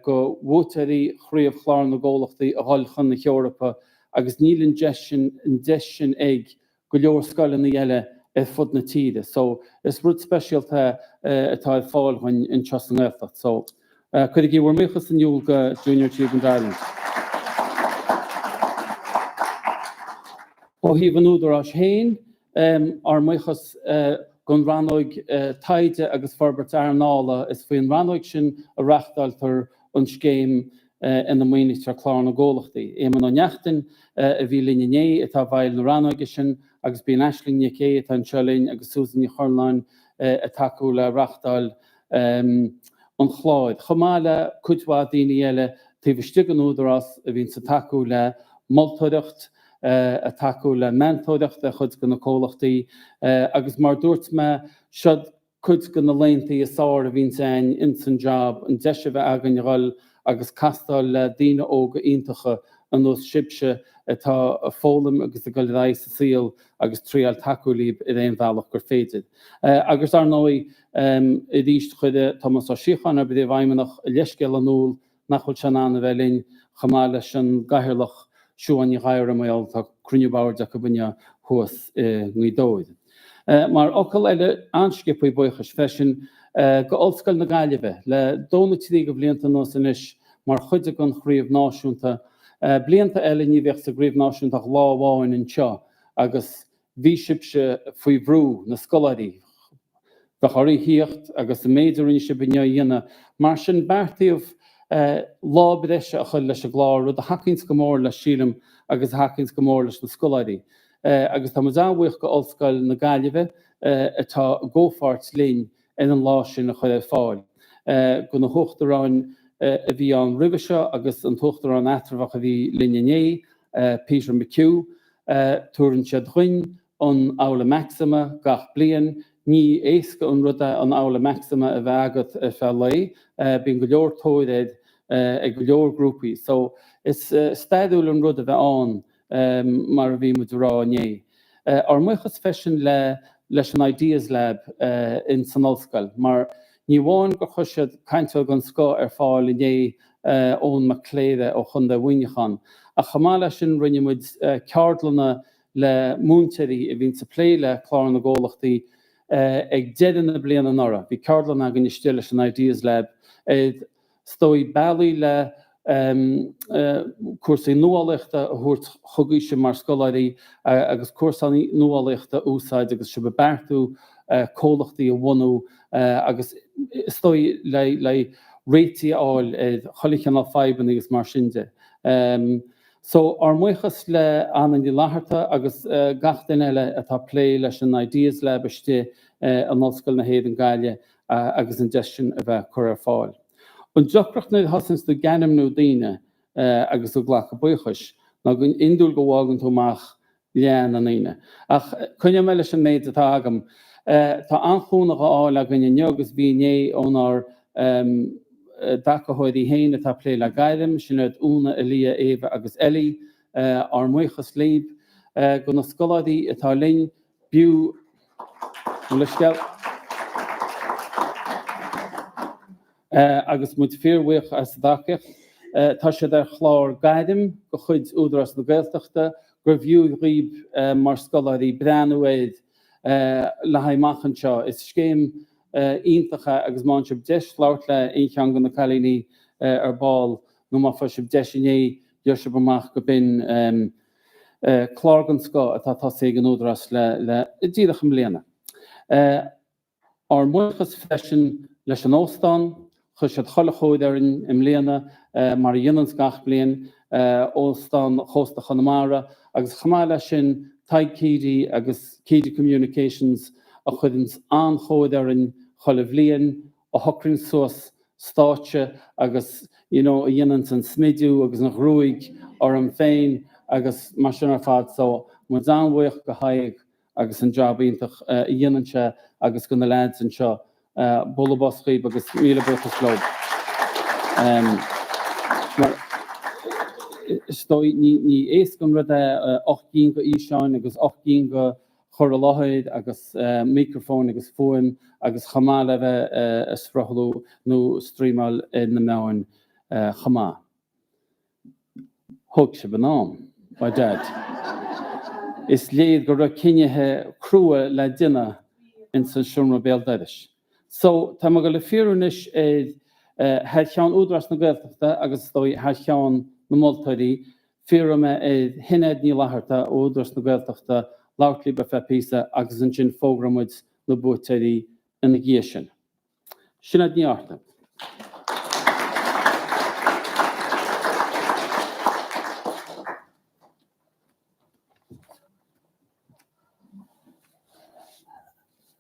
go bhuaiteoirí Chraobh Chlár na gComhlachtaí a dhul chun na hEorpa agus níl an deis sin an deis sin ag go leor scoileanna eile ar fud na tíre. So is rud speisialta é atá ar fáil dhuinn anseo sa nGaeltacht. So cuirigí bhur mbuíochas in iúl go Junior Achievement Ireland. Ó thaobh an Údaráis féin, ár mbuíochas don Rannóg Taighde agus Forbairt Earnála. Is faoin rannóg sin a reáchtáiltear an scéim ina maoinítear Clár na gComhlachtaí. Éamonn Ó Neachtain a bhí linn inné atá i bhfeighil na rannóige sin agus bíonn Aisling Nic Aodha atá anseo linn agus Susan Ní Churláin ag tacú le reáchtáil an chláir, chomh maith le cuid mhaith daoine eile taobh istigh den Údarás a bhíonns ag tacú le moltóireacht, ag tacú le meantóireacht ar chuid de na comhlachtaí agus mar dúirt mé, siod cuid de na laethanta is fearr a bhíonns a'inn ins an job, an deis a bheith againn a dhul agus castáil le daoine óga iontacha ar nós sibhse atá ag foghlaim agus ag dul ar aghaidh sa saol agus triáil tacú líb ar aon bhealach gur féidir. Agus ar ndóigh, arís chuir Tomás Ó Síocháin, ár bPríomhfheidhmeannach, a leithscéal in iúl nach bhfuil sé in ann a bheith linn, chomh maith leis an gCathaoirleach Siubhán Ní Ghadhra mar gheall tá cruinniú boird acu inniu thuas i nGaoth Dobhair. Mar fhocal eile an-sciobthaí buíochais freisin go Ollscoil na Gaillimhe, le dó nó trí de bhlianta anuas anois mar chuid den chraobh náisiúnta. Blianta eile ní bheadh sa gcraobh náisiúnta ach lá amháin anseo agus Bhí sibhse faoi bhrú, na scoláirí. Bheadh oraibh thíocht agus an méid a rinne sibh inniu a dhéanamh. Mar sin, beartaíodh lá breise a chur leis an gclár, rud a thacaíonns go mór leis, sílim, agus a thacaíonns go mór leis na scoláirí. Agus tá muid an-bhuíoch go Ollscoil na Gaillimhe atá i gcomhpháirt linn ar an lá sin a chur ar fáil. Go na huachtaráin a bhí ann roimhe seo agus an t-uachtarán eatramhach a bhí linn inné, Peter McHugh, Tabharann siad dhuinn an Aula Maxima gach bliain. Ní éasca an rud é an Aula Maxima a bheith agat ar feadh lae. Bíonn go leor tóir air ag go leor grúpaí. So, is stairiúil an rud a bheith ann, mar a bhí muid a rá inné. Ár mbuíochas freisin le leis an Ideas Lab in san ollscoil, mar ní amháin gur chuir siad cainteoir den scoth ar fáil inné, Eoin Mac Cléire ó Chontae Mhuineacháin. Ach chomh maith leis sin rinne muid ceardlanna le múinteoirí a bhíonns ag plé le Clár na gComhlachtaí ag deireadh na bliana anuraidh. Bhí ceardlann againn istigh leis an Ideas Lab ar is dóigh bealaí le cúrsaí nuálaíochta a thabhairt chugaibhse mar scoláirí agus cúrsaí nuálaíochta a úsáid agus sibh ag beartú comhlachtaí a bhunú agus is dóigh le réitigh a fháil ar chuile chineál fadhbanna agus mar sin de. So, ár mbuíochas le Anna Ní Fhlatharta agus gach duine eile atá ag plé leis an Ideas Lab istigh in Ollscoil na hÉireann Gaillimh agus an deis sin a bheith curtha ar fáil. An deacracht nuair a thosaíonns tú ag ainmniú daoine agus ag glacadh buíochais ná go hiondúil go bhfágann tú amach leath na ndaoine. Ach coinneoidh mé leis an méid atá agam. Tá an-chúnamh á fháil againn inniu agus bhí inné ónár dtacaitheoirí féin atá ag plé le gairm, sin iad Úna, Elia, Éabha agus Ellie. Ár mbuíochas libh. Do na scoláirí atá linn, b'fhiú. Mo leithscéal. Agus muid fíorbhuíoch as a dtacaíocht. Tá siad ar chlár Gairm de chuid Údarás na Gaeltachta gurbh fhiú dhaoib mar scoláirí breathnú air le haghaidh amach anseo. Is scéim iontach é agus má fhaigheann sibh deis labhairt le aon cheann de na cailíní ar ball nó má fuair sibh deis inné gheobhaidh sibh amach go b'in clár den scoth atá tosaithe ag an Údarás le díreach i mbliana. Ár mbuíochas freisin leis an óstán, chuir siad chuile chóir orainn i mbliana, mar a dhéananns gach bliain, Óstán Chósta Chonamara, agus chomh maith leis sin Tadhg Keady agus Keady Communications a chuireanns an-chóir orainn chuile bhliain, a shocraíonn suas stáitse agus you know a dhéananns an smidiú agus an ghruaig orm féin agus mar sin ar fad so muid an-bhuíoch go Tadhg agus an jab iontach a dhéanann sé agus go na leaids anseo. Bualadh bos dhaoib agus míle buíochas leo. Mar is dóigh ní éasca an rud é 8 gcinn go fhíseáin agus 8 gcinn go chur i láthair agus micreafóin agus fuaim agus chomh maith le bheith ag sruthlú nó streamáil ar na meáin chomh maith. Thóg sibh an am, by dad. Is léir go raibh cinnithe crua le déanamh ins an seomra béal dorais. So, tá mé ag dul a fiafraí anois ar, thar cheann Údarás na Gaeltachta agus is dóigh thar cheann na moltóirí, fiafróidh mé ar Shinéad Ní Fhlatharta ó Údarás na Gaeltachta labhairt libh ar feadh píosa agus ansin fógróidh muid na buaiteoirí ina dhiaidh sin. Sinéad Ní Fhátharta.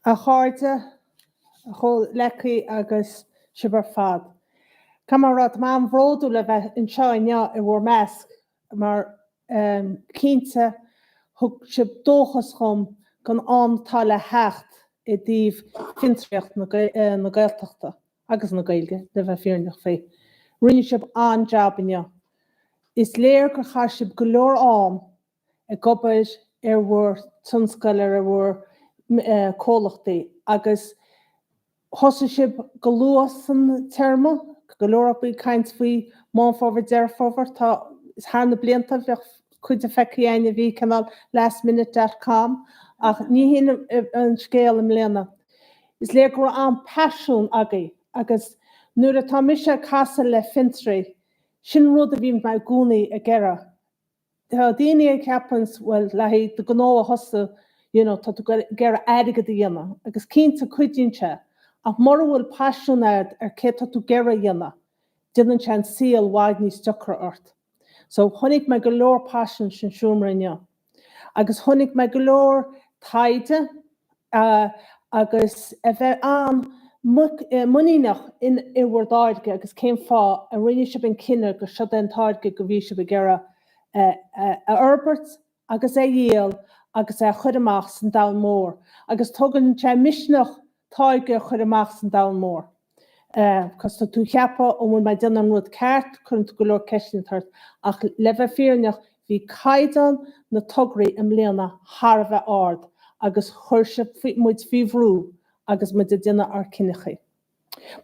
A chairde, a chomhghleacaithe agus sibh ar fad. Caithfidh mé a rá, tá mé an-bhródúil a bheith anseo inniu i bhur measc mar cinnte thug sibh dóchas dhom don am atá le theacht i dtaobh fiontraíocht na Gaeltachta agus na Gaeilge, le bheith fírinneach faoi. Rinne sibh an-jab inniu. Is léir gur chaith sibh go leor am ag obair ar bhur tionscail, ar bhur comhlachtaí agus thosaigh sibh go luath san téarma, go leor acu ag caint faoi Meán Fómhair, Deireadh Fómhair, tá thar na blianta bheadh cuid de feicthe againn a bhí cineál last minute dot com ach ní hin an scéal i mbliana. Is léir go raibh an-paisean agaibh agus nuair atá mise ag casadh le fiontraí, sin rud a bhíonn mé i gcónaí ag iarraidh. Tá daoine a cheapanns, bhuel, le haghaidh do gnó a thosú, you know, tá tú ag iarraidh airgead a dhéanamh, agus cinnte cuidíonn sé, ach mura bhfuil paisean agat ar cé tá tú ag iarraidh a dhéanamh, déanann sé an saol i bhfad níos deacra ort. So, chonaic mé go leor paisean san seomra inniu. Agus chonaic mé go leor taighde, agus a bheith an-muiníneach in bhur dtáirge agus cén fáth a rinne sibh an cinneadh gur siod é an táirge go bhí sibh ag iarraidh a fhorbairt agus é a dhíol agus é a chur amach san domhan mór. Agus tógann sé misneach táirge a chur amach san domhan mór. Cos tá tú ag ceapadh an bhfuil mé ag déanamh an rud ceart, cuireann tú go leor ceisteanna ort. Ach le bheith fírinneach, bhí caighdeán na tograí i mbliana thar a bheith ard agus chuir sibh muid faoi bhrú agus muid ag déanamh ár cinneachaí.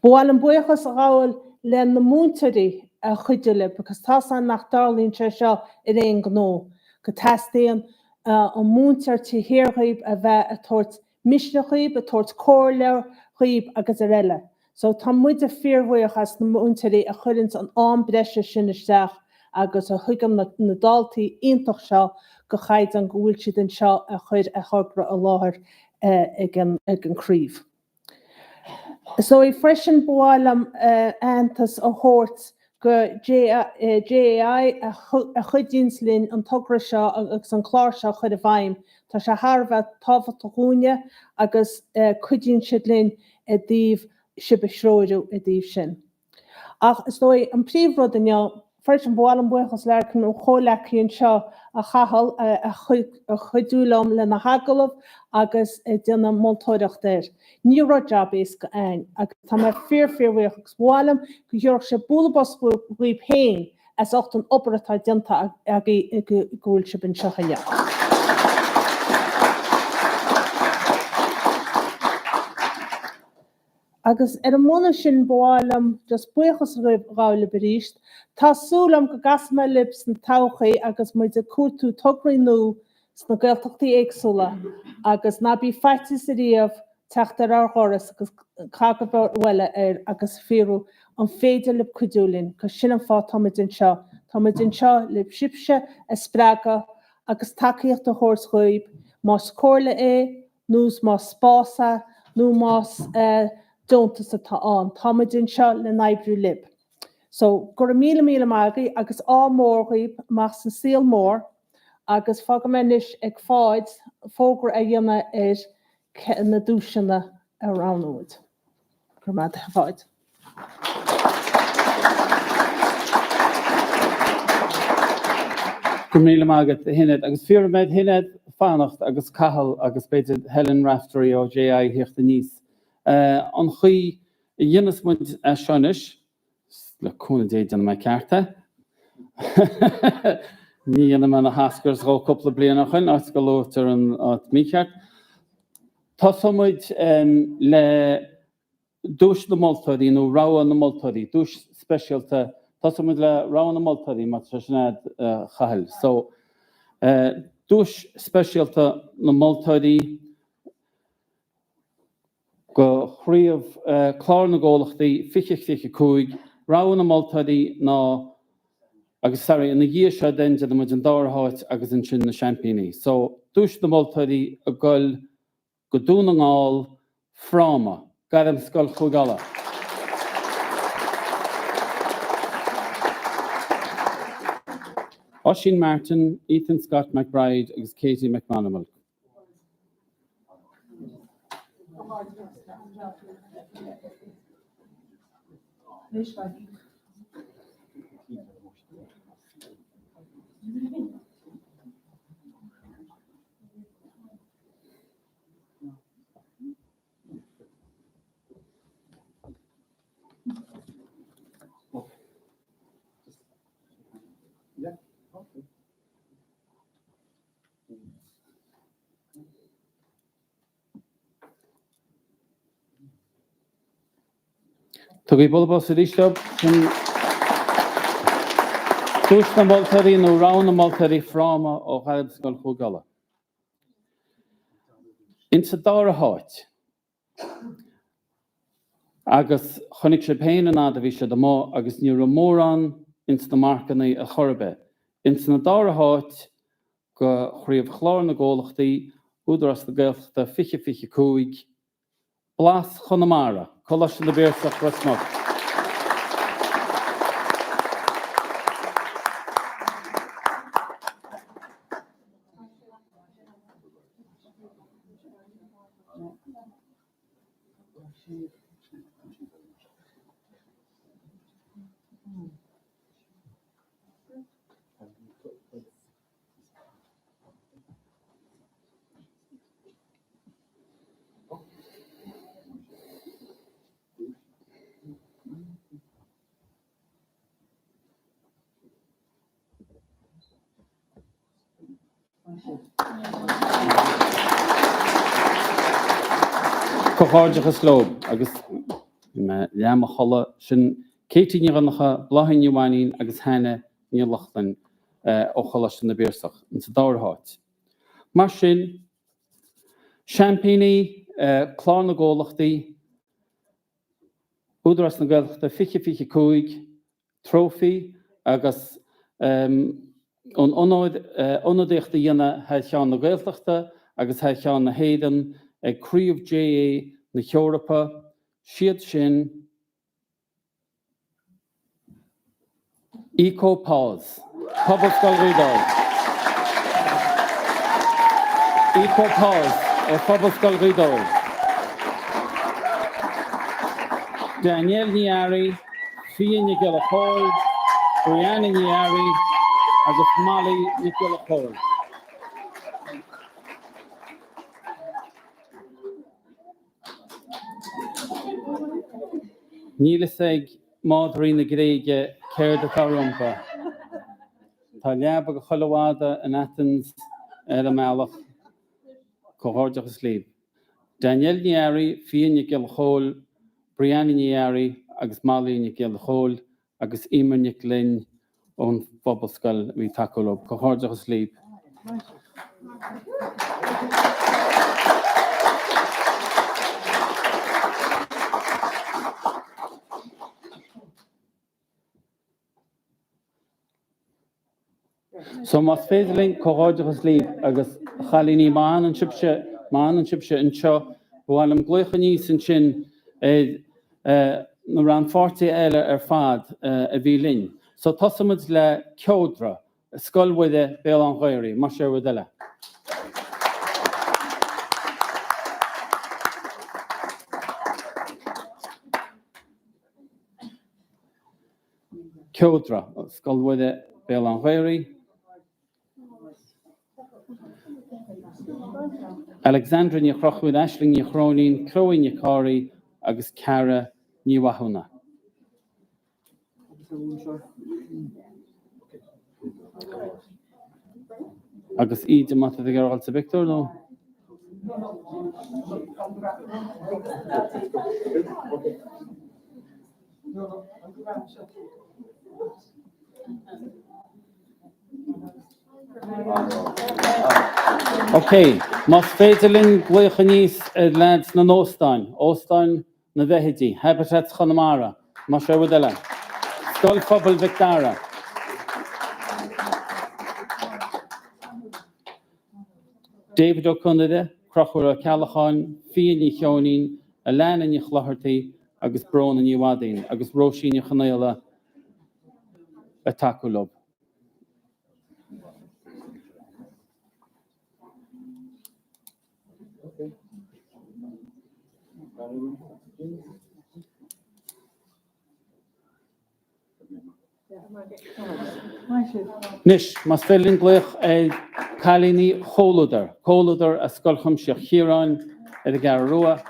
Ba mhaith liom buíochas a ghabháil le na múinteoirí a chuidigh libh because tá's a'm nach dtarlaíonn sé seo ar aon gnó, go teastaíonn an múinteoir taobh thiar dhaoib a bheith ag tabhairt misneach dhaoib, ag tabhairt comhairle dhaoib agus ar eile. So tá muide fíorbhuíoch as na múinteoirí a chuireanns an am breise sin isteach agus a thugann na daltaí iontach seo go chaighdeán go bhfuil siad anseo a chur a thogra i láthair ag an craobh. Is dóigh freisin ba mhaith liom aitheantas a thabhairt go JAI a chuidíonns linn an togra seo agus an clár seo a chur i bhfeidhm. Tá sé thar a bheith tábhachtach dhúinne agus cuidíonn siad linn i dtaobh sibh a threorú i dtaobh sin. Ach is dóigh an príomh rud inniu freisin, ba mhaith liom buíochas le mo chomhleacaí anseo, a Chathail, a chuidiú liom le na hagallaimh agus ag déanamh moltóireacht air. Ní raibh jab éasca a'ainn agus tá mé fíor fíor bhuíoch agus ba mhaith liom go dtabharfadh sibh bualadh bos dhaoib féin as ucht an obair atá déanta agaibh go bhfuil sibh anseo inniu. Agus ar an mbonn sin ba mhaith liom just buíochas a ghabháil libh arís. Tá súil agam go gcasfaidh mé libh sna todhchaí agus muid ag cuartú tograí nua sna Gaeltachtaí éagsúla agus ná bí faitíos ariamh teacht ar ár dhoras agus cnagbhualadh air agus fiafraí an féidir libh cuidiú linn, cos sin an fáth tá muid anseo. Tá muid anseo le sibhse a spreagadh agus tacaíocht a thabhairt dhaoib, más comhairle é nó más spás é nó más deontas atá ann. Tá muid anseo le n-oibriú libh. So, go raibh míle míle maith agaibh agus ádh mór dhaoib amach san saol mór agus fágfaidh mé anois ag Pháid fógra a dhéanamh ar na duaiseanna a roghnóidh muid. Go raibh maith agat a Pháid. Go raibh míle maith agat, a Shinéad. Agus fiafróidh mé de Shinéad fanacht agus Cathal agus b'fhéidir Helen Raftery ó JI a thíocht aníos. An chaoi a dhéanfas muid é seo anois, le cúnamh Dé déanfaidh mé ceart é. Ní dhéanfaidh mé na hOscars dhó cúpla bliain ó shoin, áit go luaitear an áit mícheart. Tosóidh muid le Duais na Moltóirí nó Rogha na Moltóirí, duais speisialta, tosóidh muid le Rogha na Moltóirí má tá sé sin a'd a Chathail. So, duais speisialta na moltóirí go Chraobh Clár na gComhlachtaí 2025, Rogha na Moltóirí ná, agus sorry, ina dhiaidh seo then déanfaidh muid an dara háit agus ansin na seaimpíní. So, duais na moltóirí ag goil go Dún na nGall, Fráma, Gairmscoil Chúige Uladh. Oisín Martin, Ethan Scott McBride agus Katie McMonagall. Tugaigí bualadh bos arís leo. Sin Duais na Moltóirí nó Rogha na Moltóirí Fráma ó Ghairmscoil Chúige Uladh. Insa dara háit. Agus chonaic sibh féin an fhad a bhí siad amuigh agus ní raibh mórán ins na marcannaí ar chor ar bith. Ins na dara háit go Chraobh Chlár na gComhlachtaí, Údarás na Gaeltachta 2025, Blas Chonamara, Coláiste na bPiarsach, Ros Muc. Comhghairdeachas leo agus bhí mé leath i mo chodladh. Sin Katie Ní Dhonncha, Bláithín Ní Mhainín agus Hannah Ní Lochlainn ó Choláiste na bPiarsach insa dara háit. Mar sin, seaimpíní Clár na gComhlachtaí, Údarás na Gaeltachta 2025, trófaí agus an onóir ionadaíocht a dhéanamh thar cheann na Gaeltachta agus thar cheann na hÉireann ag Craobh JA na hEorpa, siad sin. Eco Paws, Pobalscoil Ghaoth Dobhair. Eco Paws ó Phobalscoil Ghaoth Dobhair. Danielle Ní Fhearraigh, Fia Nic Giolla Chóill, Brianna Ní Fhearraigh agus Molly Nic Giolla Chóill. Níl fhios ag madraí na Gréige céard atá rompu. Tá leaba do chuile mhadra in Athens ar an mbealach. Comhghairdeachas libh. Danielle Ní Fhearraigh, Fia Nic Giolla Chóill. Brianna Ní Fhearraigh agus Molly Nic Giolla Chóill agus Emer Nic Fhloinn ón bPobalscoil a bhí ag tacú leo. Comhghairdeachas libh. So más féidir linn, comhghairdeachas libh agus a chailíní, má fhanann sibhse, má fhanann sibhse anseo, ba mhaith liom glaoch aníos ansin ar na rannpháirtithe eile ar fad a bhí linn. So tosóimid le Ceodra, Scoil Mhuire, Béal Átha an Ghaorthaidh, más é rud eile. Ceodra, Scoil Mhuire, Béal Átha an Ghaorthaidh. Alexandra Ní Chrochúir, Aisling Ní Chróinín, Chloe Nic Cárthaigh agus Ceara Ní Mhathúna. Agus Íde, má tá tú ag iarraidh a dhul sa bpictiúr nó? Ok, más féidir linn glaoch aníos ar leaids na n-óstáin, Óstáin na bhFeithidí, Habitats Chonamara, más é rud eile, Scoil Phobail Mhic Dara. David Ó Conaire, Conchúr Ó Ceallacháin, Fia Ní Cheoinín, Alana Ní Chlochartaigh agus Bróna Ní Mhadaoin agus Róisín Ní Chonaola ag tacú leo. Anois, más féidir linn glaoch ar cailíní Chomhluadar, Comhluadar as Scoil Chuimsitheach Chiaráin ar an gCeathrú Rua.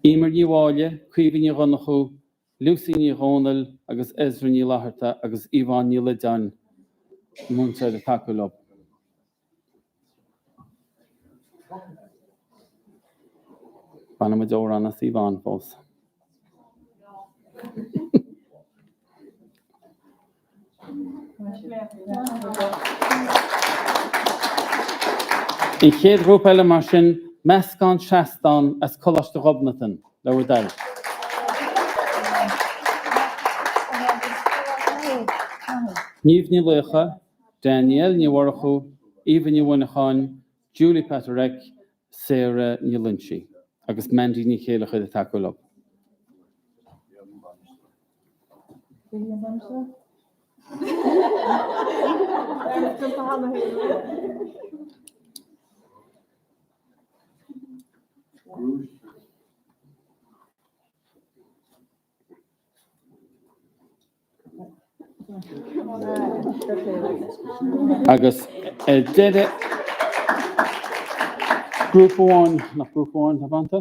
Emer Ní Mháille, Caoimhe Ní Dhonnchú, Lucy Ní Dhomhnaill agus Ezra Ní Fhlatharta agus Yvonne Ní Loideáin, múinteoir ag tacú leo. Bainfidh muid amhrán as Yvonne fós. An chéad ghrúpa eile mar sin, meascán seastán as Coláiste Ghobnatan, le bhur dtoil. Niamh Ní Laocha, Danielle Ní Mhurchú, Aoibhe Ní Mhuineacháin, Julie Paterek, Sarah Ní Loinsigh agus Mandy Ní Chéileachair ag tacú leo. Agus ar deireadh, grúpa amháin, nach grúpa amháin atá fanta?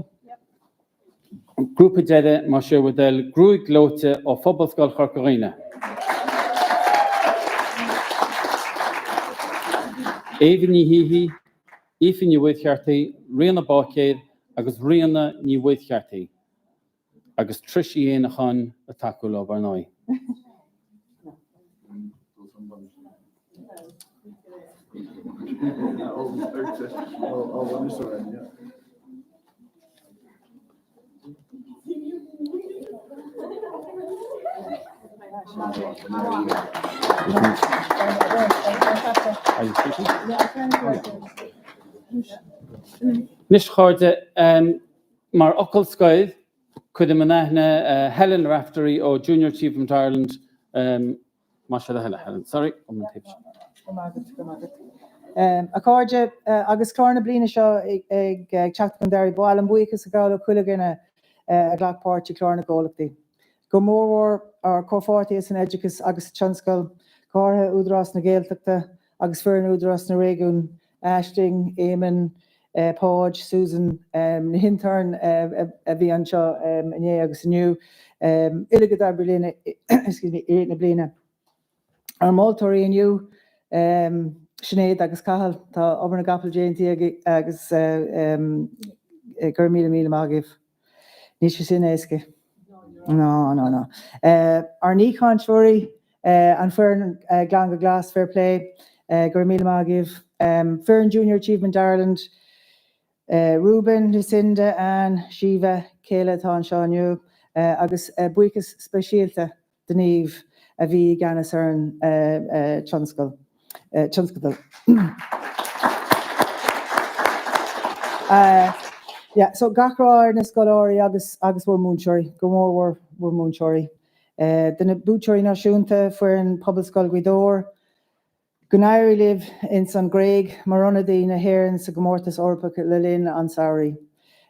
Grúpa deiridh, más é bhur dtoil, Gruaig Ghleoite ó Phobalscoil Chorca Dhuibhne. Éabha Ní hÍthigh, Aoife Ní Mhuircheartaigh, Ríona Báicéir agus Ríona Ní Mhuircheartaigh. Agus Trish Uí Éanacháin ag tacú leo, ar ndóigh. Anois, a chairde, Mar fhocal scoir, cuirim in aithne Helen Raftery ó Junior Achievement Ireland, más é do thoil, Helen, sorry, ón taobh seo. Go raibh maith agat, go raibh maith agat. A chairde, agus clár na bliana seo ag teacht chun deiridh, ba mhaith liom buíochas a ghabháil le chuile dhuine a ghlac páirt i gclár na gcomhlachtaí. Go mórmhór ár comhpháirtithe san oideachas agus sa tionscal, go háirithe Údarás na Gaeltachta agus foireann Údarás na Réigiún, Aisling, Éamonn, Páid, Susan, na hinterns a bhí anseo inné agus inniu, uilig a d'oibrigh linn excuse me, i rith na bliana. Ár moltóirí inniu, Sinéad agus Cathal, tá obair na gcapall déanta agaibh agus go raibh míle míle maith agaibh. Níl sé sin éasca. Ná, ná, ná. Ár n-aoichainteoirí, an foireann Glan go Glas, fair play, go raibh míle maith agaibh. Foireann Junior Achievement Ireland, Reuben, Lucinda, Anne, Síomha, Kayla atá anseo inniu agus buíochas speisialta do Niamh a bhí i gceannas ar an tionscal, tionscadal. Yeah, so gach rath ar na scoláirí agus agus bhur múinteoirí, go mór mhór bhur múinteoirí. Do na buaiteoirí náisiúnta, foireann Pobalscoil Ghaoth Dobhair, Go n-éirí libh ins an Ghréig mar ionadaí na hÉireann sa gcomórtas Eorpach le linn an tsamhraidh.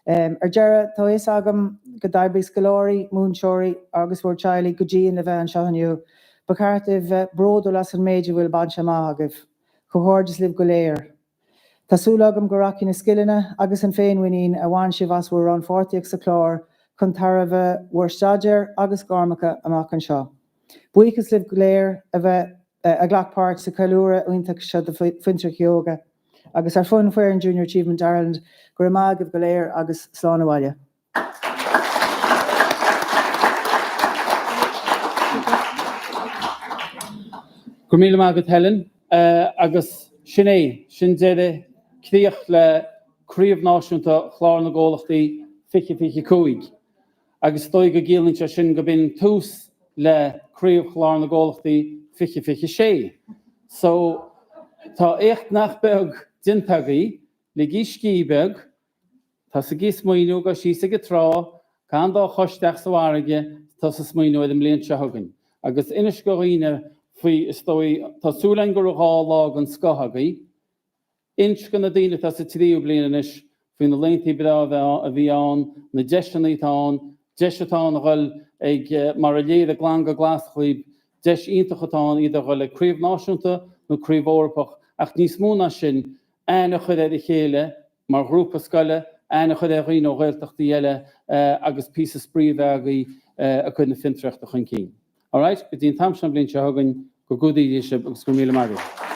Ar deireadh, tá fhios agam go d'oibrigh scoláirí, múinteoirí agus bhur teaghlaigh go dian le bheith anseo inniu. Ba cheart daoibh bheith bródúil as an méid a bhfuil bainte amach agaibh. Comhghairdeas libh go léir. Tá súil agam go rachaidh na scileanna agus an féinmhuinín a bhain sibh as bhur rannpháirtíocht sa chlár chun tairbhe bhur staidéir agus gairmeacha amach anseo. Buíochas libh go léir a bheith a ghlac páirt sa cheiliúradh iontach seo do Fiontraíocht Óige agus ar son foireann Junior Achievement Ireland, go raibh maith agaibh go léir agus slán abhaile. Go raibh míle maith agat Helen. Agus sin é, sin deireadh, críoch le Craobh Náisiúnta Chlár na gComhlachtaí 2025. Agus is dóigh go gciallaíonn sé sin go b'in tús le Craobh Chlár na gComhlachtaí 2026. So, tá éacht nach beag déanta agaibh, ligigí scíth beag, Tosaigí ag smaoineamh, gabh síos ag an trá, caith an dá chois isteach sa bhfarraige, tosaigh ag smaoineamh ar an mbliain seo chugainn. Agus inis do dhaoine faoi, is dóigh, tá súil againn go raibh 2 lá den scoth agaibh. Inis do na daoine atá sa tríú bliain anois faoi na laethanta breá a bhí ann, na deiseanna atá ann, deis atá ann a dhul ag, mar a léirigh Glan go Glas dhaoib, deis iontach atá ann idir a dhul ag craobh náisiúnta nó craobh Eorpach ach níos mó ná sin, aithne a chur ar a chéile, mar ghrúpa scoile, aithne a chur ar dhaoine ó Ghaeltachtaí eile agus píosa spraoi a bheith agaibh ag cur na fiontraíochta chun cinn. Alright, go dtí an t-am seo an bhliain seo chugainn, go gcumhdaí Dia sibh agus go raibh míle maith agaibh.